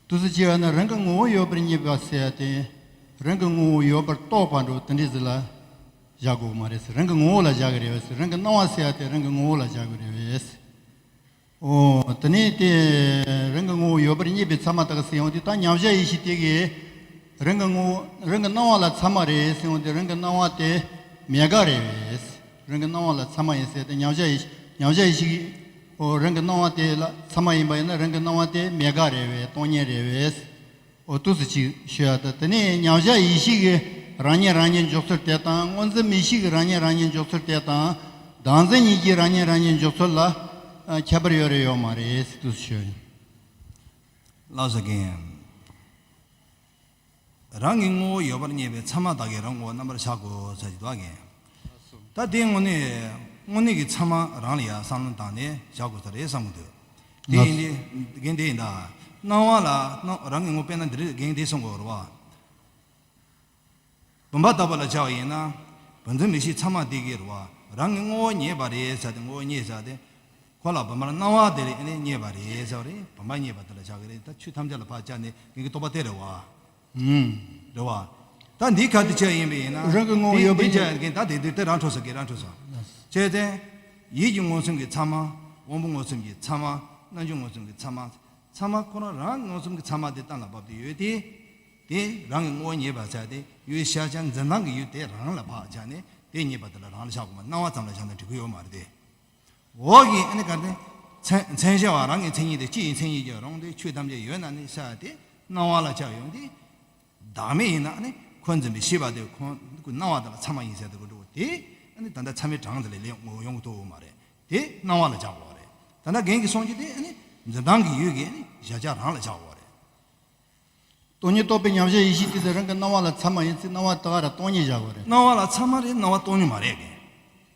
དུ་སུ་བྱས་པ་ན་རང་གི་ངོ་བོ་ཡོད་པར་རྙེད་པ་ཟེར་ཡ་དེ་རང་གི་ངོ་བོ་ཡོད་པར་རྟོགས་པ་འགྲོ་དེ་འདྲའི་ཟིག་ལ་བཞག་དགོས་མ་རེད་ཟེར། རང་གི་ངོ་བོ་ལ་བཞག་གི་རེད་བས་ཟེར། རང་གི་སྣང་བ་ཟེར་ཡ་དེ་རང་གི་ངོ་བོ་ལ་བཞག་གི་རེད་བས་ཟེར། ཨོ། དེ་ནས་དེ་རང་གི་ངོ་བོ་ཡོད་པར་རྙེད་པའི་ཚད་མ་དག་ཟེར་ཡོང་དུས་ད་མཉམ་གཞག་ཡེ་ཤེས་དེ་གིས་རང་གི་ངོ་བོ་རང་གི་སྣང་བ་ལ་ཚད་མ་རེད་ཟེར་ཡོང་དུས་རང་གི་སྣང་བ་དེ་མེད་དགག་རེད་བས། རང་གི་སྣང་བ་ལ་ཚད་མ་ཡིན་ཟེར་ཏེ་མཉམ་གཞག་ཡེ་ཤེས་མཉམ་གཞག་ཡེ་ཤེས་ཀྱིས་ཨོ་རང་གི་སྣང་བ་དེ་ལ་ཚད་མ་ཡིན་པ་ཡིན་ན་རང་གི་སྣང་བ་དེ་མེད་དགག་རེད་བས། སྟོང་ཉིད་རེད་བས། འོ་ཏུ་སུ་ཅིག་ཤོད་ཡ་ད། དེ་ནས་མཉམ་གཞག་ཡེ་ཤེས་ཀྱི་རང་ཉིད་རང་ཉིད་འཇོག་ཚུལ་དེ་དང་སྔོ་འཛིན་མིག་ཤེས་ཀྱི་རང་ཉིད་རང་ཉིད་འཇོག་ཚུལ་དེ་དང་བདག་འཛིན་གཉིས་ཀྱི་རང་ཉིད་རང་ཉིད་འཇོག་ཚུལ་ལ་ཨ་ཁྱད་པར་ཡོད་རེད་ཡོད་མ་རེད་ཟེར་ཏུ་སུ་ཤོད་ཡིན། ལགས་སོ་རྒན། རང་གི་ངོ་བོ་ཡོད་པར་རྙེད་པའི་ཚད་མ་དག་གིས་རང་ངོ་བོ་རྣམ་པར་བཞག་དགོས་ཟེར་གྱི་འདུག་རྒན། ད་དེ་དངོས་གནས་དངོས་གནས་ཀྱི་ཚད་མ་རང་ལ་ཡ་བསམ་བློ་བཏང་ནས་བཞག་དགོས་ས་རེད་བསམ་གྱི་འདུག་དེ་ཡིན་དེ་རྒན་དེ་ཡིན་ད། སྣང་བ་ལ་སྣང་རང་གི་ངོ་བོ་དཔེར་ན་འདི་རེད་རྒན་དེ་གསུང་དགོས་རེད་བ། བུམ་པ་ལྟ་བུ་ལ་བྱ་བ་ཡིན་ན། བུམ་འཛིན་མིག་ཤེས་ཚད་མ་དེ་གིས་རེད་བ། རང་གི་ངོ་བོ་རྙེད་པ་རེད་ཟེར་ཏེ་ངོ་བོ་རྙེད་ཟེར་ཏེ། ཁོ་ལ་བུམ་པར་སྣང་བ་དེ་རེད་ཨ་ནི་རྙེད་པ་རེད་ཟེར་བ་རེད། བུམ་པ་རྙེད་པ་དེ་ལ་བྱ་གི་རེད། ད་ཆོས་ཐམས་ཅད་ལ་ཕར་བཅར་ནས་ངེད་ཀྱི་རྟོག་པ་དེ་རེད་བ། ཧུམ། རེད་བ། ད་འདི་ག་དེ་བྱས་ཡིན་པ་ཡིན་ན། རང་གི་ངོ་བོ་ཡོད་པ་འདི་ཡིན། བྱས་ཡིན་ད་དེ་དེ་དེ་རང་འཕྲོ་ཟེར་གི་རང་འཕྲོ་ཟེར། བྱས་ཏེ། ཡིད་ཀྱི་མངོན་སུམ་གྱི་ཚད་མ། དབང་པོ་མངོན་སུམ་གྱི་ཚད་མ། རྣམ་འགྱུར་མངོན་སུམ་གྱི་ཚད་མ། ཚད་མ་ཁོ་རང་རང་མངོན་སུམ་གྱི་ཚད་མ་དེ་གཏན་ལ་ཕབ་སྟེ་ཡོད་དེ། དེ་རང་གི་ངོ་བོ་རྙེད་པར་བྱ་སྟེ་ཡུལ་ཤེས་བྱ་འཛིན་སྟངས་ཀྱི་ཡུལ་དེ་རང་ལ་ཕར་བྱ་ནས་དེ་རྙེད་པ་དེ་ལ་རང་ལ་བཞག་དགོས་མ་སྣང་བ་ཙམ་ལ་བཞག་ན་འགྲིག་གི་ཡོད་མ་རེད་དེ། འོག་གི་ཨ་ནི་ག་རེ་མཚན་མཚན་གཞི་བ་རང་གི་མཚན་ཉིད་དེ་སྤྱི་ཡི་མཚན་ཉིད་ཀྱི་རང་དེ་ཆོས་ཐམས་ཅད་ཡོད་ན་ནི་ས་དེ་སྣང་བ་ལ་ཆགས་ཡོང་དེ། བདག་མེད་ཡིན་ན་ཨ་ནི་ཁོ་འཛིན་པའི་ཤེས་པ་དེ་ཁོ་སྣང་བ་དེ་ལ་ཚད་མ་ཡིན་ཟེར་དེ་གོ་འགྲོ་དེ་ཨ་ནི་ད་ལྟ་ཚད་མའི་གྲངས་དེ་ལས་ལས་ངོ་ཡོང་གི་ཐུབ་ཡོད་མ་རེད། དེ་སྣང་བ་ལ་བཞག་དགོས་རེད། ད་ལྟ་རྒན་གྱི་གསུང་རྒྱུ་དེ་ཨ་ནི་འཛིན་སྟངས་ཀྱི་ཡུལ་གྱི་ཨ་ནི་གཞལ་བྱ་རང་ལ་བཞག་དགོས་རེད། སྟོང་ཉིད་རྟོགས་པའི་མཉམ་གཞག་ཡེ་ཤེས་དེ་དེ་རང་གི་སྣང་བ་ལ་ཚད་མ་ཡིན་ཚེ་སྣང་བ་དག་ར་སྟོང་ཉིད་བཞག་དགོས་རེད། སྣང་བ་ལ་ཚད་མ་རེད། སྣང་བ་སྟོང་ཉིད་མ་རེད་གི།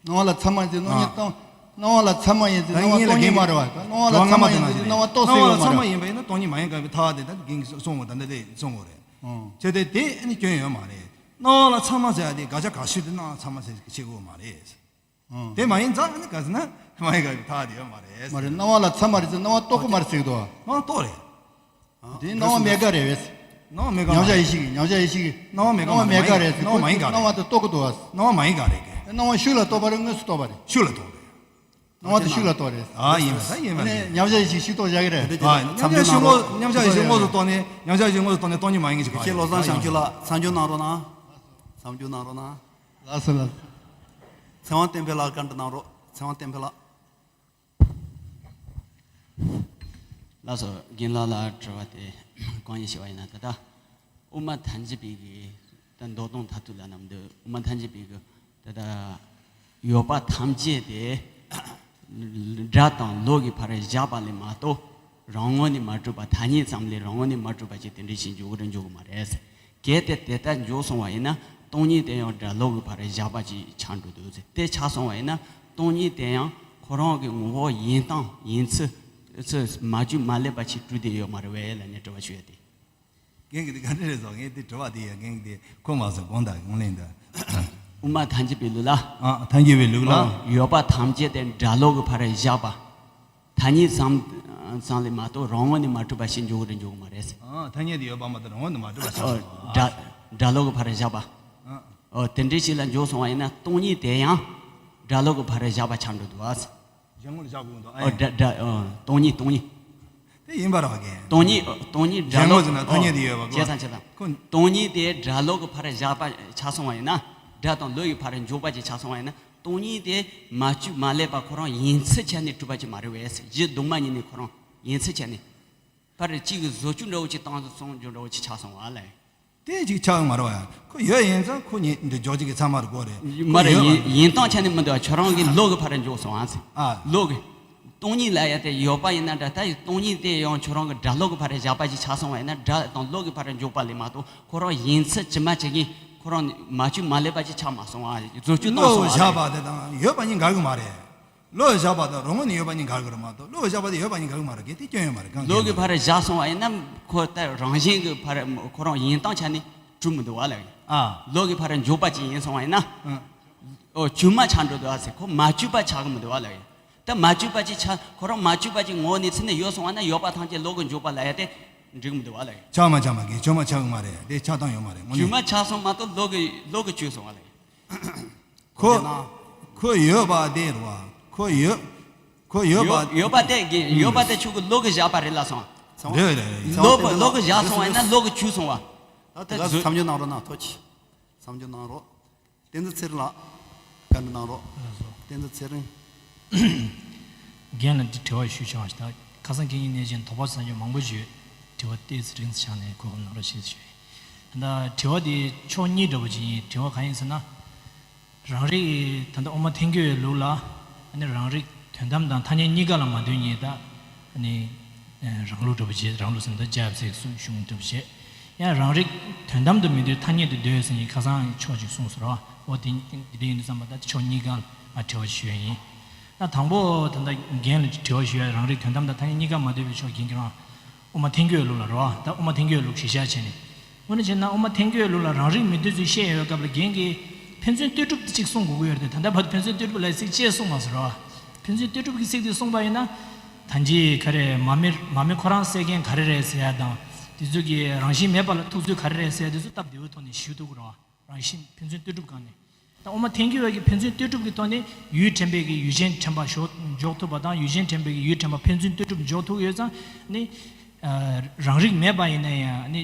སྣང་བ་ལ་ཚད་མ་ཡིན་ཚེ་སྣང་ཉིད་ཨ། སྟོང་། སྣང་བ་ལ་ཚད་མ་ཡིན་ཚེ་ད་སྣང་བ་ཡིན་ལ་སྟོང་ཉིད་རྒན་མ་རེད་བ། སྣང་བ་ལ་ཚད་མ་ཡིན་ཚེ་སྣང་བ་རྟོགས་སེ་ཡོད་མ་རེད། སྣང་བ་ལ་ཚད་མ་ཡིན་པ་ཡིན་ན་སྟོང་ཉིད་མ་ཡིན་ག་བའི་ཐ་བ་དེ་ད་རྒན་གྱིས་གསུང་དགོས། ད་འདི་དེ་གསུང་དགོས་རེད། ཨང་། བྱས་ཏེ་དེ་ཨ་ནི་སྐྱོན་ཡོད་མ་རེད། སྣང་བ་ལ་ཚད་མ་ཟེར་ཡ་དེ་དགག་བྱ་དགག་ཤོས་དེ་སྣང་བ་ཚད་མ་ཟེར་བྱེད་དགོས་མ་རེད། ཨང་། དེ་མ་ཡིན་ཙང་ཨ་ནི་ག་ཟེར་ན་མ་ཡིན་ག་བའི་ཐ་བ་དེ་ཡོད་མ་རེད། མ་རེད། སྣང་བ་ལ་ཚད་མ་རེད་ཚེ་སྣང་བ་རྟོགས་གི་མ་རེད་ཟེར་གི་འདུག་སྣང་བ་རྟོགས་རེད། དེ་སྣང་བ་མེད་དགག་རེད་བས། སྣང་བ་མེད་དགག་མ་རེད། མཉམ་གཞག་ཡེ་ཤེས་ཀྱི་མཉམ་གཞག་ཡེ་ཤེས་ཀྱི་སྣང་བ་མེད་དགག་མ་རེད། སྣང་བ་མེད་དགག་རེད་ཟེར། སྣང་བ་མ་ཡིན་དགག་རེད། སྣང་བ་མ་ཡིན་དགག་རེད་གི། སྣང་བ་ཤུགས་ལ་རྟོགས་པ་རེད། དངོས་སུ་རྟོགས་པ་རེད། ཤུགས་ལ་རྟོགས་རེད། སྣང་བ་དེ་ཤུགས་ལ་རྟོགས་རེད། ཨ་ཡིན་པ་ས་ཡིན་པ་ཨ་ནི་རེད། མཉམ་གཞག་ཡེ་ཤེས་ཤིག་རྟོགས་བཞག་གི་རེད། ཨ་མཉམ་གཞག་ཤུགས་དངོས་མཉམ་གཞག་ཡེ་ཤེས་དངོས་སུ་རྟོགས་ནས་མཉམ་གཞག་ཡེ་ཤེས་དངོས་སུ་རྟོགས་ནས་སྟོང་ཉིད་མ་ཡིན་གྱི་ག་ཁྱེད་བློ་བཟང་བྱང་ཆུབ་ལགས་མཚམས་སྦྱོར་གནང་རོགས་གནང་། མཚམས་སྦྱོར་གནང་རོགས་གནང་། ལགས་སོ་ལགས་སོ། ཚེ་དབང་བསྟན་འཕེལ་ལགས་བཀའ་འདྲི་གནང་རོགས། ཚེ་དབང་བསྟན་འཕེལ་ལགས། ལགས་སོ། རྒན་ལགས་ལ་དྲི་བ་དེ་གང་ཡིན་ཞུ་བ་ཡིན་ན། ད་ལྟ་དབུ་མ་ཐལ་འགྱུར་བའི་གི་ད་མདོ་དོན་མཐར་ཐུག་ལ་ནམ་འདུག་དབུ་མ་ཐལ་འགྱུར་བའི་གི་ད་ལྟ་ཡོད་པ་ཐམས་ཅད་དེ་སྒྲ་དང་བློ་གི་ཕར་བཞག་པ་ལས་མ་གཏོགས་རང་ངོས་ནས་མ་གྲུབ་པ། ཐ་སྙད་ཙམ་ལས་རང་ངོས་ནས་མ་གྲུབ་པ་ཅིག་དེ་འདྲ་ཞིག་འཇོག་གི་རེད་འཇོག་གི་མ་རེད། གལ་ཏེ་དེ་ལྟར་འཇོག་སོང་བ་ཡིན་ན་སྟོང་ཉིད་དེ་ཡང་སྒྲ་བློ་གི་ཕར་བཞག་པ་ཅིག་ཆགས་འགྲོ་འདུག་ཟེར། དེ་ཆགས་སོང་བ་ཡིན་ན་སྟོང་ཉིད་དེ་ཡང་ཁོ་རང་གི་ངོ་བོ་ཡིན་སྟངས་ཡིན་ཚུལ་ཚུལ་མ་བཅོས་མ་བསླད་པ་ཅིག་གྲུབ་བསྡད་ཡོད་མ་རེད་བས་ལབ་ནས་དྲི་བ་ཞུ་ཡ་དེ། རྒན་གྱི་དེ་ག་འདྲ་རེད་ཟེར། ངས་དེ་དྲི་བ་དེ་ཡ་རྒན་གྱི་དེ་ཁོ་མ་ཟེར་དགོངས་དག་དགོངས་ལེན་དུ། དབུ་མ་ཐལ་འགྱུར་བའི་ལུགས་ལ། ཨ། ཐལ་འགྱུར་བའི་ལུགས་ལ། ཨོ། ཡོད་པ་ཐམས་ཅད་དེ་སྒྲ་ལོག་གི་ཕར་བཞག་པ། ཐ་སྙད་ཙམ་ཙམ་ལས་མ་གཏོགས་རང་ངོས་ནས་མ་གྲུབ་པ་ཞིག་འཇོག་གི་རེད་འཇོག་གི་མ་རེད། ཨ། ཐ་སྙད་དེ་ཡོད་པ་མ་གཏོགས་རང་ངོས་ནས་མ་གྲུབ་པ་ཞིག་ཨོ། འཇོག་གི། སྒྲ་སྒྲ་ལོག་གི་ཕར་བཞག་པ། ཨ། ཨོ། དེ་འདྲའི་ཞིག་ལ་འཇོག་སོང་བ་ཡིན་ན་སྟོང་ཉིད་དེ་ཡང་སྒྲ་ལོག་གི་ཕར་བཞག་པ་ཆགས་འགྲོ་འདུག་ཨ། གཞན་ངོ་ལ་བཞག་དགོས་འདུག་ཨ། ཨོ། ཡིན། སྒྲ་སྒྲ་ཨོ། སྟོང་ཉིད་སྟོང་ཉིད། དེ་ཡིན་པ་རེད་བ་གན། སྟོང་ཉིད་སྟོང་ཉིད་སྒྲ་གཞན་ངོ་ལོག་ཟེར་ན་ཐ་སྙད་དེ་ཡོད་པ་གོ། བྱས་ཙང་བྱས་ཙང་། ཁོ། སྟོང་ཉིད་དེ་སྒྲ་ལོག་གི་ཕར་བཞག་པ་ཆགས་སོང་བ་ཡིན་ན། སྒྲ་དང་བློ་ཡི་ཕར་འཇོག་པ་ཅིག་ཆགས་སོང་བ་ཡིན་ན། སྟོང་ཉིད་དེ་མ་བཅོས་མ་བསླད་པ་ཁོ་རང་ཡིན་ཚུལ་ཆ་ནས་གྲུབ་པ་ཅིག་མ་རེད་བས། གཞི་གདོད་མ་ཉིད་ནས་ཁོ་རང་ཡིན་ཚུལ་ཆ་ནས། ཕར་གཅིག་གི་བཟོ་བཅོས་འདྲ་བོ་ཅིག་བཏང་སོང་འཇོག་འདྲ་བོ་ཅིག་ཆགས་སོང་བ་ལས། དེ་ཅིག་ཆགས་ཡོད་མ་རེད་བ། ཁོ་ཡོད་ཡིན་ཙང་ཁོ་ཉིད་འདི་འཇོག་ཅིག་གི་ཚང་མ་རེད་གོ་རེད། མ་རེད། ཡིན་ཡིན་སྟངས་ཆ་ནས་མི་འདུག་བ། ཁྱོད་རང་གི་བློ་གི་ཕར་འཇོག་སོང་ཨ་ཟེར། ཨ། བློ་གི། སྟོང་ཉིད་ལ་ཡ་དེ་ཡོད་པ་ཡིན་ན་འདྲ། ད་ཡི་སྟོང་ཉིད་དེ་ཡང་ཁྱོད་རང་གི་སྒྲ་ལོག་གི་ཕར་བཞག་པ་ཅིག་ཆགས་སོང་བ་ཡིན་ན། སྒྲ་དང་བློ་གི་ཕར་འཇོག་པ་ལས་མ་གཏོགས་ཁོ་རང་ཡིན་ཚུལ་ཇི་མ་ཇི་བཞིན་ཁོ་རང་མ་བཅོས་མ་བསླད་པ་ཅིག་ཆགས་མ་སོང་ཨ། བཟོ་བཅོས་བཏང་སོང་ཨ། བློ་བཞག་པ་དེ་དང་ཡོད་པ་གཉིས་འགལ་གི་མ་རེད། བློ་བཞག་པ་དང་རང་ངོས་ནས་ཡོད་པ་གཉིས་འགལ་གི་རེད་མ་གཏོགས་བློ་བཞག་པ་དེ་ཡོད་པ་གཉིས་འགལ་གི་མ་རེད། གལ་ཏེ་སྐྱོན་ཡོད་མ་རེད། གང་བློ་གི་ཕར་བཞག་སོང་བ་ཡིན་ན་ཁོ་ད་རང་བཞིན་གི་ཕར་ཁོ་རང་ཡིན་སྟངས་ཆ་ནས་གྲུབ་མི་འདུག་བ་ལ་ཡིན། ཨ། བློ་གི་ཕར་འཇོག་པ་ཅིག་ཡིན་སོང་བ་ཡིན་ན། ཨ། ཨོ། བཅོས་མ་ཆགས་འགྲོ་འདུག་བ་ཟེར། ཁོ་མ་བཅོས་པ་ཆགས་གི་མི་འདུག་བ་ལ་ཡིན། ད་མ་བཅོས་པ་ཅིག་ཆགས། ཁོ་རང་མ་བཅོས་པ་ཅིག་ངོ་བོ་ནས་ཚུར་ནས་ཡོད་སོང་བ་ན་ཡོད་པ་ཐམས་ཅད་བློ་གི་འཇོག་པ་ལ་ཡ་དེ་འགྲིག་མི་འདུག་བ་ལ་ཡིན། ཆགས་མ་ཆགས་མ་གི་བཅོས་མ་ཆགས་གི་མ་རེད། དེ་ཆགས་སྟངས་ཡོད་མ་རེད་དངོས་གནས། བཅོས་མ་ཆགས་སོང་མ་གཏོགས་བློ་གི་བློ་གི་བཅོས་སོང་བ་ལ་ཡིན། ཁོ། ཁོ་ཡོད་པ་དེ་རེད་བ། ཁོ་ཡོད། ཁོ་ཡོད་པ། ཡོད་ཡོད་པ་དེ་གི་ཡོད་པ་དེ་ཁྱོད་ཀྱི་བློ་གི་བཞག་པ་རེད་ལ་སོང་། རེད་རེད་རེད། བློ་བློ་གི་བཞག་སོང་བ་ཡིན་ན་བློ་གི་བཅོས་སོང་བ། ད་དེ་ག་མཚམས་སྦྱོར་གནང་རོགས་གནང་ཐུགས་རྗེ་ཆེ། མཚམས་སྦྱོར་གནང་རོགས། བསྟན་འཛིན་ཚེ་རིང་ལགས། བཀའ་འདྲི་གནང་རོགས། ལགས་སོ། བསྟན་འཛིན་ཚེ་རིང་། རྒན་ལ་འདི་དྲི་བ་ཞུ་བྱུང་བ་ཞིག་ད་ཁ་སང་ཁེ་ཉིན་ནས་བཞིན་དོགས་པ་ཟ་རྒྱུ་མང་པོ་ཞིག་ཡོད། དྲི་བ་ཏོག་ཙམ་རིང་ཙམ་བྱུང་ནས་གོ་སྐབས་གནང་རོགས་ཞེས་ཞུ་ཡིན། ད་དྲི་བ་འདི་ཕྱོགས་གཉིས་འདྲ་པོ་ཅིག་ཡིན། དྲི་བ་གང་ཡིན་ཟེར་ན། རང་རིག་ད་ལྟ་དབུ་མ་ཐལ་འགྱུར་བའི་ལུགས་ལ་ཨ་ནི་རང་རིག་དོན་དམ་དང་ཐ་སྙད་གཉིས་ཀ་ལ་མ་འདུས་ནས་ད་ཨ་ནི་རང་ལུགས་འདྲ་པོ་བྱས། རང་ལུགས་ཟེར་ན་ད་རྒྱལ་ཡབ་སྲས་ཀྱི་གཞུང་འདྲ་པོ་བྱས། ཡང་རང་རིག་དོན་དམ་དུ་མི་འདོད་ཐ་སྙད་དུ་འདོད་ཟེར་ནས་ཁ་སང་ཕྱོགས་གཅིག་གསུངས་སོང་ར། འོ་དེ་དེ་འདྲ་ཡིན་དུས་ཙམ་པ་ད་ཕྱོགས་གཉིས་ཀ་ལ་ང་དྲི་བ་ཞུ་ཡ་ཡིན། ད་དང་པོ་ད་ལྟ་རྒན་ལ་དྲི་བ་ཞུ་ཡ། རང་རིག་དོན་དམ་དང་ཐ་སྙད་གཉིས་ཀ་མ་འདོད་པའི་ཕྱོགས་རྒན་གྱིས་རང་དབུ་མ་ཐལ་འགྱུར་བའི་ལུགས་ལ་རེད་བ། ད་དབུ་མ་ཐལ་འགྱུར་བའི་ལུགས་གཞི་བཞག་བྱས་ནས། དངོས་གནས་བྱས་ན་དབུ་མ་ཐལ་འགྱུར་བའི་ལུགས་ལ་རང་རིག་མི་འདོད་ཚུལ་བཤད་ཡོད་སྐབས་ལ་རྒན་གྱིས་ཕན་ཚུན་ལྟོས་གྲུབ་དེ་གཅིག་གསུང་དགོས་ཀྱི་ཡོད་རེད་དེ། ད་ལྟ་བར་དུ་ཕན་ཚུན་ལྟོས་གྲུབ་ལབ་ཚིག་གཅིག་གསུངས་མ་སོང་རེད་བ། ཕན་ཚུན་ལྟོས་གྲུབ་ཀྱི་ཚིག་དེ་གསུངས་པ་ཡིན་ན། ད་ཅི་ག་རེ་མར་མེ་མར་མེ་ཁོ་རང་བསད་མཁན་ག་རེ་རེད་ཟེར་ཡ་དང་། དེ་ཚོ་གི་རང་བཞིན་མེད་པ་ལ་ཐུག་ཚུལ་ག་རེ་རེད་ཟེར་ཡ་དེ་ཚོ་སྟབས་བདེ་བོའི་ཐོག་ནས་ཞུ་ཐུབ་ཀྱི་རེད་བ། རང་བཞིན་ཕན་ཚུན་ལྟོས་གྲུབ་སྒང་ནས། ད་དབུ་མ་ཐལ་འགྱུར་བ་གིས་ཕན་ཚུན་ལྟོས་གྲུབ་ཀྱི་ཐོག་ནས་ཡུལ་དྲན་པའི་གི་ཡུལ་ཅན་དྲན་པ་འཇོག་འཇོག་ཐུབ་པ་དང་། ཡུལ་ཅན་དྲན་པའི་གི་ཡུལ་དྲན་པ་ཕན་ཚུན་ལྟོས་གྲུབ་འཇོག་ཐུབ་ཡོད་ཙང་ནི། ཨ། རང་རིག་མེད་པ་ཡིན་ན་ཡང་ནི་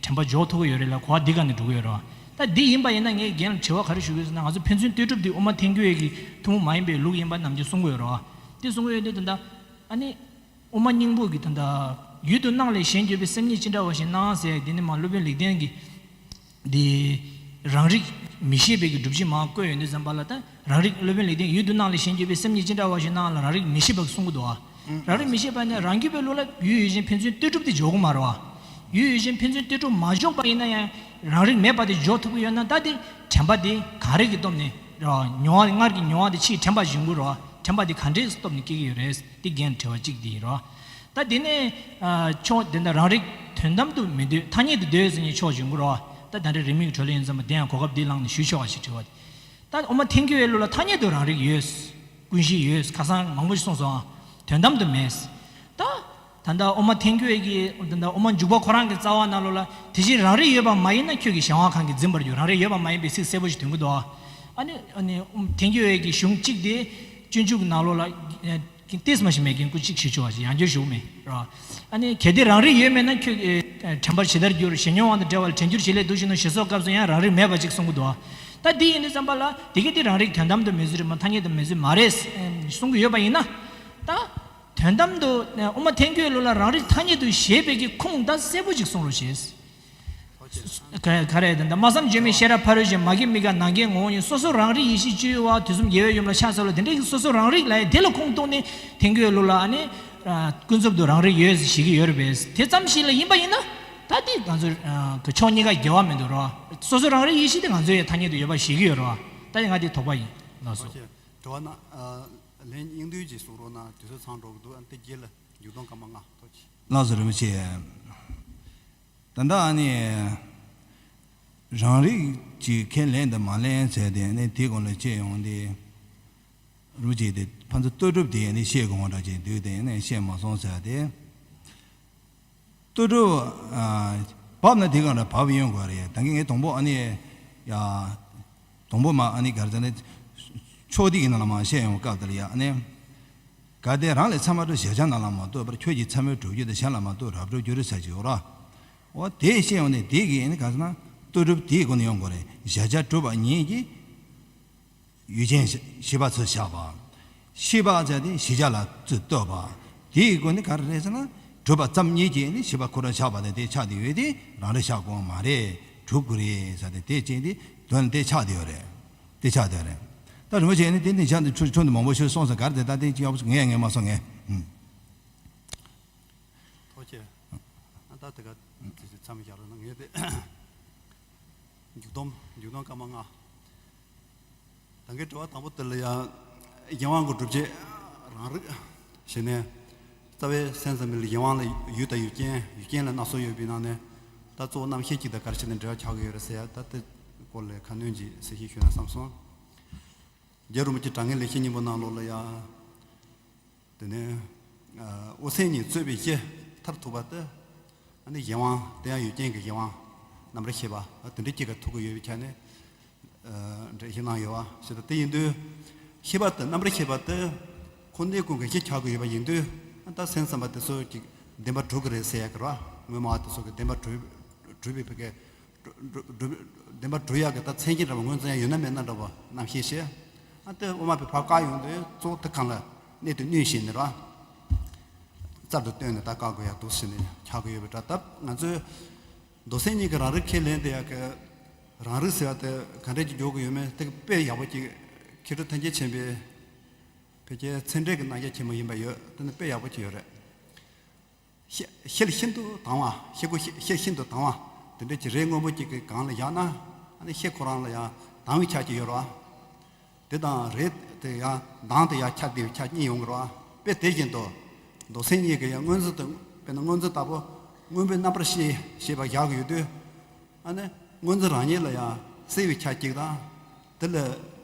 དྲན་པ་འཇོག་ཐུབ་ཀྱི་ཡོད་རེད་ལ་གོ་བ་འདི་སྒང་ནས་འགྲོ་གི་ཡོད་རེད་བ། ད་འདི་ཡིན་པ་ཡིན་ན་ངས་རྒན་ལ་དྲི་བ་ག་རེ་ཞུ་གི་ཡོད་ཟེར་ན། ང་ཚོ་ཕན་ཚུན་ལྟོས་གྲུབ་འདི་དབུ་མ་ཐལ་འགྱུར་བའི་གི་ཐུན་མོང་མ་ཡིན་པའི་ལུགས་ཡིན་པ་ནམ་རྒྱུན་གསུང་གི་ཡོད་རེད་བ། འདི་གསུང་གི་ཡོད་དུས་ད་ལྟ་ཨ་ནི། དབུ་མ་སྙིང་པོ་གི་ད་ལྟ་ཡུལ་དུ་སྣང་ལས་གཞན་གྱུར་པའི་སེམས་ཉིད་ཅི་འདྲ་བ་ཞིག་སྣང་ཟེར་འདི་ནི་མ་སློབ་དཔོན་ལེགས་ལྡན་གྱིས། འདི་རང་རིག་མི་ཤེས་པའི་གི་སྒྲུབ་བྱེད་མར་བཀོད་ཡོང་དུས་ཙམ་པ་ལ། ད་རང་རིག་སློབ་དཔོན་ལེགས་ལྡན་ཡུལ་དུ་སྣང་ལས་གཞན་གྱུར་པའི་སེམས་ཉིད་ཅི་འདྲ་བ་ཞིག་སྣང་ལ་རང་རིག་མི་ཤེས་པ་གསུང་གི་འདུག་བ། རང་རིག་མི་ཤེས་པ་ནི་རང་རྒྱུད་པའི་ལུགས་ལ་ཡུལ་ཡུལ་ཅན་ཕན་ཚུན་ལྟོས་གྲུབ་དེ་འཇོག་གི་མ་རེད་བ། ཡུལ་ཡུལ་ཅན་ཕན་ཚུན་ལྟོས་གྲུབ་མ་འཇོག་པ་ཡིན་ན་ཡང་རང་རིག་མེད་པ་དེ་འཇོག་ཐུབ་ཀྱི་ཡོད་ན། ད་དེ་དྲན་པ་དེ་ག་རེ་གི་སྟོབས་ནས་རེད་བ། མྱོང་བ་སྔར་གྱི་མྱོང་བ་དེ་ཕྱིའི་དྲན་པ་གཞན་དགུ་རེད་བ། དྲན་པ་དེ་ག་འདྲའི་སྟོབས་ནས་སྐྱེ་གི་ཡོད་རེད། དེ་རྒན་དྲི་བ་གཅིག་དེ་ཡིན་རེད་བ། ད་དེ་ནས་ཨ་ཕྱོགས་དེ་འདྲ་རང་རིག་དོན་དམ་དུ་མི་འདོད་ཐ་སྙད་དུ་འདོད་ཟེར་མཁན་ཕྱོགས་གཞན་དགུ་རེད་བ། ད་ད་རེས་རིང་མིན་གྱི་བགྲོ་གླེང་ཡིན་ཙང་དེ་ཡང་གོ་སྐབས་འདི་བླངས་ནས་ཞུ་ཆོག་པ་ཞིག་དྲི་བ་དེ། ད་དབུ་མ་ཐལ་འགྱུར་བའི་ལུགས་ལ་ཐ་སྙད་དུ་རང་རིག་ཡོད། ཀུན་གཞི་ཡོད། ཁ་སང་མང་པོ་ཞིག་གསུངས་སོང་ཨ། དོན་དམ་དུ་མེད། ད་ད་ལྟ་དབུ་མ་ཐལ་འགྱུར་བའི་གི་ད་ལྟ་དབུ་མ་འཇུག་པ་ཁོ་རང་གི་རྩ་བ་ནང་ལོགས་ལ་དེ་བཞིན་རང་རིག་ཡོད་པ་མ་ཡིན་ན་ཁྱོད་ཀྱི་གཞན་དབང་གང་གིས་འཛིན་པར་འགྱུར། རང་རིག་ཡོད་པ་མ་ཡིན་པའི་ཚིག་གསལ་པོ་ཞིག་ཐོན་གྱི་འདུག་ཨ། ཨ་ནི་ཨ་ནི་དབུ་མ་ཐལ་འགྱུར་བའི་གི་གཞུང་གཅིག་དེ་སྤྱོད་འཇུག་གི་ནང་ལོགས་ལ། ཏིས་མ་ཞིག་མེད་མཁན་སྐུ་གཅིག་ཞུ་ཆོག་པ་ཞིག་ཡང་བསྐྱར་ཞུ་མེད་ར། ཨ་ནི་གལ་ཏེ་རང་རིག་ཡོད་མེད་ན་ཁྱོད་ཨེ་དྲན་པར་ཇི་ལྟར་འགྱུར། གཞན་མྱོང་བ་དང་བྲལ་བ་ལ་དྲན་འགྱུར་ཇི་སླད་འདུག་ཞུས་ན་ཞེས་སོགས་སྐབས་སུ་ཡང་རང་རིག་མེད་པ་ཅིག་གསུང་གི་འདུག་ད་འདི་ཡིན་དུས་ཙམ་པ་ལ་དེ་གས་དེ་རང་རིག་དོན་དམ་དུ་མེད་ཚུལ་རེད་མ་ཐ་སྙད་དུ་མེད་ཚུལ་མ་རེད་གསུང་གི་ཡོད་པ་ཡིན་ན། ད་དོན་དམ་དུ་དབུ་མ་ཐལ་འགྱུར་ལུགས་ལ་རང་རིག་ཐ་སྙད་དུ་བཞེད་པའི་གི་ཁུངས་ད་གསལ་པོ་ཅིག་གསུང་རོགས་ཞེས། ག་ག་རེ་ད་ལྟ་སྨྲ་བསམ་བརྗོད་མེད་ཤེས་རབ་ཕ་རོལ་ཕྱིན། མ་སྐྱེས་དམིགས་པ་ནམ་མཁའི་ངོ་བོ་ཉིད། སོ་སོ་རང་རིག་ཡེ་ཤེས་སྤྱོད་པ། དུས་གསུམ་རྒྱལ་བའི་ཡུམ་ལ་ཕྱག་འཚལ་ལོ། དེ་འདྲའི་སོ་སོ་རང་རིག་ལ་ཡང་དེ་ལ་ཁུངས་གཏུགས་ནས་ཐལ་འགྱུར་ལུགས་ལ་ཨ་ནི་ཀུན་རྫོབ་ཏུ་རང་རིག་ཡོད་ཞེས་ཀྱི་ཡོད་རེད་པས། དེ་ཙམ་ཞིག་ལ་ཡིན་པ་ཡིན་ན་ད་དེ་ང་ཚོ་གི་ཕྱོགས་གཉིས་ཀ་འགལ་བ་མི་འདུག་རོ། སོ་སོ་རང་རིག་ཡེ་ཤེས་དེ་ང་ཚོའི་ཐ་སྙད་དུ་ཡོད་པ་ཞེས་ཀྱི་ཡོད་རོ། ད་ང་དེ་དོགས་པ་ཡིན་ལགས་སོ། དྲི་བ་ན་ལན་སྙིང་བསྡུས་ཀྱིས་གསུང་རོགས་གནང་། དུས་ཚོད་ཚང་འགྲོ་གི་འདུག་ཨ་ནི་དེ་རྗེས་ལ་མཇུག་སྡོམ་སྐར་མ་ལྔ་ཐོག་ཅིག་ལགས་སོ་རིན་པོ་ཆེ། ད་ལྟ་ཨ་ནི་ རང་རིག་གི་ཁས་ལེན་དང་མ་ལེན་ཟེར་ཏེ་ནི་དེའི་སྒང་ལ་བཤད་ཡོང་དེ། རུ་ཅིག་དེ་ཕན་ཚུན་ལྟོས་གྲུབ་དེ་ནི་བཤད་དགོས་པ་འདྲ་ཅིག་འདུག་དེ་ནི་བཤད་མ་སོང་ཟེར་ཏེ། ལྟོས་གྲུབ་ཨ། བབས་ན་དེ་གང་འདྲ་བབས་ཡོང་དགོས་རེད། ད་གིན་ངས་དང་པོ་ཨ་ནི་ཡ། དང་པོ་མ་ཨ་ནི་ག་རེ་ཟེར་ན། ཕྱོགས་སྡེ་གི་ནང་ལ་མ་བཤད་ཡོང་སྐབས་དེ་ལ་ཡ་ཨ་ནི། གལ་ཏེ་རང་ལས་ཚད་མ་གྲུབ་གཞལ་བྱ་རྣམས་ལ་མ་ལྟོས་པར་ཁྱོད་ཀྱི་ཚད་མས་གྲུབ་རྒྱུ་དང་གཞན་ལ་མ་ལྟོས་རབ་གྲུབ་རྒྱུ་རེད་ཟེར་གྱི་ཡོད་ར། འོ་དེ་བཤད་ཡོང་ནས་དེ་གི་ཨ་ནི་ག་རེ་ཟེར་ན་ལྟོས་གྲུབ་དེའི་སྒོ་ནས་ཡོང་དགོས་རེད། གཞལ་བྱ་གྲུབ་པ་ཉིད་ཀྱི་ཡུལ་ཅན་ཤེས་པ་ཚུལ་བཞག་པ། ཤེས་པ་ཟེར་དེ་གཞལ་བྱ་ལ་ཚུར་ལྟོས་པ། དེའི་སྒོ་ནས་ག་རེ་རེད་ཟེར་ན་གྲུབ་པ་ཙམ་ཉིད་ཀྱིས་ནི་ཤེས་པ་ཁོ་རང་ཆགས་པ་དང་དེ་ཆགས་བསྡད་ཡོད་དེ་རང་རེད་བཞག་དགོས་མ་རེད། གྲུབ་དགོས་རེད་ཟེར་ཏེ་དེ་བྱས་ཏེ་དོན་དེ་ཆགས་བསྡད་ཡོད་རེད། དེ་ཆགས་བསྡད་ཡོད་རེད། ད་རིན་པོ་ཆེ་ནི་དེ་འདི་ཆགས་འདི་ཆུ་ཆུ་འདི་མང་པོ་ཞིག་སོང་ཟེར་ག་རེ་དེ་ད་དེ་ཅི་ཡག་པོ་ངས་ངས་མ་སོང་ངས། ཐུགས་རྗེ་ཆེ། ཨ་ད་དེ་ག་དེ་ཚོ་མཚམས་བཞག་རོགས་གནང་། ངས་དེ་མཇུག་སྡོམ་མཇུག་སྡོམ་སྐར་མ་ལྔ། ད་གིན་དྲི་བ་དང་པོ་དེ་ལ་ཡང་གཞན་དབང་གི་སྒྲུབ་བྱེད་རང་རིག་ཞེས་ནས། རྩ་བའི་སེམས་ཙམ་པའི་གཞན་དབང་ལ་ཡུལ་དང་ཡུལ་ཅན་ཡུལ་ཅན་ལ་སྣ་ཚོགས་ཡོད་པའི་ནང་ནས། ད་གཙོ་བོ་རྣམ་ཤེས་གཅིག་དང་ག་རེ་བྱས་ནས་འབྲེལ་བ་ཆགས་ཀྱི་ཡོད་རེད་ཟེར་ཡ། ད་དེ་སྐོར་ལ་ཁ་སྣོན་ཅིག་གསལ་བཤད་ཞུས་ན་བསམ་སོང་། རྒྱལ་བ་རིན་པོ་ཆེ་དྲང་ངེས་ལེགས་བཤད་སྙིང་པོ་ནང་ལོགས་ལ་ཡང་། དེ་ནས་ཨ་དབུ་སེམས་གཉིས་རྩོད་པའི་གཞི་མཐར་ཐུག་པ་དེ། ཨ་ནི་གཞན་དབང་དེ་ཡང་ཡུལ་ཅན་གྱི་གཞན་དབང་རྣམ་པར་ཤེས་པ། ཨ་དེ་འདྲའི་གཅིག་ག་ཐུག་གི་ཡོད་པའི་ཆ་ནས་ཨ་འགྲེལ་བཤད་གནང་ཡོད་པ་ཞིག་དང་། དེ་ཡིན་དུས་ཤེས་པ་དེ་རྣམ་པར་ཤེས་པ་དེ་ཁོ་གནས་ཀུན་གྱི་གཞི་ཆགས་ཀྱི་ཡོད་པ་ཡིན་དུས། ཨ་ད་སེམས་ཙམ་པ་དེ་ཚོ་གི་བདེན་པ་གྲུབ་ཀྱི་རེད་ཟེར་ཡ་གི་ར། དངོས་མ་དེ་ཚོ་གི་བདེན་པ་གྲུབ་གྲུབ་པའི་བོད་སྐད། གྲུབ་གྲུབ་བདེན་པ་གྲུབ་ཡག་གི་ད་མཚན་གཞི་འདྲ་བ་ངོས་འཛིན་ཡག་ཡོད་ན་མེད་ན་འདྲ་བ་རྣམ་ཤེས་ཤེས། ཨ་དེ་དབུ་མ་པའི་ཕར་བཀག་ཡོང་དུས་གཙོ་བོ་དེ་གང་ལ་གནད་དུ་བསྣུན་བྱས་ནས་ར། རྩལ་དུ་བཏོན་ནས་ད་བཀག་དགོས་ཡག་འདུག་ཟེར་ནས་ཆགས་ཀྱི་ཡོད་པའི་འདྲ། ད་ང་ཚོས་མདོ་སེམས་གཉིས་ཀྱི་རང་རིག་ཁས་ལེན་དེ་ཡག་གི་རང་རིག་ཟེར་བ་དེ་ག་འདྲས་ཀྱི་འཇོག་གི་ཡོད་མེད་དེ་གི་དཔེ་ཡག་པོ་ཅིག་མཁས་གྲུབ་ཐེག་མཆོག་ཆེན་པོའི་བོད་ཀྱི་ཚད་འབྲས་ཀྱི་རྣམ་གཞག་ཆེན་མོ་ཡིན་པ་ཡོད། དེ་ནི་དཔེ་ཡག་པོ་ཅིག་ཡོད་རེད། ཤེལ་ཤེལ་ཤིན་ཏུ་དྭངས་པ། ཤེལ་སྒོ་ཤེལ་ཤེལ་ཤིན་ཏུ་དྭངས་པ་དེ་འདྲ་ཅིག་རས་སྔོན་པོ་ཅིག་གི་སྒང་ལ་བཞག་ན། ཨ་ནི་ཤེལ་ཁོ་རང་ལ་ཡང་དྭངས་པའི་ཆ་ཅིག་ཡོད་རེད་བ། དེ་དང་རས་དེ་ཡང་མདངས་དེ་ཡང་ཆ་དེ་ཆ་གཉིས་ཡོང་གི་རེད་བ། དཔེ་དེ་བཞིན་དུ་མདོ་སེམས་གཉིས་ཀྱི་ཡང་སྔོ་འཛིན་དུ་དཔེར་ན་སྔོ་འཛིན་ལྟ་བུ་སྔོན་པོའི་རྣམ་པར་ཤེས་ཤེས་པ་བཞག་གི་ཡོད་དུས། ཨ་ནི་སྔོ་འཛིན་རང་ཉིད་ལ་ཡང་གསལ་བའི་ཆ་གཅིག་དང་། དེ་ལ་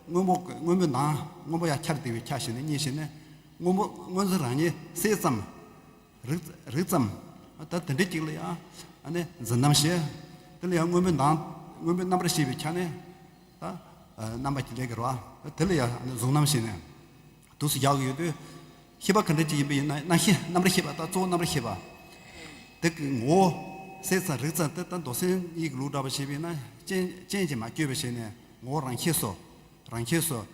སྔོན་པོ་སྔོན་པོའི་མདངས་སྔོན་པོ་ཡང་ཆར་ལྡིར་བའི་ཆ་ཞིག་ནས་གཉིས་ཤིག་ནས། སྔོན་པོ་སྔོ་འཛིན་རང་ཉིད་གསལ་ཙམ། རིག་རིག་ཙམ། ད་དེ་འདྲ་གཅིག་ལ་ཡང་ཨ་ནི་འཛིན་རྣམ་ཞེས། དེ་ལ་ཡང་སྔོན་པོའི་མདངས་སྔོན་པོའི་རྣམ་པར་ཤེས་པའི་ཆ་ནས་ད་རྣམ་པ་གཅིག་ལས་ཀྱི་རོ། དེ་ལ་ཡང་ཨ་ནི་གཟུང་རྣམ་ཞེས་ནས། འདུག་སེ་བཞག་གི་ཡོད་དུས། ཤེས་པ་ག་འདྲ་ཅིག་ཡིན་པ་ཡིན་ན། རྣམ་ཤེས་རྣམ་པར་ཤེས་པ་དང་གཙོ་བོ་རྣམ་པར་ཤེས་པ། དེ་གི་ངོ་བོ་གསལ་ཙམ་རིག་ཙམ་དེ་ད་མདོ་སེམས་གཉིས་ཀྱི་ལུགས་འདྲ་བ་བྱས་པ་ཡིན་ན་རྐྱེན་རྐྱེན་གྱིས་མ་བསྐྱོད་པ་བྱས་ནས་ངོ་བོ་རང་ཁྱད་སོ། རང་ཁྱད་སོ།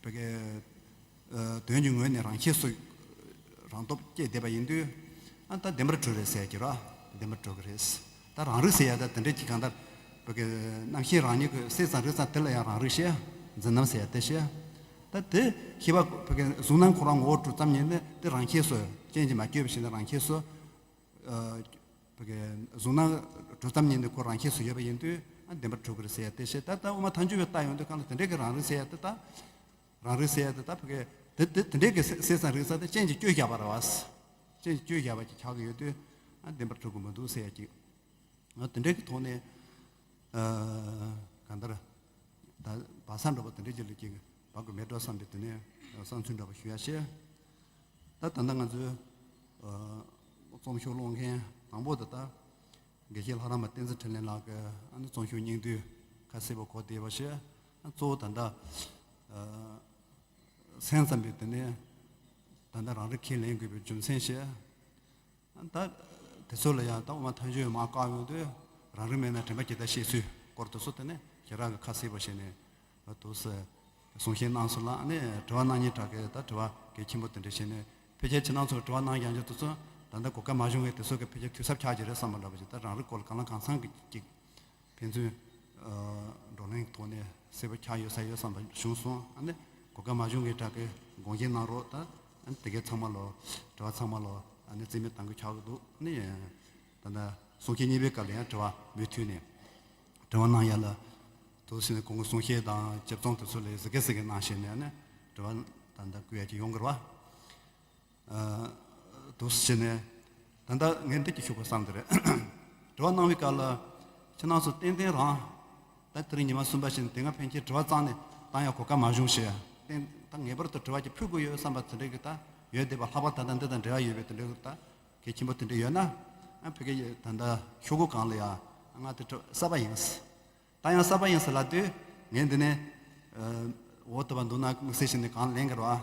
བོད་ཀྱི་དོན་གྱི་ངོས་ནས་རང་ཁྱད་སོ། རང་སྟོབས་སྐྱེས་བསྡད་པ་ཡིན་དུས། ཨ་ད་བདེན་པར་གྲུབ་རེད་ཟེར་གྱི་ར། བདེན་པར་གྲུབ་ཀྱི་རེད། ད་རང་རིག་ཟེར་ཡ་ད་དེ་འདྲ་ཅིག་གང་ལྟར་བོད་ཀྱི་རྣམ་ཤེས་རང་ཉིད་ཀྱི་གསལ་ཙམ་རིག་ཙམ་དེ་ལ་ཡང་རང་རིག་བཤད། འཛིན་རྣམ་ཟེར་ཡ་དེ་བཤད། ད་དེ་ཤེས་པ་བོད་ཀྱི་གཟུང་རྣམ་ཁོ་རང་ངོ་བོ་གྲུབ་ཙམ་ཉིད་ནས་དེ་རང་ཁྱད་སོ། རྐྱེན་གྱིས་མ་བསྐྱོད་པ་ཞིག་ནས་རང་ཁྱད་སོ། ཨ་བོད་ཀྱི་གཟུང་རྣམ་གྲུབ་ཙམ་ཉིད་ནས་ཁོ་རང་ཁྱད་སོ་ཡོད་པ་ཡིན་དུས། ཨ་བདེན་པར་གྲུབ་ཀྱི་རེད་ཟེར་ཡ་དེ་བཤད། ད་ལྟ་དབུ་མ་ཐལ་འགྱུར་བའི་རྟགས་ཡོང་དུས་གང་ལ་དེ་འདྲའི་གི་རང་རིག་ཟེར་ཡ་དེ་ད། རང་རིག་ཟེར་ཡ་དེ་ད་བོད་ཀྱི་དེ་དེ་དེ་འདྲའི་གི་གསལ་གསལ་ཙམ་རིག་ཙམ་དེ་རྐྱེན་གྱིས་བསྐྱོད་བཞག་པ་རེད་བ། རྐྱེན་གྱིས་བསྐྱོད་བཞག་པ་ཅིག་ཆགས་ཀྱི་ཡོད་དུས། ཨ་བདེན་པར་གྲུབ་ཀྱི་མི་འདུག་ཟེར་ཡ་ཅིག། ཨ་དེ་འདྲའི་གི་ཐོག་ནས་ཨ་གང་ལྟར་ད་བག་ཚ་འགྲོ་བ་དེ་འདྲའི་ཅིག་ལ་ཅིག་བབ་ཀྱི་མེད་འགྲོ་བསམ་པའི་དེ་ནས་བསམ་ཚུལ་འདྲ་བ་ཞུ་ཡ་བཤད། ད་ད་ལྟ་ང་ཚོའི་ཨ་རྩོམ་ཤོག་ཀློག་མཁན་དང་པོ་དེ་ད་དགེ་བཤེས་ལྷ་རམས་པ་བསྟན་འཛིན་འཕྲིན་ལས་ལགས་ཀྱི་ཨ་ནི་རྩོམ་ཤོག་སྙིང་བསྡུས་ཁ་གསལ་པོ་གོ་བདེ་བ་བཤད། ཨ་གཙོ་བོ་ད་ལྟ་ཨ་སེམས་ཙམ་པའི་དེ་ནས་ད་ལྟ་རང་རིག་ཁས་ལེན་དགོས་པའི་རྒྱུ་མཚན་བཤད། ད་དེ་ཚོ་ལ་ཡང་ད་དབུ་མ་ཐལ་འགྱུར་མར་བཀག་ཡོང་དུས། རང་རིག་མེད་ན་དྲན་པ་ཇི་ལྟར་ཤེས་ཚུལ་སྐོར་དེ་ཚོ་དེ་ནས་ཞེ་དྲག་གི་ཁ་གསལ་པོ་བྱས་ནས་འདུག་སེ་གསུང་བཤད་གནང་སོང་ལ། ཨ་ནི་དྲི་བ་གནང་མཁན་དྲག་གི་ད་དྲི་བ་གལ་ཆེན་པོ་དེ་འདྲ་བྱས་ནས། ཕལ་ཆེར་ཁྱེད་རང་ཚོར་དྲི་བ་གནང་ཡང་རྒྱུ་དེ་ཚོ་ད་ལྟ་གོ་སྐབས་མ་བྱུང་བས་དེ་ཚོ་གི་ཕལ་ཆེར་དུས་ཚབ་ཆགས་ཀྱི་རེད་བསམ་པ་འདྲ་པོ་ཞིག། ད་རང་རིག་སྐོར་ལ་གང་ལ་གང་འཚམ་གྱི་ཅིག་ཕན་ཚུན་ཨ་བགྲོ་གླེང་ཐོག་ནས་གསལ་པོ་ཆགས་ཡོད་ས་ཡོད་བསམ་པ་བྱུང་སོང་། ཨ་ནི་གོ་སྐབས་མ་བྱུང་བའི་དྲག་གི་དགོངས་བཞེས་གནང་རོགས། ད་ཨ་ནི་དེ་གའི་ཚང་མ་ལོ། དྲི་བ་ཚང་མ་ལོ་ཨ་ནི་རྩིས་མེད་གཏང་གི་ཆགས་ཀྱི་འདུག། ཨ་ནི་ད་ལྟ་གསུང་བཤད་གཉིས་པའི་སྐབས་ལ་ཡང་དྲི་བ་མུ་མཐུད་ནས་དྲི་བ་གནང་ཡ་ལ། དུ་ཕྱིན་ནས་གོང་གི་གསུང་བཤད་དང་དཔྱད་རྩོམ་དེ་ཚོ་ལ་གཟིགས་ག་གཟིགས་ག་གནང་བྱས་ནས། ཨ་ནི་དྲི་བ་ད་ལྟ་བསྐུལ་ཡ་ཅིག་ཡོང་གི་རེད་བ། ཨ་འདུག་སེ་བྱས་ནས་ད་ལྟ་ངས་འདི་ཅིག་ཞུ་དགོས་བསམ་གྱི་རེད། དྲི་བ་གནང་བའི་སྐབས་ལ་ ཁྱེད་རང་ཚོ་ཏན་ཏན་རང་། ད་དེ་རིང་ཉི་མ་གསུམ་པ་ཞིག་ནས་དེ་སྔ་ཕན་ཆད་དྲི་བ་རྩ་ནས་བཏང་ཡ་གོ་སྐབས་མ་བྱུང་ཞེས། ཏན་ད་ངེས་པར་དུ་དྲི་བ་ཅིག་ཕུལ་དགོས་ཡོད་བསམ་པ་དེ་འདྲའི་གི་ད་ཡོད་བསྡད་པ། ལྷག་པར་ད་ལྟ་འདི་དང་འབྲེལ་བ་ཡོད་པའི་དེ་འདྲའི་གི་ད་གལ་ཆེན་པོ་དེ་འདྲ་ཡོད་ན། ཨ་ཕ་གི་ད་ལྟ་ཤོག་གུ་སྒང་ལ་ཡ་ང་དེ་དྲི་བ་གསར་པ་ཡིན། ད་ཡང་གསར་པ་ཡིན་ཟེར་ལབ་དུས་ངས་འདི་ནས་འོ་དེ་བ་འདུག་ན་དམིགས་བསལ་ཞིག་ནས་གང་ལེན་གི་རེད་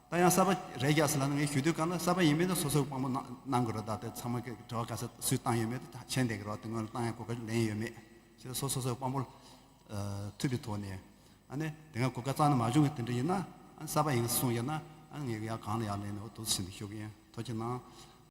བ། ད་ཡང་གསར་པ་རེད་རྒྱག་ཟེར་ལབ་ན། ངས་ཞུ་དུས་གང་ལ་གསར་པ་ཡིན་མིན་དེ་སོ་སོའི་དཔང་པོ་གནང་གནང་དགོས་རེད། ད་དེ་ཚང་མ་གི་དྲི་བ་ག་ཚོད་སུས་བཏང་ཡོད་མེད་དེ་མཁྱེན་བསྡད་ཀྱི་རེད་བ། དེ་སྔོན་ལ་བཏང་ཡང་གོ་སྐབས་ལེན་ཡོད་མེད་ཞེས་སོ་སོ་སོའི་དཔང་པོ་མཐུད་པའི་ཐོག་ནས། ཨ་ནི་དེ་སྔ་གོ་སྐབས་རྩ་ནས་མ་བྱུང་གི་དེ་འདྲ་ཡིན་ན། ཨ་གསར་པ་ཡིན་གསུངས་ཡོད་ན། ཨ་ངས་ཡར་གང་ལ་ཡར་ལེན་ནས་འོ་དེ་བཞིན་དུ་ཞུ་གི་ཡིན། ཐུགས་རྗེ་གནང་།